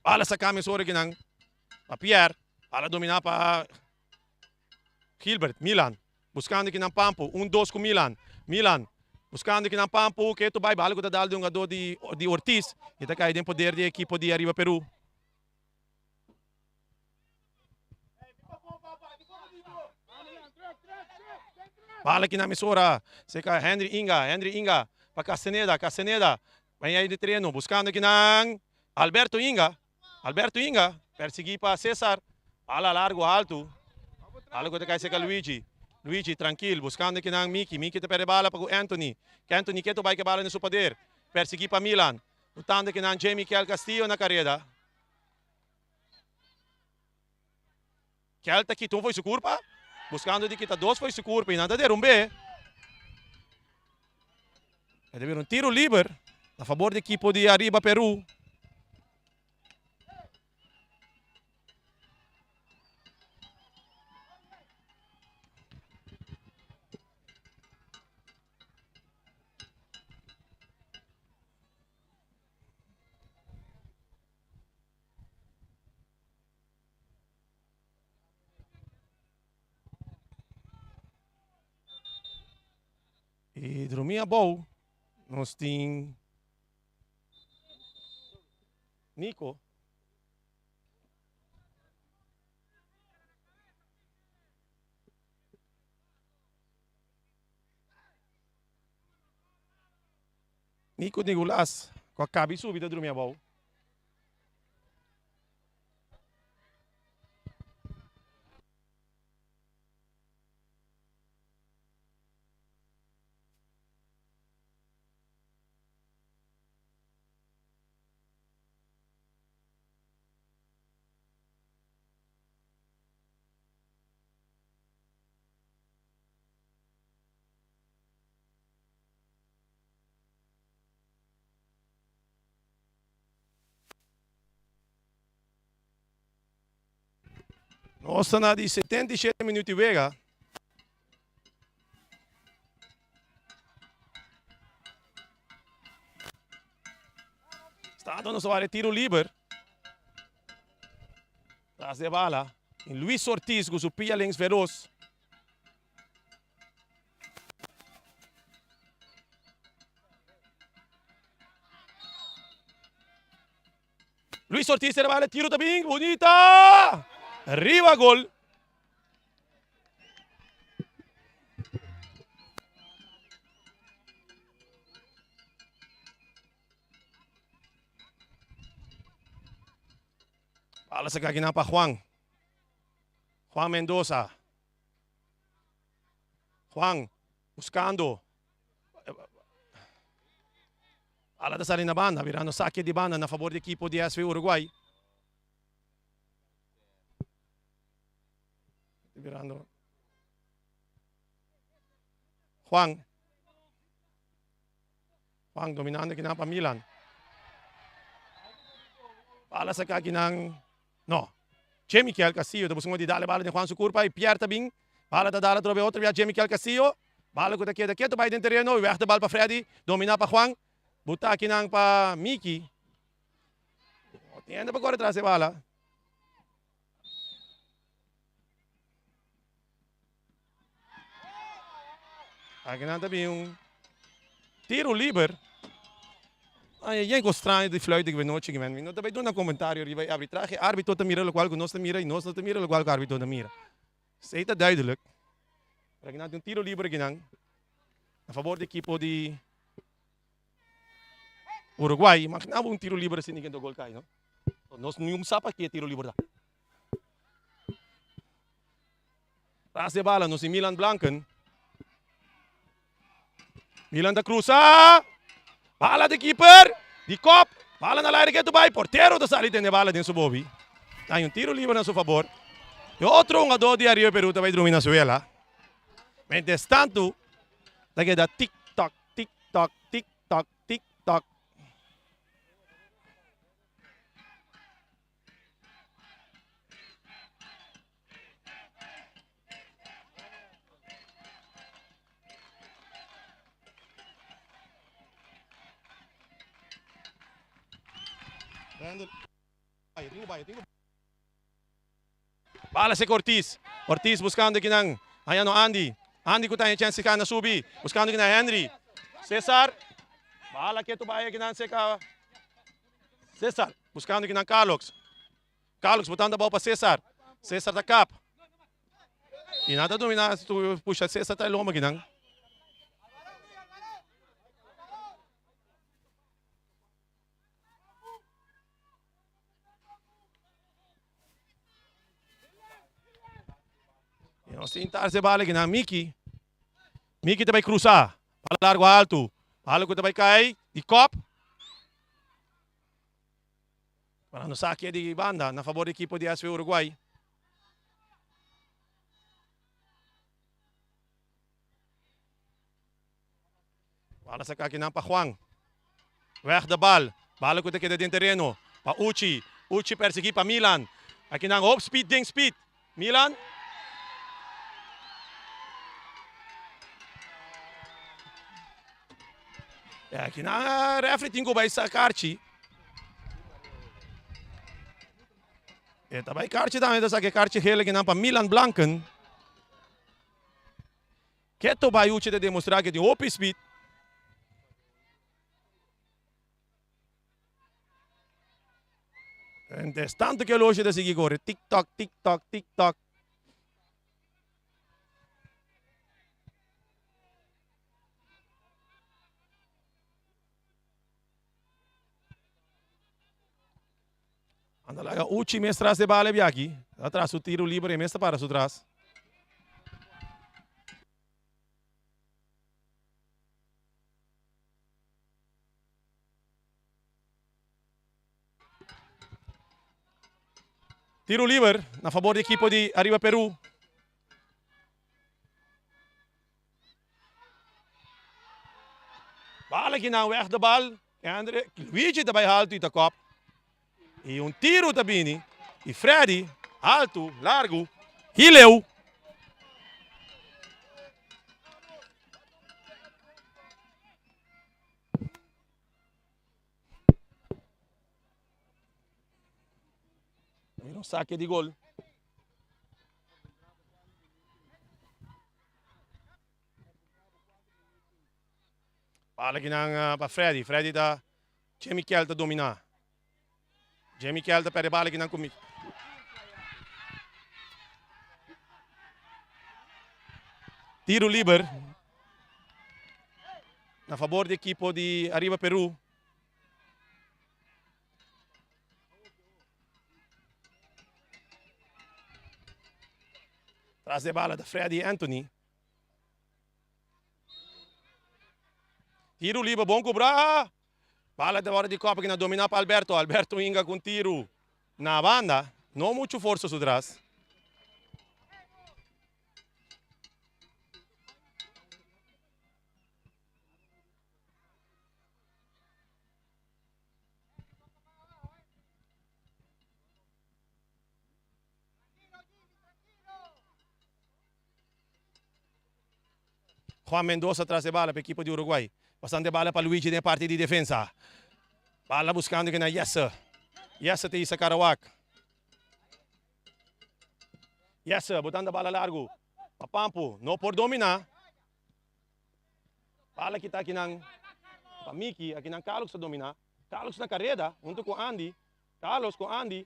Bala saca mesora kinan pa Pierre. Bala domina pa Gilbert. Milan buscando kinan Pampu. Un dos cu Milan. Milan buscando kinan Pampu. Ketu bay bala cu ta dal di hungador di di Ortiz. Y ta cay den poder di equipo di Ariba Peru. Bala kinan mesora. Seca Henry Inga. Henry Inga pa Castaneda. Castaneda. Bai aí de terreno, buscando aqui nan Alberto Inga. Alberto Inga, persegui pa Cesar. Bala largo alto. Bala ku ta kai cerca Luigi. Luigi tranquil, buscando aqui nan Miki. Miki ta perde bala pa ku Anthony. Anthony keto bai ke bala den su poder. Persegui pa Milan. Butando aqui nan Jamie Kel Castillo na careda. Kel ta kita un fo'i su kurpa, buskando di kita dos fo'i su kurpa i nan ta derumb'é. E ta bira un tiro liber na fabor di ekipo di Ariba Peru. I drumi abou nos tin Nico. Nico Nicolas ku a kabi subi ta drumi abou. Nos ta na di 77 minuut di wega. Sta dando su tiro liber. Tras de bala. Y Luis Ortiz cu su pia links veloz. Luis Ortiz era bala, tiro también, bonita. Arriba gol. Bala saca aquí pa Juan. Juan Mendoza. Juan buscando. Bala ta sali na banda, birando saque di banda na favor di equipo di SV Uruguay. Birando. Juan. Juan dominando kinan pa Milan. Bala saca kinan. No. Che Miquel Castillo ta busca di dale bala den Juan su curpa y Pierre ta bin. Bala ta dala trobe otro bia Che Miquel Castillo. Bala cu ta keda keto bay den tereno y weg de bal pa Freddy. Domina pa Juan. Buta akinan pa Miki. No tin hende pa corre tras e bala. Aki nan ta bin un tiro liber. Ay, yen ko straño di fluit di nochi ki men. Mi no ta bay duna comentario riba e arbitrahe. Arbitro ta mira locual cu nos ta mira y nos no ta mira locual cu arbitro ta mira. Esey ta duidelijk. Pero aki nan tin un tiro liber aki nan na favor di ekipo di Uruguay. Imagina bo un tiro liber asina kendo gol cay no. Nos niun sa pa ke tiro liber ta. Tras de bala nos tin Milan Blanken. Milan ta cruza. Bala di keeper. Di kop. Bala na laire ketu bai. Portero ta sali tene bala den su bobi. Ta un tiro liber na su favor. E otro hungador di Arriba Peru ta bai drumi na suela. Mientras tanto ta keda tik tok tik tok tik tok tik tok. Bala sek Ortiz. Ortiz buscando kinan. Haña no Andy. Andy cu ta haña chance cana subi. Buscando kinan Henry. Cesar. Bala ketu bay kinan seca Cesar. Buscando kinan Carlos. Carlos botando abao pa Cesar. Cesar ta kap. Y nan ta domina pusha Cesar ta e lomba kinan. Y nos tin tarse bala kinan Miki. Miki ta bay cruza. Bala largo alto. Bala cu ta bay cay di kop. Parando saque di banda na favor di equipo di SV Uruguay. Bala saca akinan pa Juan. Weg de bal. Bala cu ta keda den tereno. Pa Uchi. Uchi persegui pa Milan. Akinan hop speed den speed. Milan. Akinan refri tin cu bay sa karchi. E ta bay karchi tambe ta saca e karchi geel akinan pa Milan Blanken. Keto bay Uchi ta demostra cu e tin hopi speed. Mientras tanto que Aloshi ta sigui corre tik tok tik tok tik tok. Anda laga Uchi mes tras de bala biaki. Atras su tiro libre mes ta para su tras. Tiro liber na favor di ekipo di Arriba Peru. Bal aki nan weg de bal. Andre Luigi ta bai haltu y ta kop. Y un tiro ta bini. Y Freddy haltu, largu y leu. Mira un saque di gol. Bala kinan pa Freddy. Freddy ta Jimmy Kell ta domina. Jimmy Kell ta perde bala kinan ku Tiro liber na favor di ekipo di Arriba Peru. Tras de bala ta Freddy Anthony. Tiro liber bon cobra. Bala ta ora di kopa ki na domina pa Alberto. Alberto inga con tiro na banda. No mucho forza su tras. Juan Mendoza tras e bala pa ekipo di Uruguay. Pasando e bala pa Luigi den e parti di defensa. Bala buscando kina Jesse. Jesse ta isa Karawak. Jesse botando bala largo pa Pampo. No por domina. Bala kita akinan pa Miki, akinan Carlos ta domina. Carlos na kareda hunto ku Andy. Carlos ku Andy.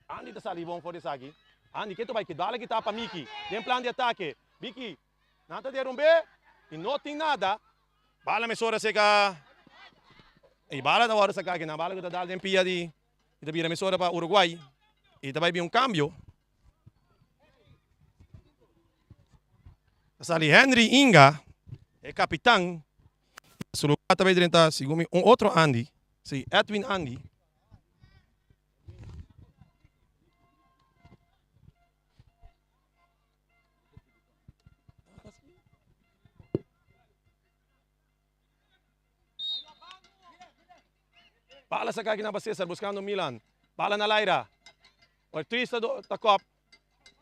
Andy ta sali bon for di esaki. Andy ke ta bai bala kita pa Miki den plan di atake. Miki nan ta derumbe y no tin nada. Bala mesora seka y bala ta wòrdu saka akinan. Bala ku ta dal den pia di y ta bira mesora pa Uruguay y ta bai bin un kambio. Ta sali Henry Inga, e kapitan. Su lugar ta bai drenta segun mi un otro Andy. Si, Edwin Andy. Bala saka akinan pa Cesar buscando Milan. Bala na laira. Ortiz ta, ta kop.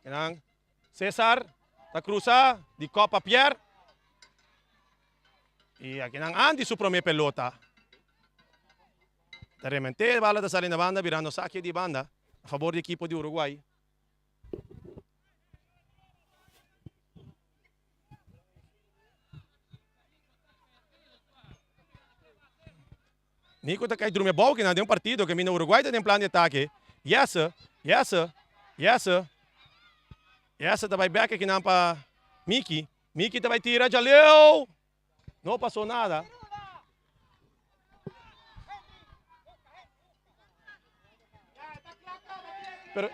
Kinan Cesar ta cruza di kop pa Pierre. Y akinan Andy su prome pelota. Ta remente bala ta sali na banda birando saque di banda a favor di equipo di Uruguay. Nico ta kai drumi abou kinan den un partido ke mina Uruguay ta den plan di atake. Jesse, Jesse, Jesse, Jesse ta bai bek kinan pa Miki. Miki ta bai tira djaleu. No pasó nada. Pero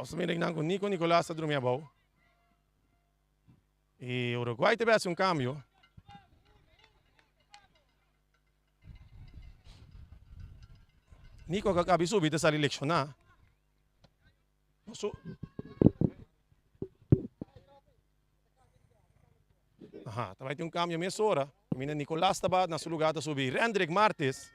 Nos mira nan ku Nico Nicolas ta drumi abou. I Uruguay ta bai hasi un kambio. Nico ka kabi subi ta sali lekshoná. Aha, ta bai tin un kambio mesora. Mina Nicolas ta ba na su lugar ta subi Rendrick Martis.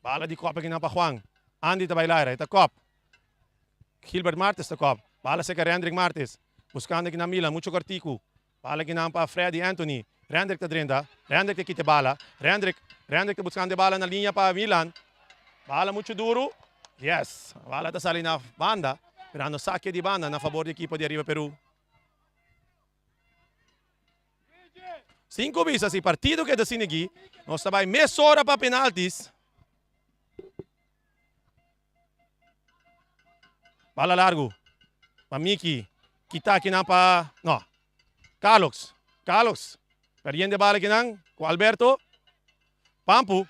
Bala di kop akinan pa Juan. Andy ta bai laira, e ta kop. Gilbert Martes ta kop. Bala seka Rendrick Martes. Buskando akinan Milan, mucho kortiku. Bala akinan pa Freddy Anthony. Rendrick ta drenta. Rendrick ta kita e bala. Rendrick, Rendrick ta buskando e bala na liña pa Milan. Bala mucho duru. Yes, bala ta sali na banda. Mirando sake di banda na fabor di ekipo di Ariba Peru. Sin ku bisa si partido keda sin aki, nos ta bai mesora pa penaltis. Bala largu pa Miki, kita akinan pa, no, Carlos, Carlos, perdiendo e bala akinan ku Alberto, Pampu.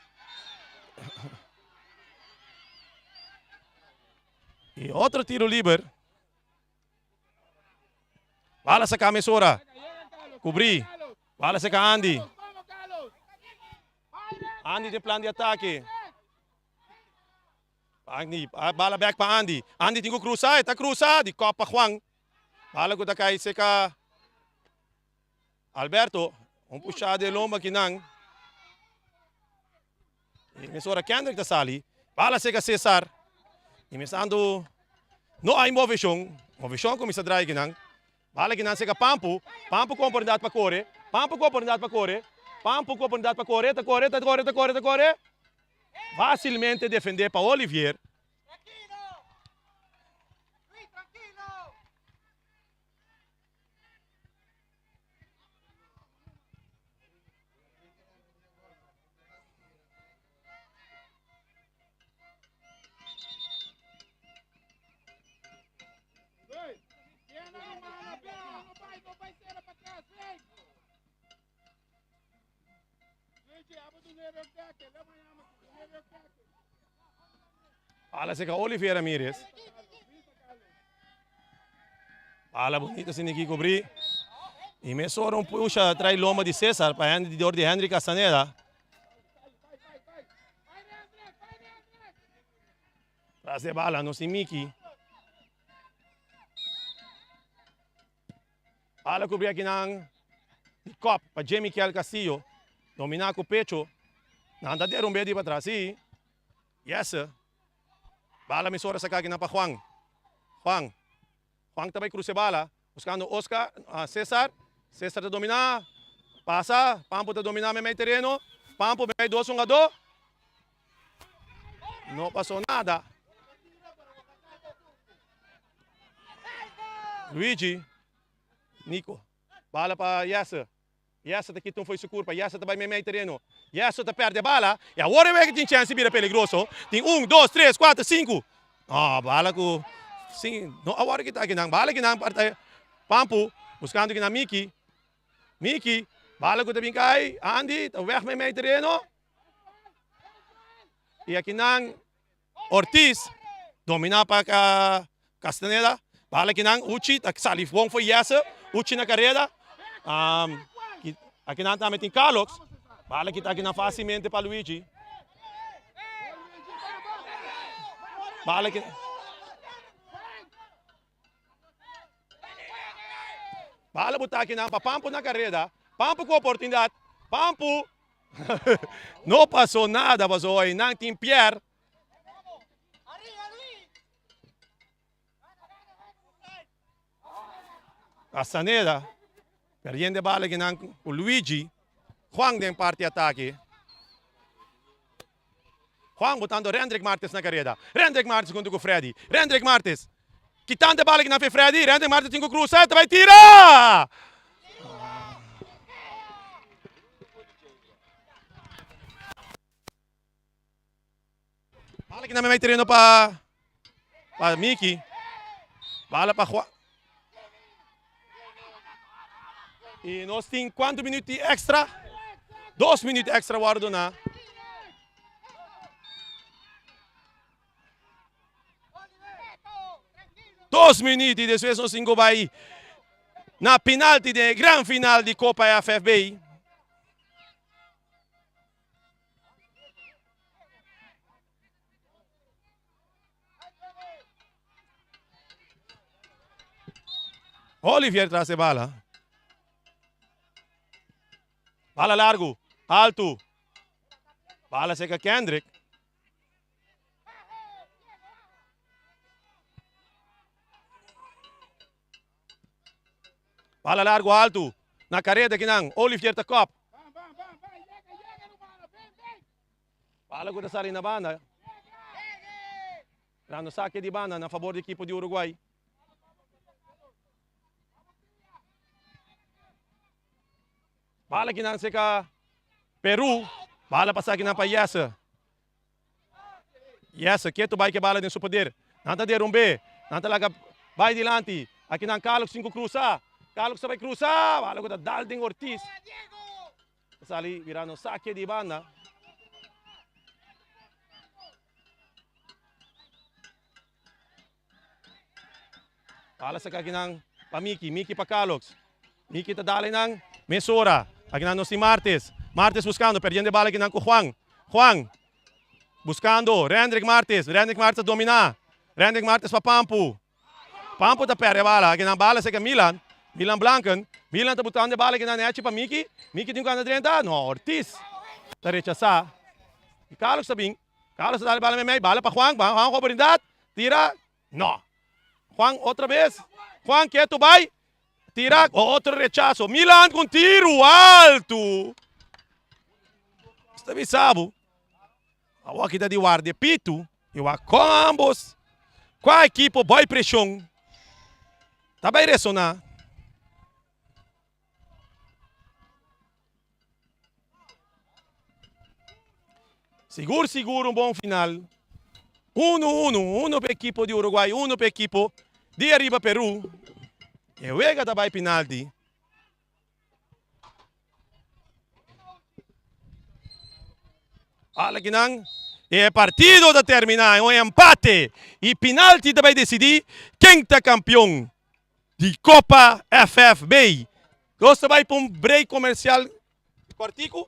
I otro tiro liber. Bala saca mesora. Cubri. Bala saca Andy. Andy den plan di atake. Andy, bala back pa Andy. Andy tin ku cruza, e ta cruza di kop pa Juan. Bala ku ta kai seka Alberto. Un pushada de lomba kinan. Y mesora Kendrick ta sali. Bala sega Cesar. Y mesando no hay movecion. Movecion cuminsa draai kinan. Bala kinan sega Pampu. Pampu cu oportunidad pa core. Pampu cu oportunidad pa core. Pampu cu oportunidad pa core. Ta core, ta core, ta core, ta core. Facilmente defende pa Olivier. Bala seca Olivier Ramirez. Bala bonito sin Nicky cubri. Y mesora un pusha trae lomba di Cesar pa Henry di Henry Castaneda. Tras de bala no sin Mickey. Bala cubri aki nan di kop pa Jamie Kel Castillo. Domina cu pecho. Nan ta derumbe di patras. Si. Yes sir. Bala mesora saca aki nan pa Juan. Juan. Juan ta bai cruza e bala, buscando Oscar, Cesar. Cesar ta domina, pasa, Pampo ta domina meimei tereno, Pampo meimei dos hungadó. No pasó nada. Luigi, Nico, bala pa Jesse. Jesse ta kita un fo'i su curpa, Jesse ta bai meimei tereno. Jesse ta perde bala y awor e wega tin chance di bira peligroso. Tin un, dos, tres, cuater, cinco. No, bala cu sin, no awor kita akinan, bala akinan Pampu buscando akinan Miki. Miki, bala cu ta bin cay, Andy ta weg meimei tereno. Y akinan Ortiz domina pa Castaneda. Bala akinan Uchi ta sali bon for Jesse. Uchi na careda. Akinan tambe tin Carlos. Bala kita akinan facilmente pa Luigi. Bala aki. Bala bo ta akinan pa Pampu na careda. Pampu cu oportunidad. Pampu. No pasó nada paso hoy nan tin Pierre. Castaneda perdiendo e bala kinan cu Luigi. Juan den parti atake. Juan botando Rendrick Martes na careda. Rendrick Martes hunto cu Freddy. Rendrick Martes kitando e bala kinan fe Freddy. Rendrick Martes tin cu cruza. E ta bay tira! Bala kinan bay tereno pa pa Miki. Bala pa Juan. Y nos tin cuanto minuut extra? Dos minuut extra wordo duna. Dos minuut y despues nos tin cu bay na penalti den e gran final di Copa FFB. Olivier tras e bala. Bala largo, alto. Bala seca Kendrick. Bala largo, alto. Na careda kinan, Olivier ta kop. Bala ku ta sali na banda. Dando sake di banda na fabor di ekipo di Uruguay. Bala kinan seka Peru. Bala pasa kinan pa Jesse. Jesse ketu bai ke bala den su poder. Nan ta derumbe. Nan ta laga bai dilanti. Akinan Carlos tin ku krusa. Carlos ta bai krusa. Bala ku ta dal den Ortiz. Ta sali birando sake di banda. Bala saka akinan pa Miki, Miki pa Carlos. Miki ta dal einan mesora. Akinan nos tin Martes. Martes buscando, perdiendo e bala akinan cu Juan. Juan buscando Rendrick Martes. Rendrick Martes ta domina. Rendrick Martes pa Pampu. Pampu ta perde e bala. Akinan bala seka Milan. Milan Blanken. Milan ta butando e bala akinan nechi pa Miki. Miki tin cu anda drenta. No, Ortiz ta rechasa. Y Carlos ta bin. Carlos ta dal e bala meimei. Bala pa Juan. Juan cu oportunidad. Tira. No. Juan otra bes. Juan ketu bai. Tira. Otro rechaso. Milan cu un tiru altu. Esta bisa bo. Awor aki ta di warda e pitu i wak kon ambos kua ekipo bai preshon ta bai resoná. Sigur sigur un bon final. Uno uno, uno pa ekipo di Uruguay, uno pa ekipo di ariba Peru. E wega ta bai penalti. Ala kinan e partido ta termina en un empate y penalti ta bay decidi ken ta campeon di Copa FFB. Nos ta bay pa un break comercial cortico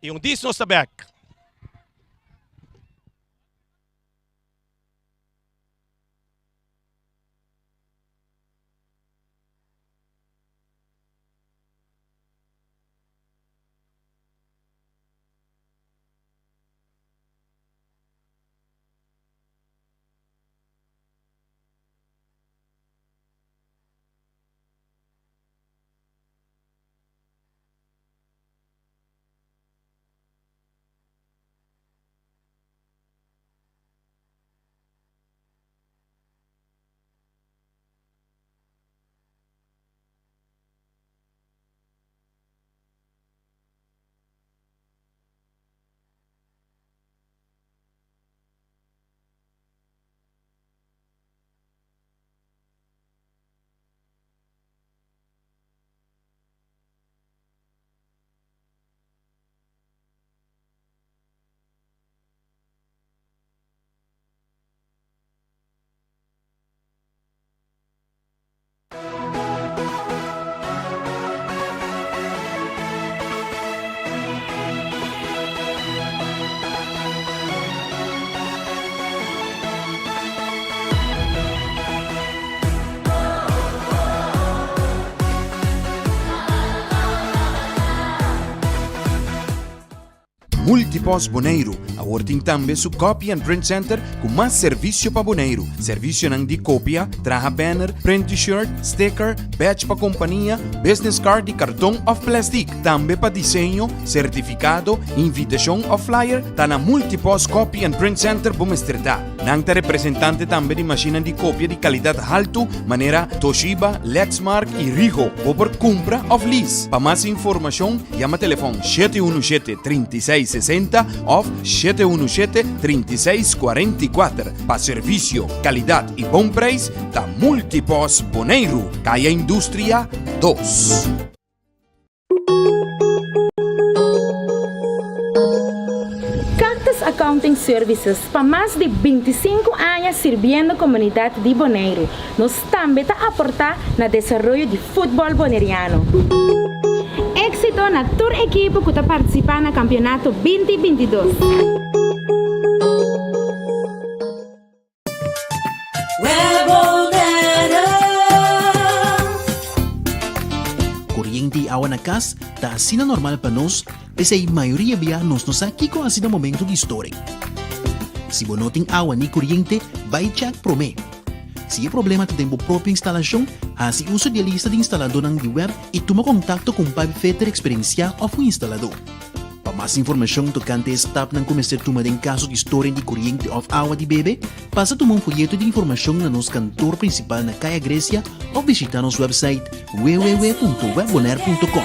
y un dis nos ta back. Multipost Boneiru awor tin tambe su Copy and Print Center ku mas servisio pa Boneiru. Servisionan di kopia, traha banner, print t-shirt, sticker, badge pa kompania, business card di karton òf plèstik. Tambe pa diseño, sertifikado, invitashon òf flyer ta na Multipost Copy and Print Center bo mester ta. Nan ta representante tambe di mashinnan di kopia di kalidat haltu manera Toshiba, Lexmark i Ricoh. Bo por kumpra òf lease. Pa mas informashon yama telefòn 717 36 60 òf 717 36 44. Pa servisio, kalidat i bon preis ta Multipost Boneiru, Kaya Industria dos. Cactus Accounting Services pa mas di 25 aña sirbiendo komunidat di Boneiru. Nos tambe ta aportá na desaroyo di futbòl boneriano. Éksito na tur ekipo ku ta partisipá na kampionato 20 22. Koriente i awa na kas ta asina normal pa nos, p'esei mayoria bia nos no sa kiko hasi na momento di storing. Si bo no tin awa ni koriente, bai chèk promé. Si e problema ta den bo propio instalashon, hasi uso di e lista di instaladónan di web i tuma kontakto ku un pipefitter eksperensiá òf un instaladó. Pa mas informashon tokante e stapnan ku mester tuma den kaso di storing di koriente òf awa di bebe, pasa tuma un foyeto di informashon na nos kantor prinsipal na Kaya Grecia òf bishitá nos wèpsait www.webbonaire.com.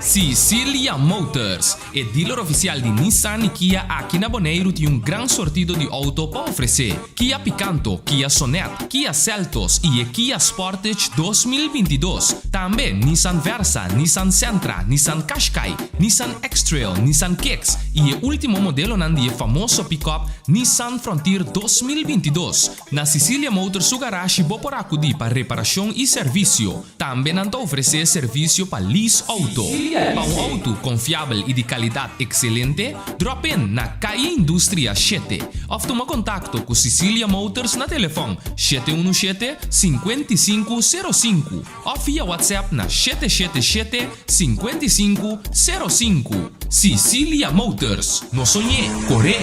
Sicilia Motors, e dealer ofisial di Nissan i Kia aki na Boneiru tin un gran sortido di outo pa ofresé. Kia Picanto, Kia Sonet, Kia Seltos i e Kia Sportage 2022. Tambe Nissan Versa, Nissan Sentra, Nissan Qashqai, Nissan X-Trail, Nissan Kicks i e último modelonan di e famoso pick-up Nissan Frontier 2022. Na Sicilia Motors su garashi bo por akudí pa reparashon i servisio. Tambe nan ta ofresé servisio pa lease outo. Pa un outo konfiabel i di kalidat ekselente, drop in na Calle Industria shete òf tuma kontakto ku Sicilia Motors na telefòn 717 55 05 òf via WhatsApp na 777 55 05. Sicilia Motors, no soñ'é, kor'é!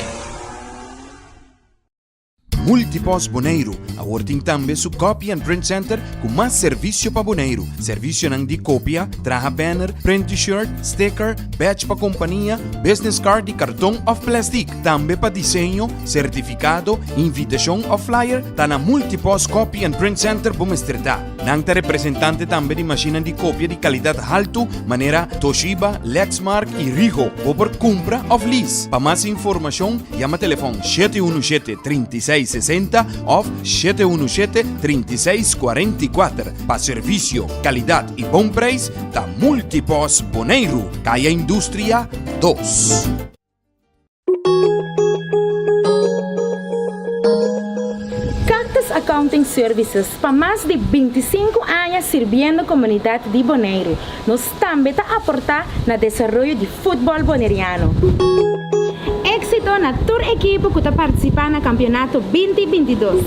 Multipost Boneiru awor tin tambe su Copy and Print Center ku mas servisio pa Boneiru. Servisionan di kopia, traha banner, print t-shirt, sticker, badge pa kompania, business card di karton òf plèstik. Tambe pa diseño, sertifikado, invitashon òf flyer ta na Multipost Copy and Print Center bo mester ta. Nan ta representante tambe di mashinnan di kopia di kalidat haltu manera Toshiba, Lexmark i Ricoh. Bo por kumpra òf lease. Pa mas informashon Yama telefòn 717 36 60 òf 717 36 44. Pa servisio, kalidat i bon preis ta Multipost Boneiru, Kaya Industria 2. Cactus Accounting Services pa mas di 25 aña sirbiendo komunidat di Boneiru. Nos tambe ta aportá na desaroyo di futbòl boneriano. Éksito na tur ekipo ku ta partisipá na kampionato 20 22.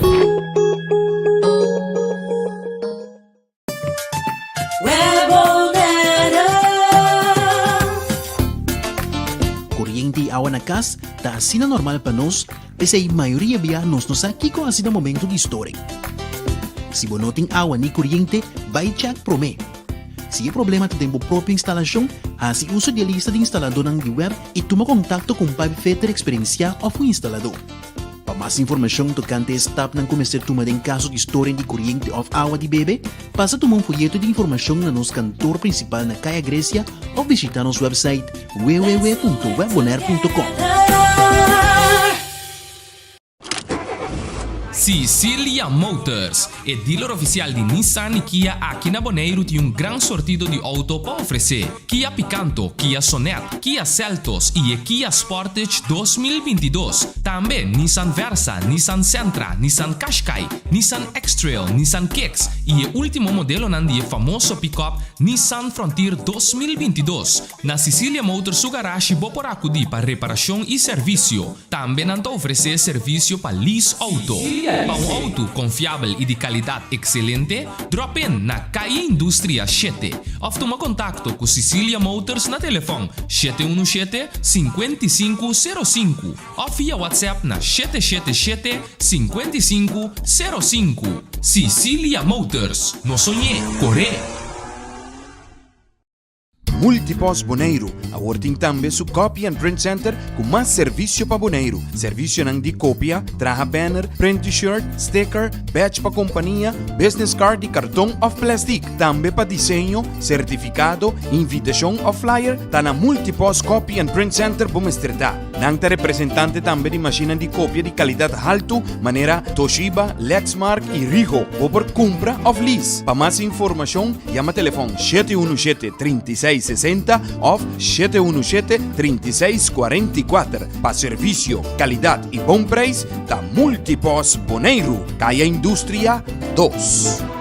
Koriente i awa na kas ta asina normal pa nos, p'esei mayoria bia nos no sa kiko hasi na momento di storing. Si bo no tin awa ni koriente, bai chèk promé. Si e problema ta den bo propio instalashon, hasi uso di e lista di instaladónan di web i tuma kontakto ku un pipefitter eksperensiá òf un instaladó. Pa mas informashon tokante e stapnan ku mester tuma den kaso di storing di koriente òf awa di bebe, pasa tuma un foyeto di informashon na nos kantor prinsipal na Kaya Grecia òf bishitá nos wèpsait www.webbonaire.com. Sicilia Motors, e dealer ofisial di Nissan i Kia aki na Boneiru tin un gran sortido di outo pa ofresé. Kia Picanto, Kia Sonet, Kia Seltos i e Kia Sportage 2022. Tambe Nissan Versa, Nissan Sentra, Nissan Qashqai, Nissan X-Trail, Nissan Kicks i e último modelonan di e famoso pick-up. Nissan Frontier 2022. Na Cecilia Motors su garashi bo por akudí pa reparashon i servisio. Tambe nan ta ofresé servisio pa lease outo. Pa un outo konfiabel i di kalidat ekselente, drop in na Calle Industria shete òf tuma kontakto ku Cecilia Motors na telefòn 717 55 05 òf via WhatsApp na 777 55 05. Cecilia Motors, no soñ'é, kor'é! Multipost Boneiru awor tin tambe su Copy and Print Center ku mas servisio pa Boneiru. Servisionan di kopia, traha banner, print t-shirt, sticker, badge pa kompania, business card di karton òf plèstik. Tambe pa diseño, sertifikado, invitashon òf flyer, ta na Multipost Copy and Print Center bo mester ta. Nan ta representante tambe di mashinnan di kopia di kalidat haltu manera Toshiba, Lexmark i Rigo. Bo por kumpra òf lease. Pa mas informashon yama telefòn 717 36 60 òf 717 36 44. Pa servisio, kalidat i bon preis ta Multipos Boneiru, Kaya Industria 2.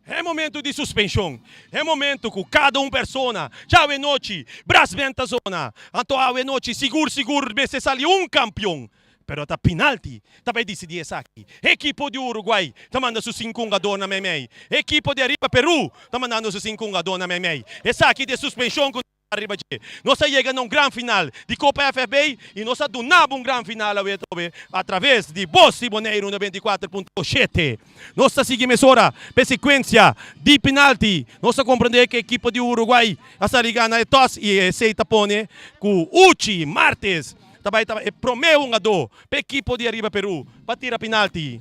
E momento di suspenshon, e momento ku kada un persona djawe nochi bras benta zona, anto awe nochi sigur sigur mester sali un kampion. Pero ta pinalti ta bai disidí esaki. Ekipo di Uruguay ta manda su sinku hungadornan meimei. Ekipo di ariba Peru ta mandando su sinku hungadornan meimei. Esaki ta e suspenshon ku nos a riba dje. Nos a yega na un gran final di Kopa FFB i nos a duna bo un gran final awe atrobe atraves di Bos di Boneiru 94.7. Nos ta sigui mesora pa e sekuensia di pinalti. Nos ta komprendé ku ekipo di Uruguay a sali gana e tòs i esei ta pone ku Uchi Martes ta bai ta e promé hungadó pa ekipo di Ariba Perú pa tira pinalti.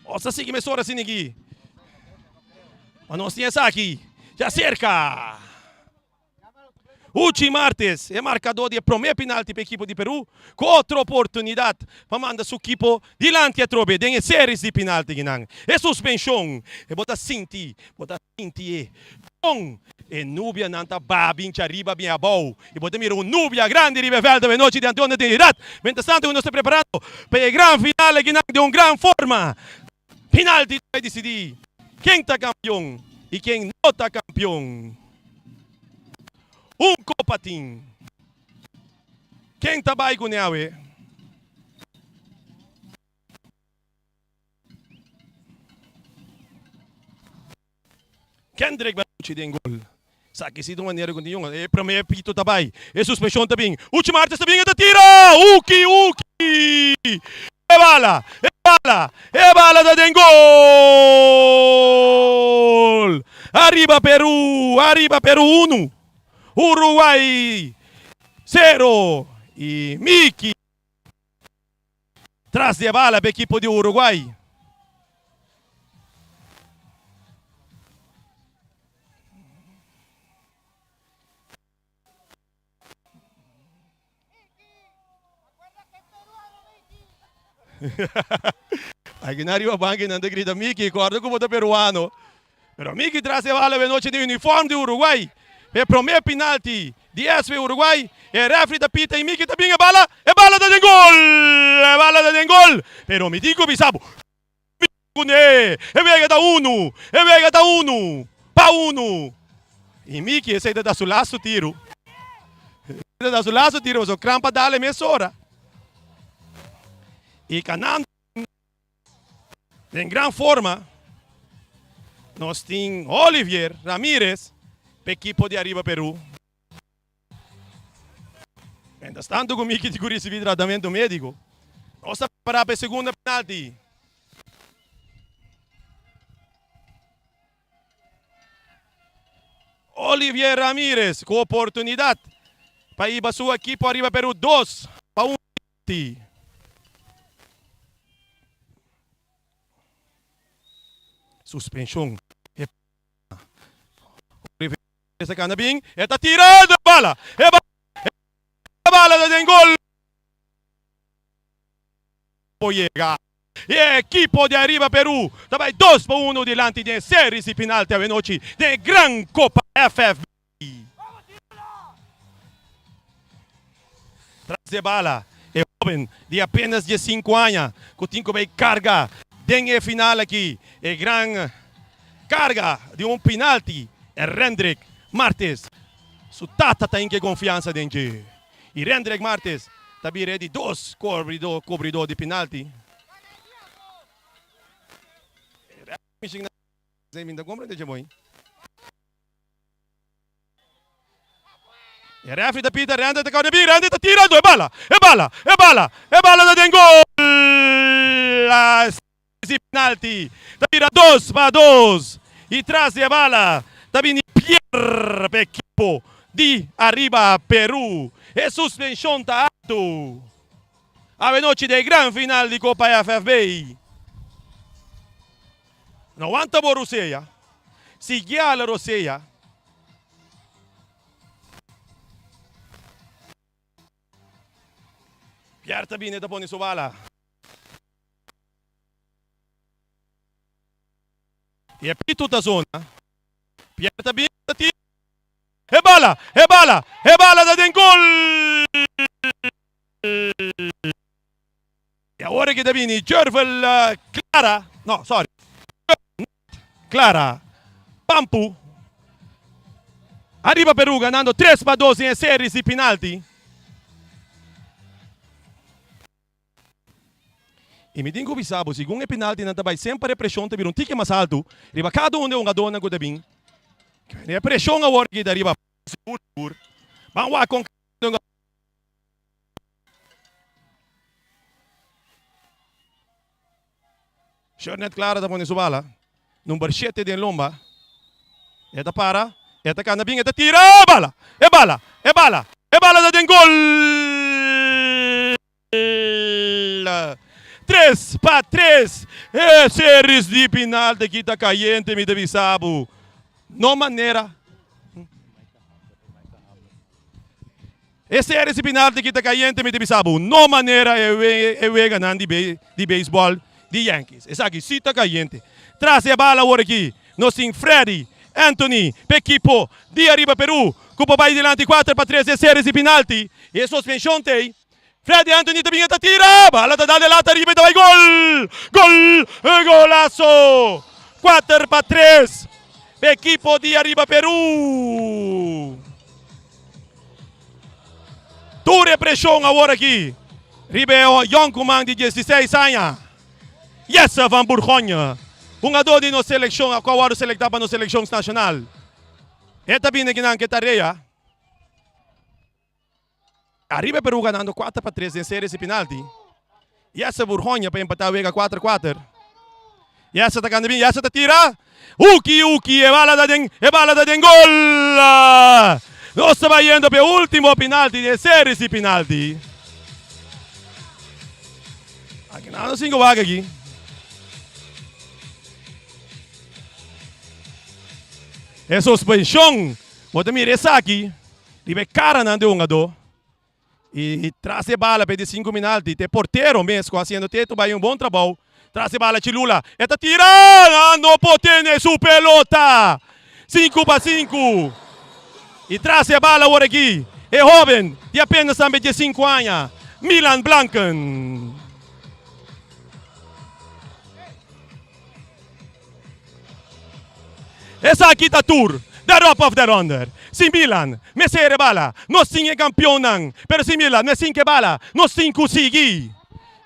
Nos ta sigui mesora asin'aki. Ma nos tin esaki ya serka. Uchi Martes, e markadó di e promé pinalti pa ekipo di Perú, ku otro oportunidat pa manda su ekipo dilanti atrobe den e series di pinalti kinan. E suspenshon, e bo ta sinti, bo ta sinti e kon e nubianan ta baha bin djariba bin abou i bo ta mira un nubia grandi riba e vèlt awe nochi di Antonio Trinidad. Mientras tanto ku nos ta preparando pa e gran final akinan den un gran forma. Penalti ta bai disidí ken ta kampion i ken no ta kampion. Un kopa tin. Ken ta bai kuné awe? Kendrick Bellucci den gol. Esaki si ta un manera ku tin yonga. E prome pito ta bai. E suspenshon ta bin. Uchi Martes ta bin e ta tira! Uki! Uki! E bala! E bala! E bala ta den gol! Ariba Peru! Ariba Peru unu! Uruguay sero! I Miki tras di e bala pa ekipo di Uruguay. Aki na riba banki nan ta grita Miki, corda cu bo ta peruano. Pero Miki tras e bala benochi den uniform di Uruguay. E prome penalti di SV Uruguay. E refri ta pita y Miki ta bin e bala. E bala ta den gol! E bala ta den gol! Pero mi tin cu bisa bo, Cune! E wega ta unu! E wega ta unu! Pa unu! Y Miki esey ta da su lastu tiro. Ta da su lastu tiro pasobra kramp a dale mesora. Y canando den gran forma nos tin Olivier Ramirez pa ekipo di Ariba Peru. Mientras tanto cu Miki tin cu ricibi tratamento medico, nos ta prepara pa e segunda penalti. Olivier Ramirez cu oportunidad pa hiba su ekipo Ariba Peru 2 pa 1. Suspension. Esa cana bin, e ta tira de bala. E bala, e bala ta den gol. por yega. E ekipo di Ariba Peru ta bai dos pa uno dilanti den e series di final te awenochi den e Gran Copa FFB. Tras di e bala, e hoben di apenas diesinku aña ku tin ku bai karga den e final aki e gran karga di un pinalti, Rendrick Martes. Su tata ta inke konfiansa den dje. I Rendrick Martes ta bira e di dos kobridó di pinalti. E refri ta pita, Rendrick ta kòrda bin, Rendrick ta tira, e bala, e bala, e bala, e bala ta den gol! Si penalti ta bira 2-2 y tras di e bala ta bini Pierre pa ekipo di Ariba Peru. E suspension ta alto. Awe nochi den e gran final di Copa FFB. No wanta bo rosea. Sigui ala rosea. Pierre ta bini ta pone su bala. I e pitu ta zona. Pierre ta bin ta tira. E bala, e bala, e bala ta den gol! I awor aki ta bini Jervel Clara, no sorry, Clara Pampu. Ariba Peru ganando 3-2 den e series di pinalti. I mi tin ku bisa bo, segun e penaltinan ta bai, semper e preshon ta bira un tiki mas altu riba kada un di e hungadónan ku ta bin. E preshon awor aki ta riba sigur sigur. Ban wak kon kada un. Shernet Clara ta pone su bala. Number shete den lomba. E ta para, e ta kanda bin, e ta tira bala! E bala! E bala! E bala ta den gol! 3-3! E series di final ta kita kayente mi ta bisa bo. No manera. E series di final ta kita kayente mi ta bisa bo. No manera e weganan di beisbòl di Yankees. Esaki si ta kayente. Tras e bala awor aki nos tin Freddy Anthony pa ekipo di Ariba Peru ku por bai dilanti 4-3 e series di pinalti. E suspenshon ta ei. Freddy Anthony ta bin e ta tira, bala ta dal de lata riba e ta bai gol! Gol! Golazo! 4-3 pa ekipo di Ariba Peru. Tur e preshon awor aki riba e yonkuman di 16 aña, Jesse van Burgonje, hungadó di nos selekshon, ku a wòrdu selektá pa nos selekshon nashonal. E ta bini akinan ku e tarea. Ariba e Peru ganando 4-3 den series di penalti. Jesse Burgoña pa empatá wega 4-4. Jesse ta kanda bin, Jesse ta tira. Uki uki e bala ta den, e bala ta den gol! Nos ta bai yendo pa e ultimo penalti den series di penalti. Aki nan no sinko wak aki. E suspenshon, bo ta mira esaki. Riba e karanan di hungadó i tras e bala pa e di sinku minalti ta e portero mes ku hasiendo tetu bai un bon trabou. Tras e bala Chilula e ta tira! Nan no por tene su pelota! 5-5 i tras e bala awor aki e hoben di apenas tambe diesinku aña Milan Blanken. Esaki ta tur The Rob of the Ronder. Si Milan mester e bala, nos tin e kampionnan. Pero si Milan no sin ke bala, nos tin ku sigui.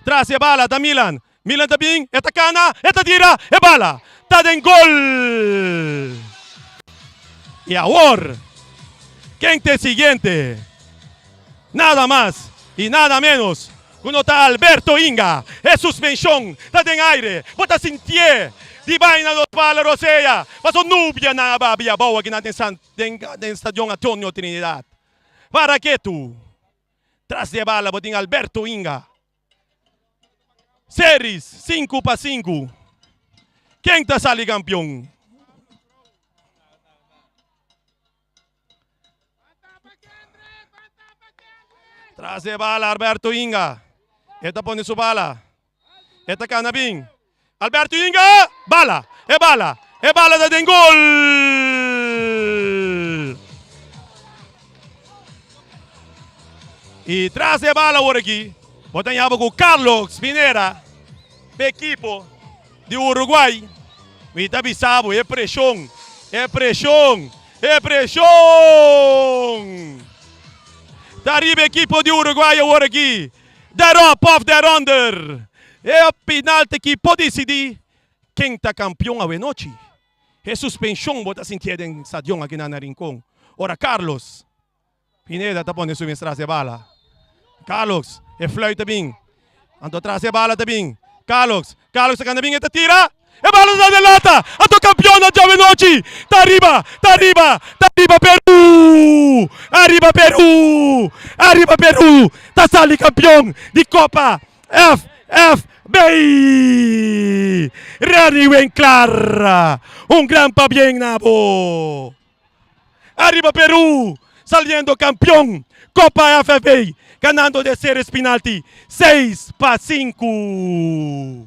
Tras e bala ta Milan. Milan ta bin, e ta kana, e ta tira, e bala ta den gol! I awor, ken ta e siguiente? Nada mas i nada menos ku no ta Alberto Inga. E suspenshon ta den aire. Bo ta sintié di baina nos pala rosea paso nubianan a babia abou akinan den San den den Stadion Antonio Trinidad. Para ketu. Tras di e bala bo tin Alberto Inga. Series 5-5. Ken ta sali kampion? Tras e bala Alberto Inga. E ta pone su bala. E ta kana bin. Alberto Inga! Bala! E bala! E bala ta den gol! I tras e bala awor aki, bo ta yaba ku Carlos Pinera, p'e ekipo di Uruguay. Mi ta bisa bo, e preshon, e preshon, e preshon! Ta riba ekipo di Uruguay awor aki. Der op of der onder. E penalti ki por disidí ken ta kampion awenochi. E suspenshon bo ta sintié den stadion akinan na Rincon ora Carlos Pineda ta pone su mes tras e bala. Carlos, e fluit ta bin. Anto tras e bala ta bin Carlos. Carlos ta kanda bin e ta tira. E bala ta den lata. Anto kampion na djawenochi ta riba, ta riba, ta riba Peru! Ariba Peru! Ariba Peru! Ta sali kampion di Kopa FFB! Reni Winklaar, un gran pabien na bo! Ariba Peru saliendo campeon Copa FFA ganando de series penalti 6-5.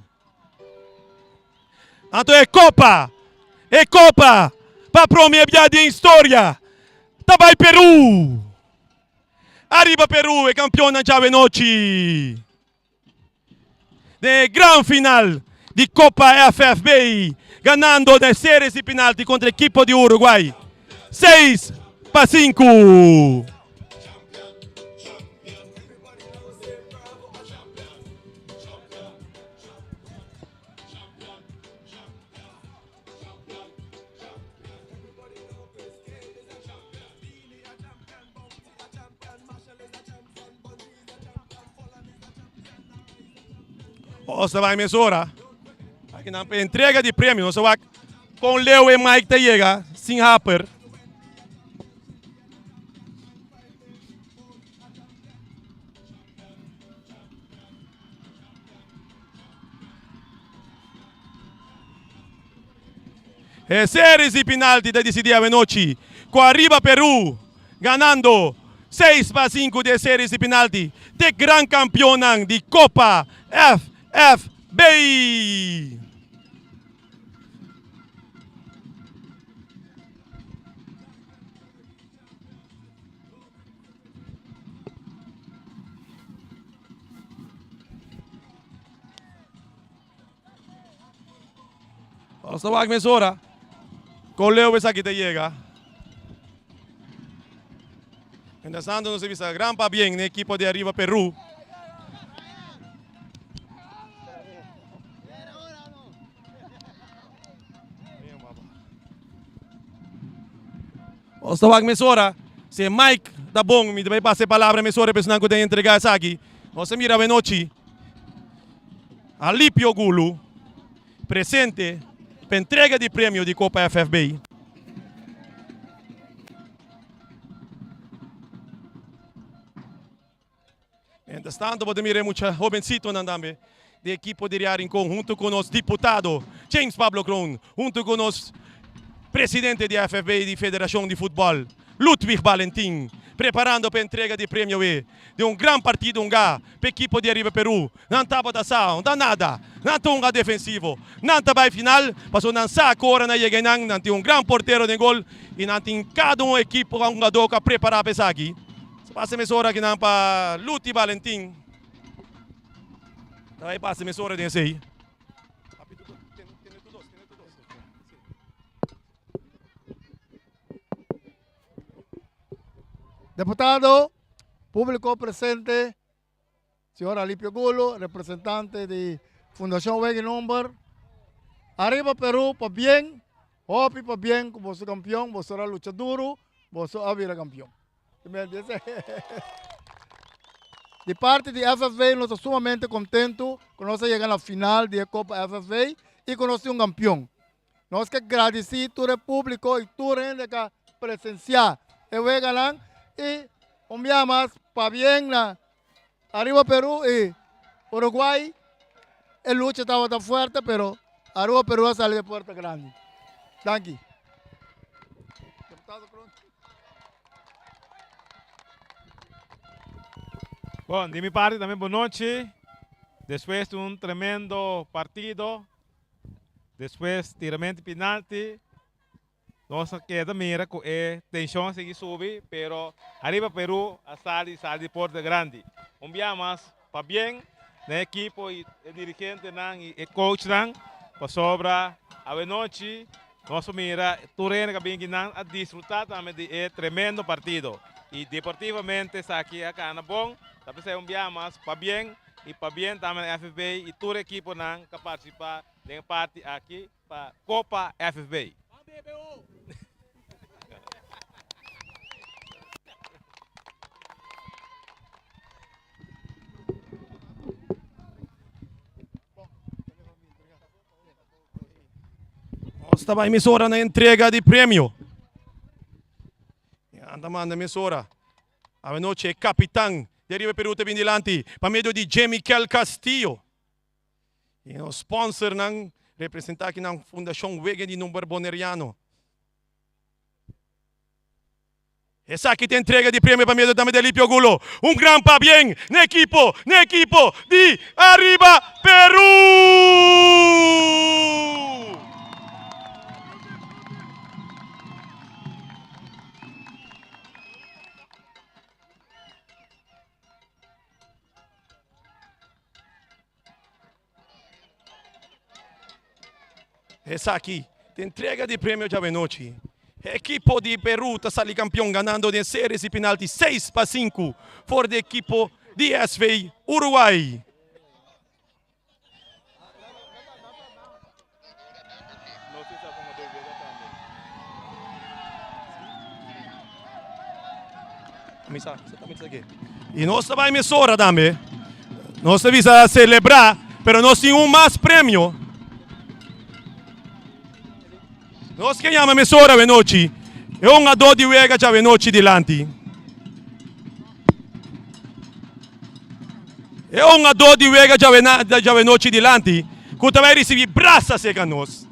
Anto e Copa, e Copa pa prome bia den historia ta bay Peru. Ariba Peru e campeonnan djawe nochi. Den e gran final di Copa FFB, ganando den series di penalti contra ekipo di Uruguay, 6-5. Nos ta bai mesora. Aki nan entrega di premio. Nos ta wak kon leu e Mike ta yega sin haper. E series di penalti ta disidí awenochi ku Arriba Peru ganando 6-5 di e series di penalti te gran kampionnan di Kopa FFB. Nos ta wak mesora kon leu esaki ta yega. Mientras tanto nos ta bisa gran pabien na ekipo di Arriba Peru. Nos ta wak mesora si Mike ta bon mi ta bai pasa e palabra mesora pa esnan ku ta entrega esaki. Nos ta mira awenochi. Alipio Gulu presente pa entrega di premio di Copa FFB. Mientras tanto bo ta mira e mucha hobencitonan tambe di ekipo di Real Rincon hunto cu nos diputado James Pablo Kroon, hunto cu nos presidente di FFB di Federacion di Futbol Ludwig Balentin, preparando pa entrega di premio e di un gran partido hunga pa ekipo di Ariba Peru. Nan tabata sa, no ta nada. Nan ta hunga defensivo. Nan ta bai final pasobra nan sa ku ora nan yega einan nan tin un gran portero den gol i nan tin kada un ekipo ku hungadó ku a prepará pa esaki. Pasa mesora akinan pa Luti Balentin. Ta bai pasa mesora den esei. Deputado, públiko presente. Señor Alipio Gulo, representante di Fundacion Wega y Nomber. Ariba Peru pa bien, hopi pa bien cu boso campeon, boso a lucha duro, boso a bira campeon. Di parti di FFV nos ta sumamente contento cu nos a yega na final di e Copa FFV y cu nos tin un campeon. Nos ke gradisí tur e públiko i tur hende ku a presensiá e weganan i un bia mas pabien na Ariba Perú i Uruguay. E lucha tabata fuerte pero Aruba Perú a sali di puerta grandi. Danki. Bon, di mi parti tambe bon nochi. Despues di un tremendo partido, despues tiramento di penalti, nos a keda mira ku e tenshon a sigui subi, pero ariba Peru a sali sali di porta grandi. Un bia mas pabien na e ekipo i e dirigentenan i e coachnan pasobra awenochi nos a mira tur hende ku a bin akinan a disfruta tambe di e tremendo partido i deportivamente esaki a kana bon. Ta p'esei un bia mas pabien i pabien tambe na FFB i tur ekiponan ku a partisipá den e parti aki pa Kopa FFB. Nos ta bai mesora na entrega di premio. Anda manda mesora. Awenochi e kapitan di Ariba Peru ta bin dilanti pa medio di Jemikel Castillo. I nos sponsornan representá aki nan Fundashon Wegen di Number Boneriano. Esaki ta entrega di premio pa medio tambe di Alipio Gulo. Un gran pabien na ekipo na ekipo di Ariba Peru! Esaki ta entrega di premio djawe-nochi. Ekipo di Peru ta sali kampion ganando den series di penalti 6-5 for di ekipo di SV Uruguay. I nos ta bai mesora tambe. Nos ta bisa selebrá, pero nos tin un mas premio. Nos ke yama mesora awenochi. E hungadó di wega djawenochi dilanti. E hungadó di wega djawenochi dilanti ku ta bai risibí brasa serka nos.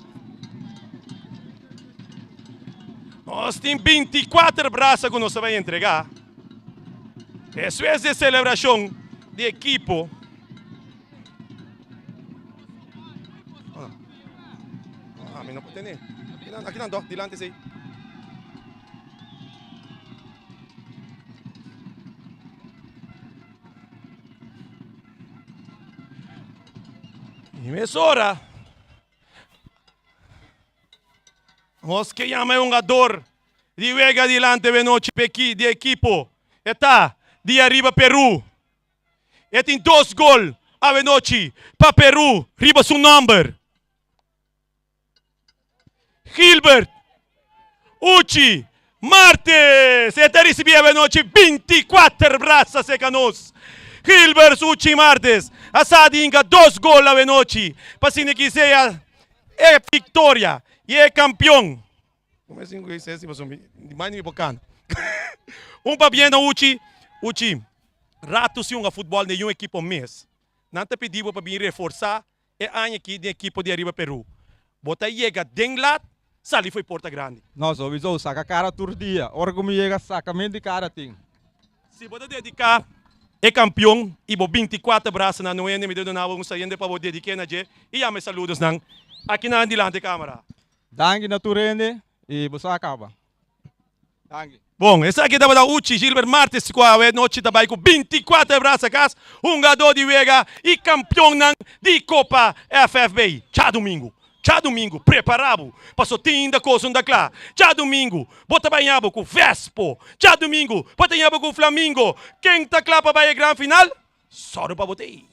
Nos tin bintikuater brasa ku nos ta bai entregá. Despues di e selebrashon di ekipo. Ah, mi no por tene. Aki nan, dilanti si. I mesora nos ke yama e hungador di wega dilanti benochi p'e di ekipo e ta di ariba Peru. E tin dos gol awenochi pa Peru riba su nomber. Gilbert Uchi Martes e ta ricibi awenochi 24 brasa seca nos. Gilbert Uchi Martes a sa di hinca dos gol awenochi pa asina ki sea e victoria y e campeon. Un pabien na Uchi. Uchi, rato si hunga futbol den un ekipo mes. Nan ta pidi bo pa bin reforsa e aña aki den ekipo di Ariba Peru. Bo ta yega den lat, sali fo'i porta grandi. No, sowiso, saka kara tur dia. Ora ku mi yega, saka mi di kara tin. Si bo ta dediká e kampion i bo 24 brasanan no hende, mi ta duna bo un sayende pa bo dedik'é na dje i yama e saludosnan akinan dilanti kamara. Danki na tur hende y boso a caba. Danki. Bon, esaki tabata Uchi Gilbert Martes cu awe nochi ta bay cu 24 brasa cas, hungador di wega y campeonnan di Copa FFB. Djadumingu, djadumingu, prepara bo, paso tin inda cos no ta cla. Djadumingu, bo ta bay ña bo cu Vespo. Djadumingu, bo ta ña bo cu Flamingo. Ken ta cla pa bay e gran final? Sòru pa bo t'ei.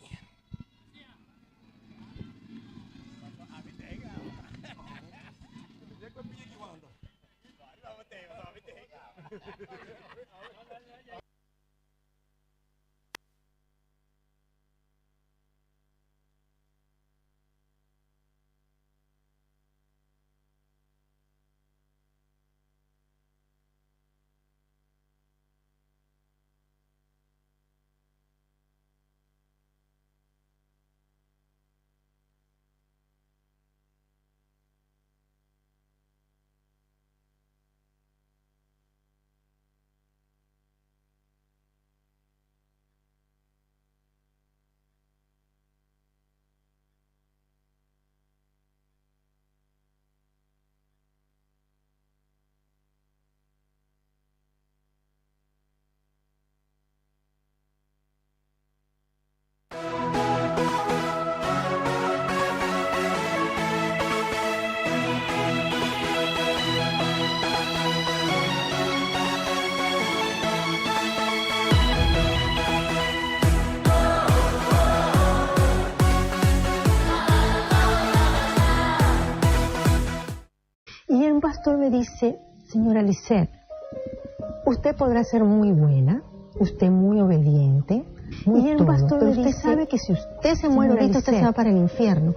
pastor me dice, señora Lisette, usted podrá ser muy buena, usted muy obediente, muy Y el todo, pastor pero me usted dice, sabe que si usted se muere "Señora ahorita, usted se Lisette, va para el infierno.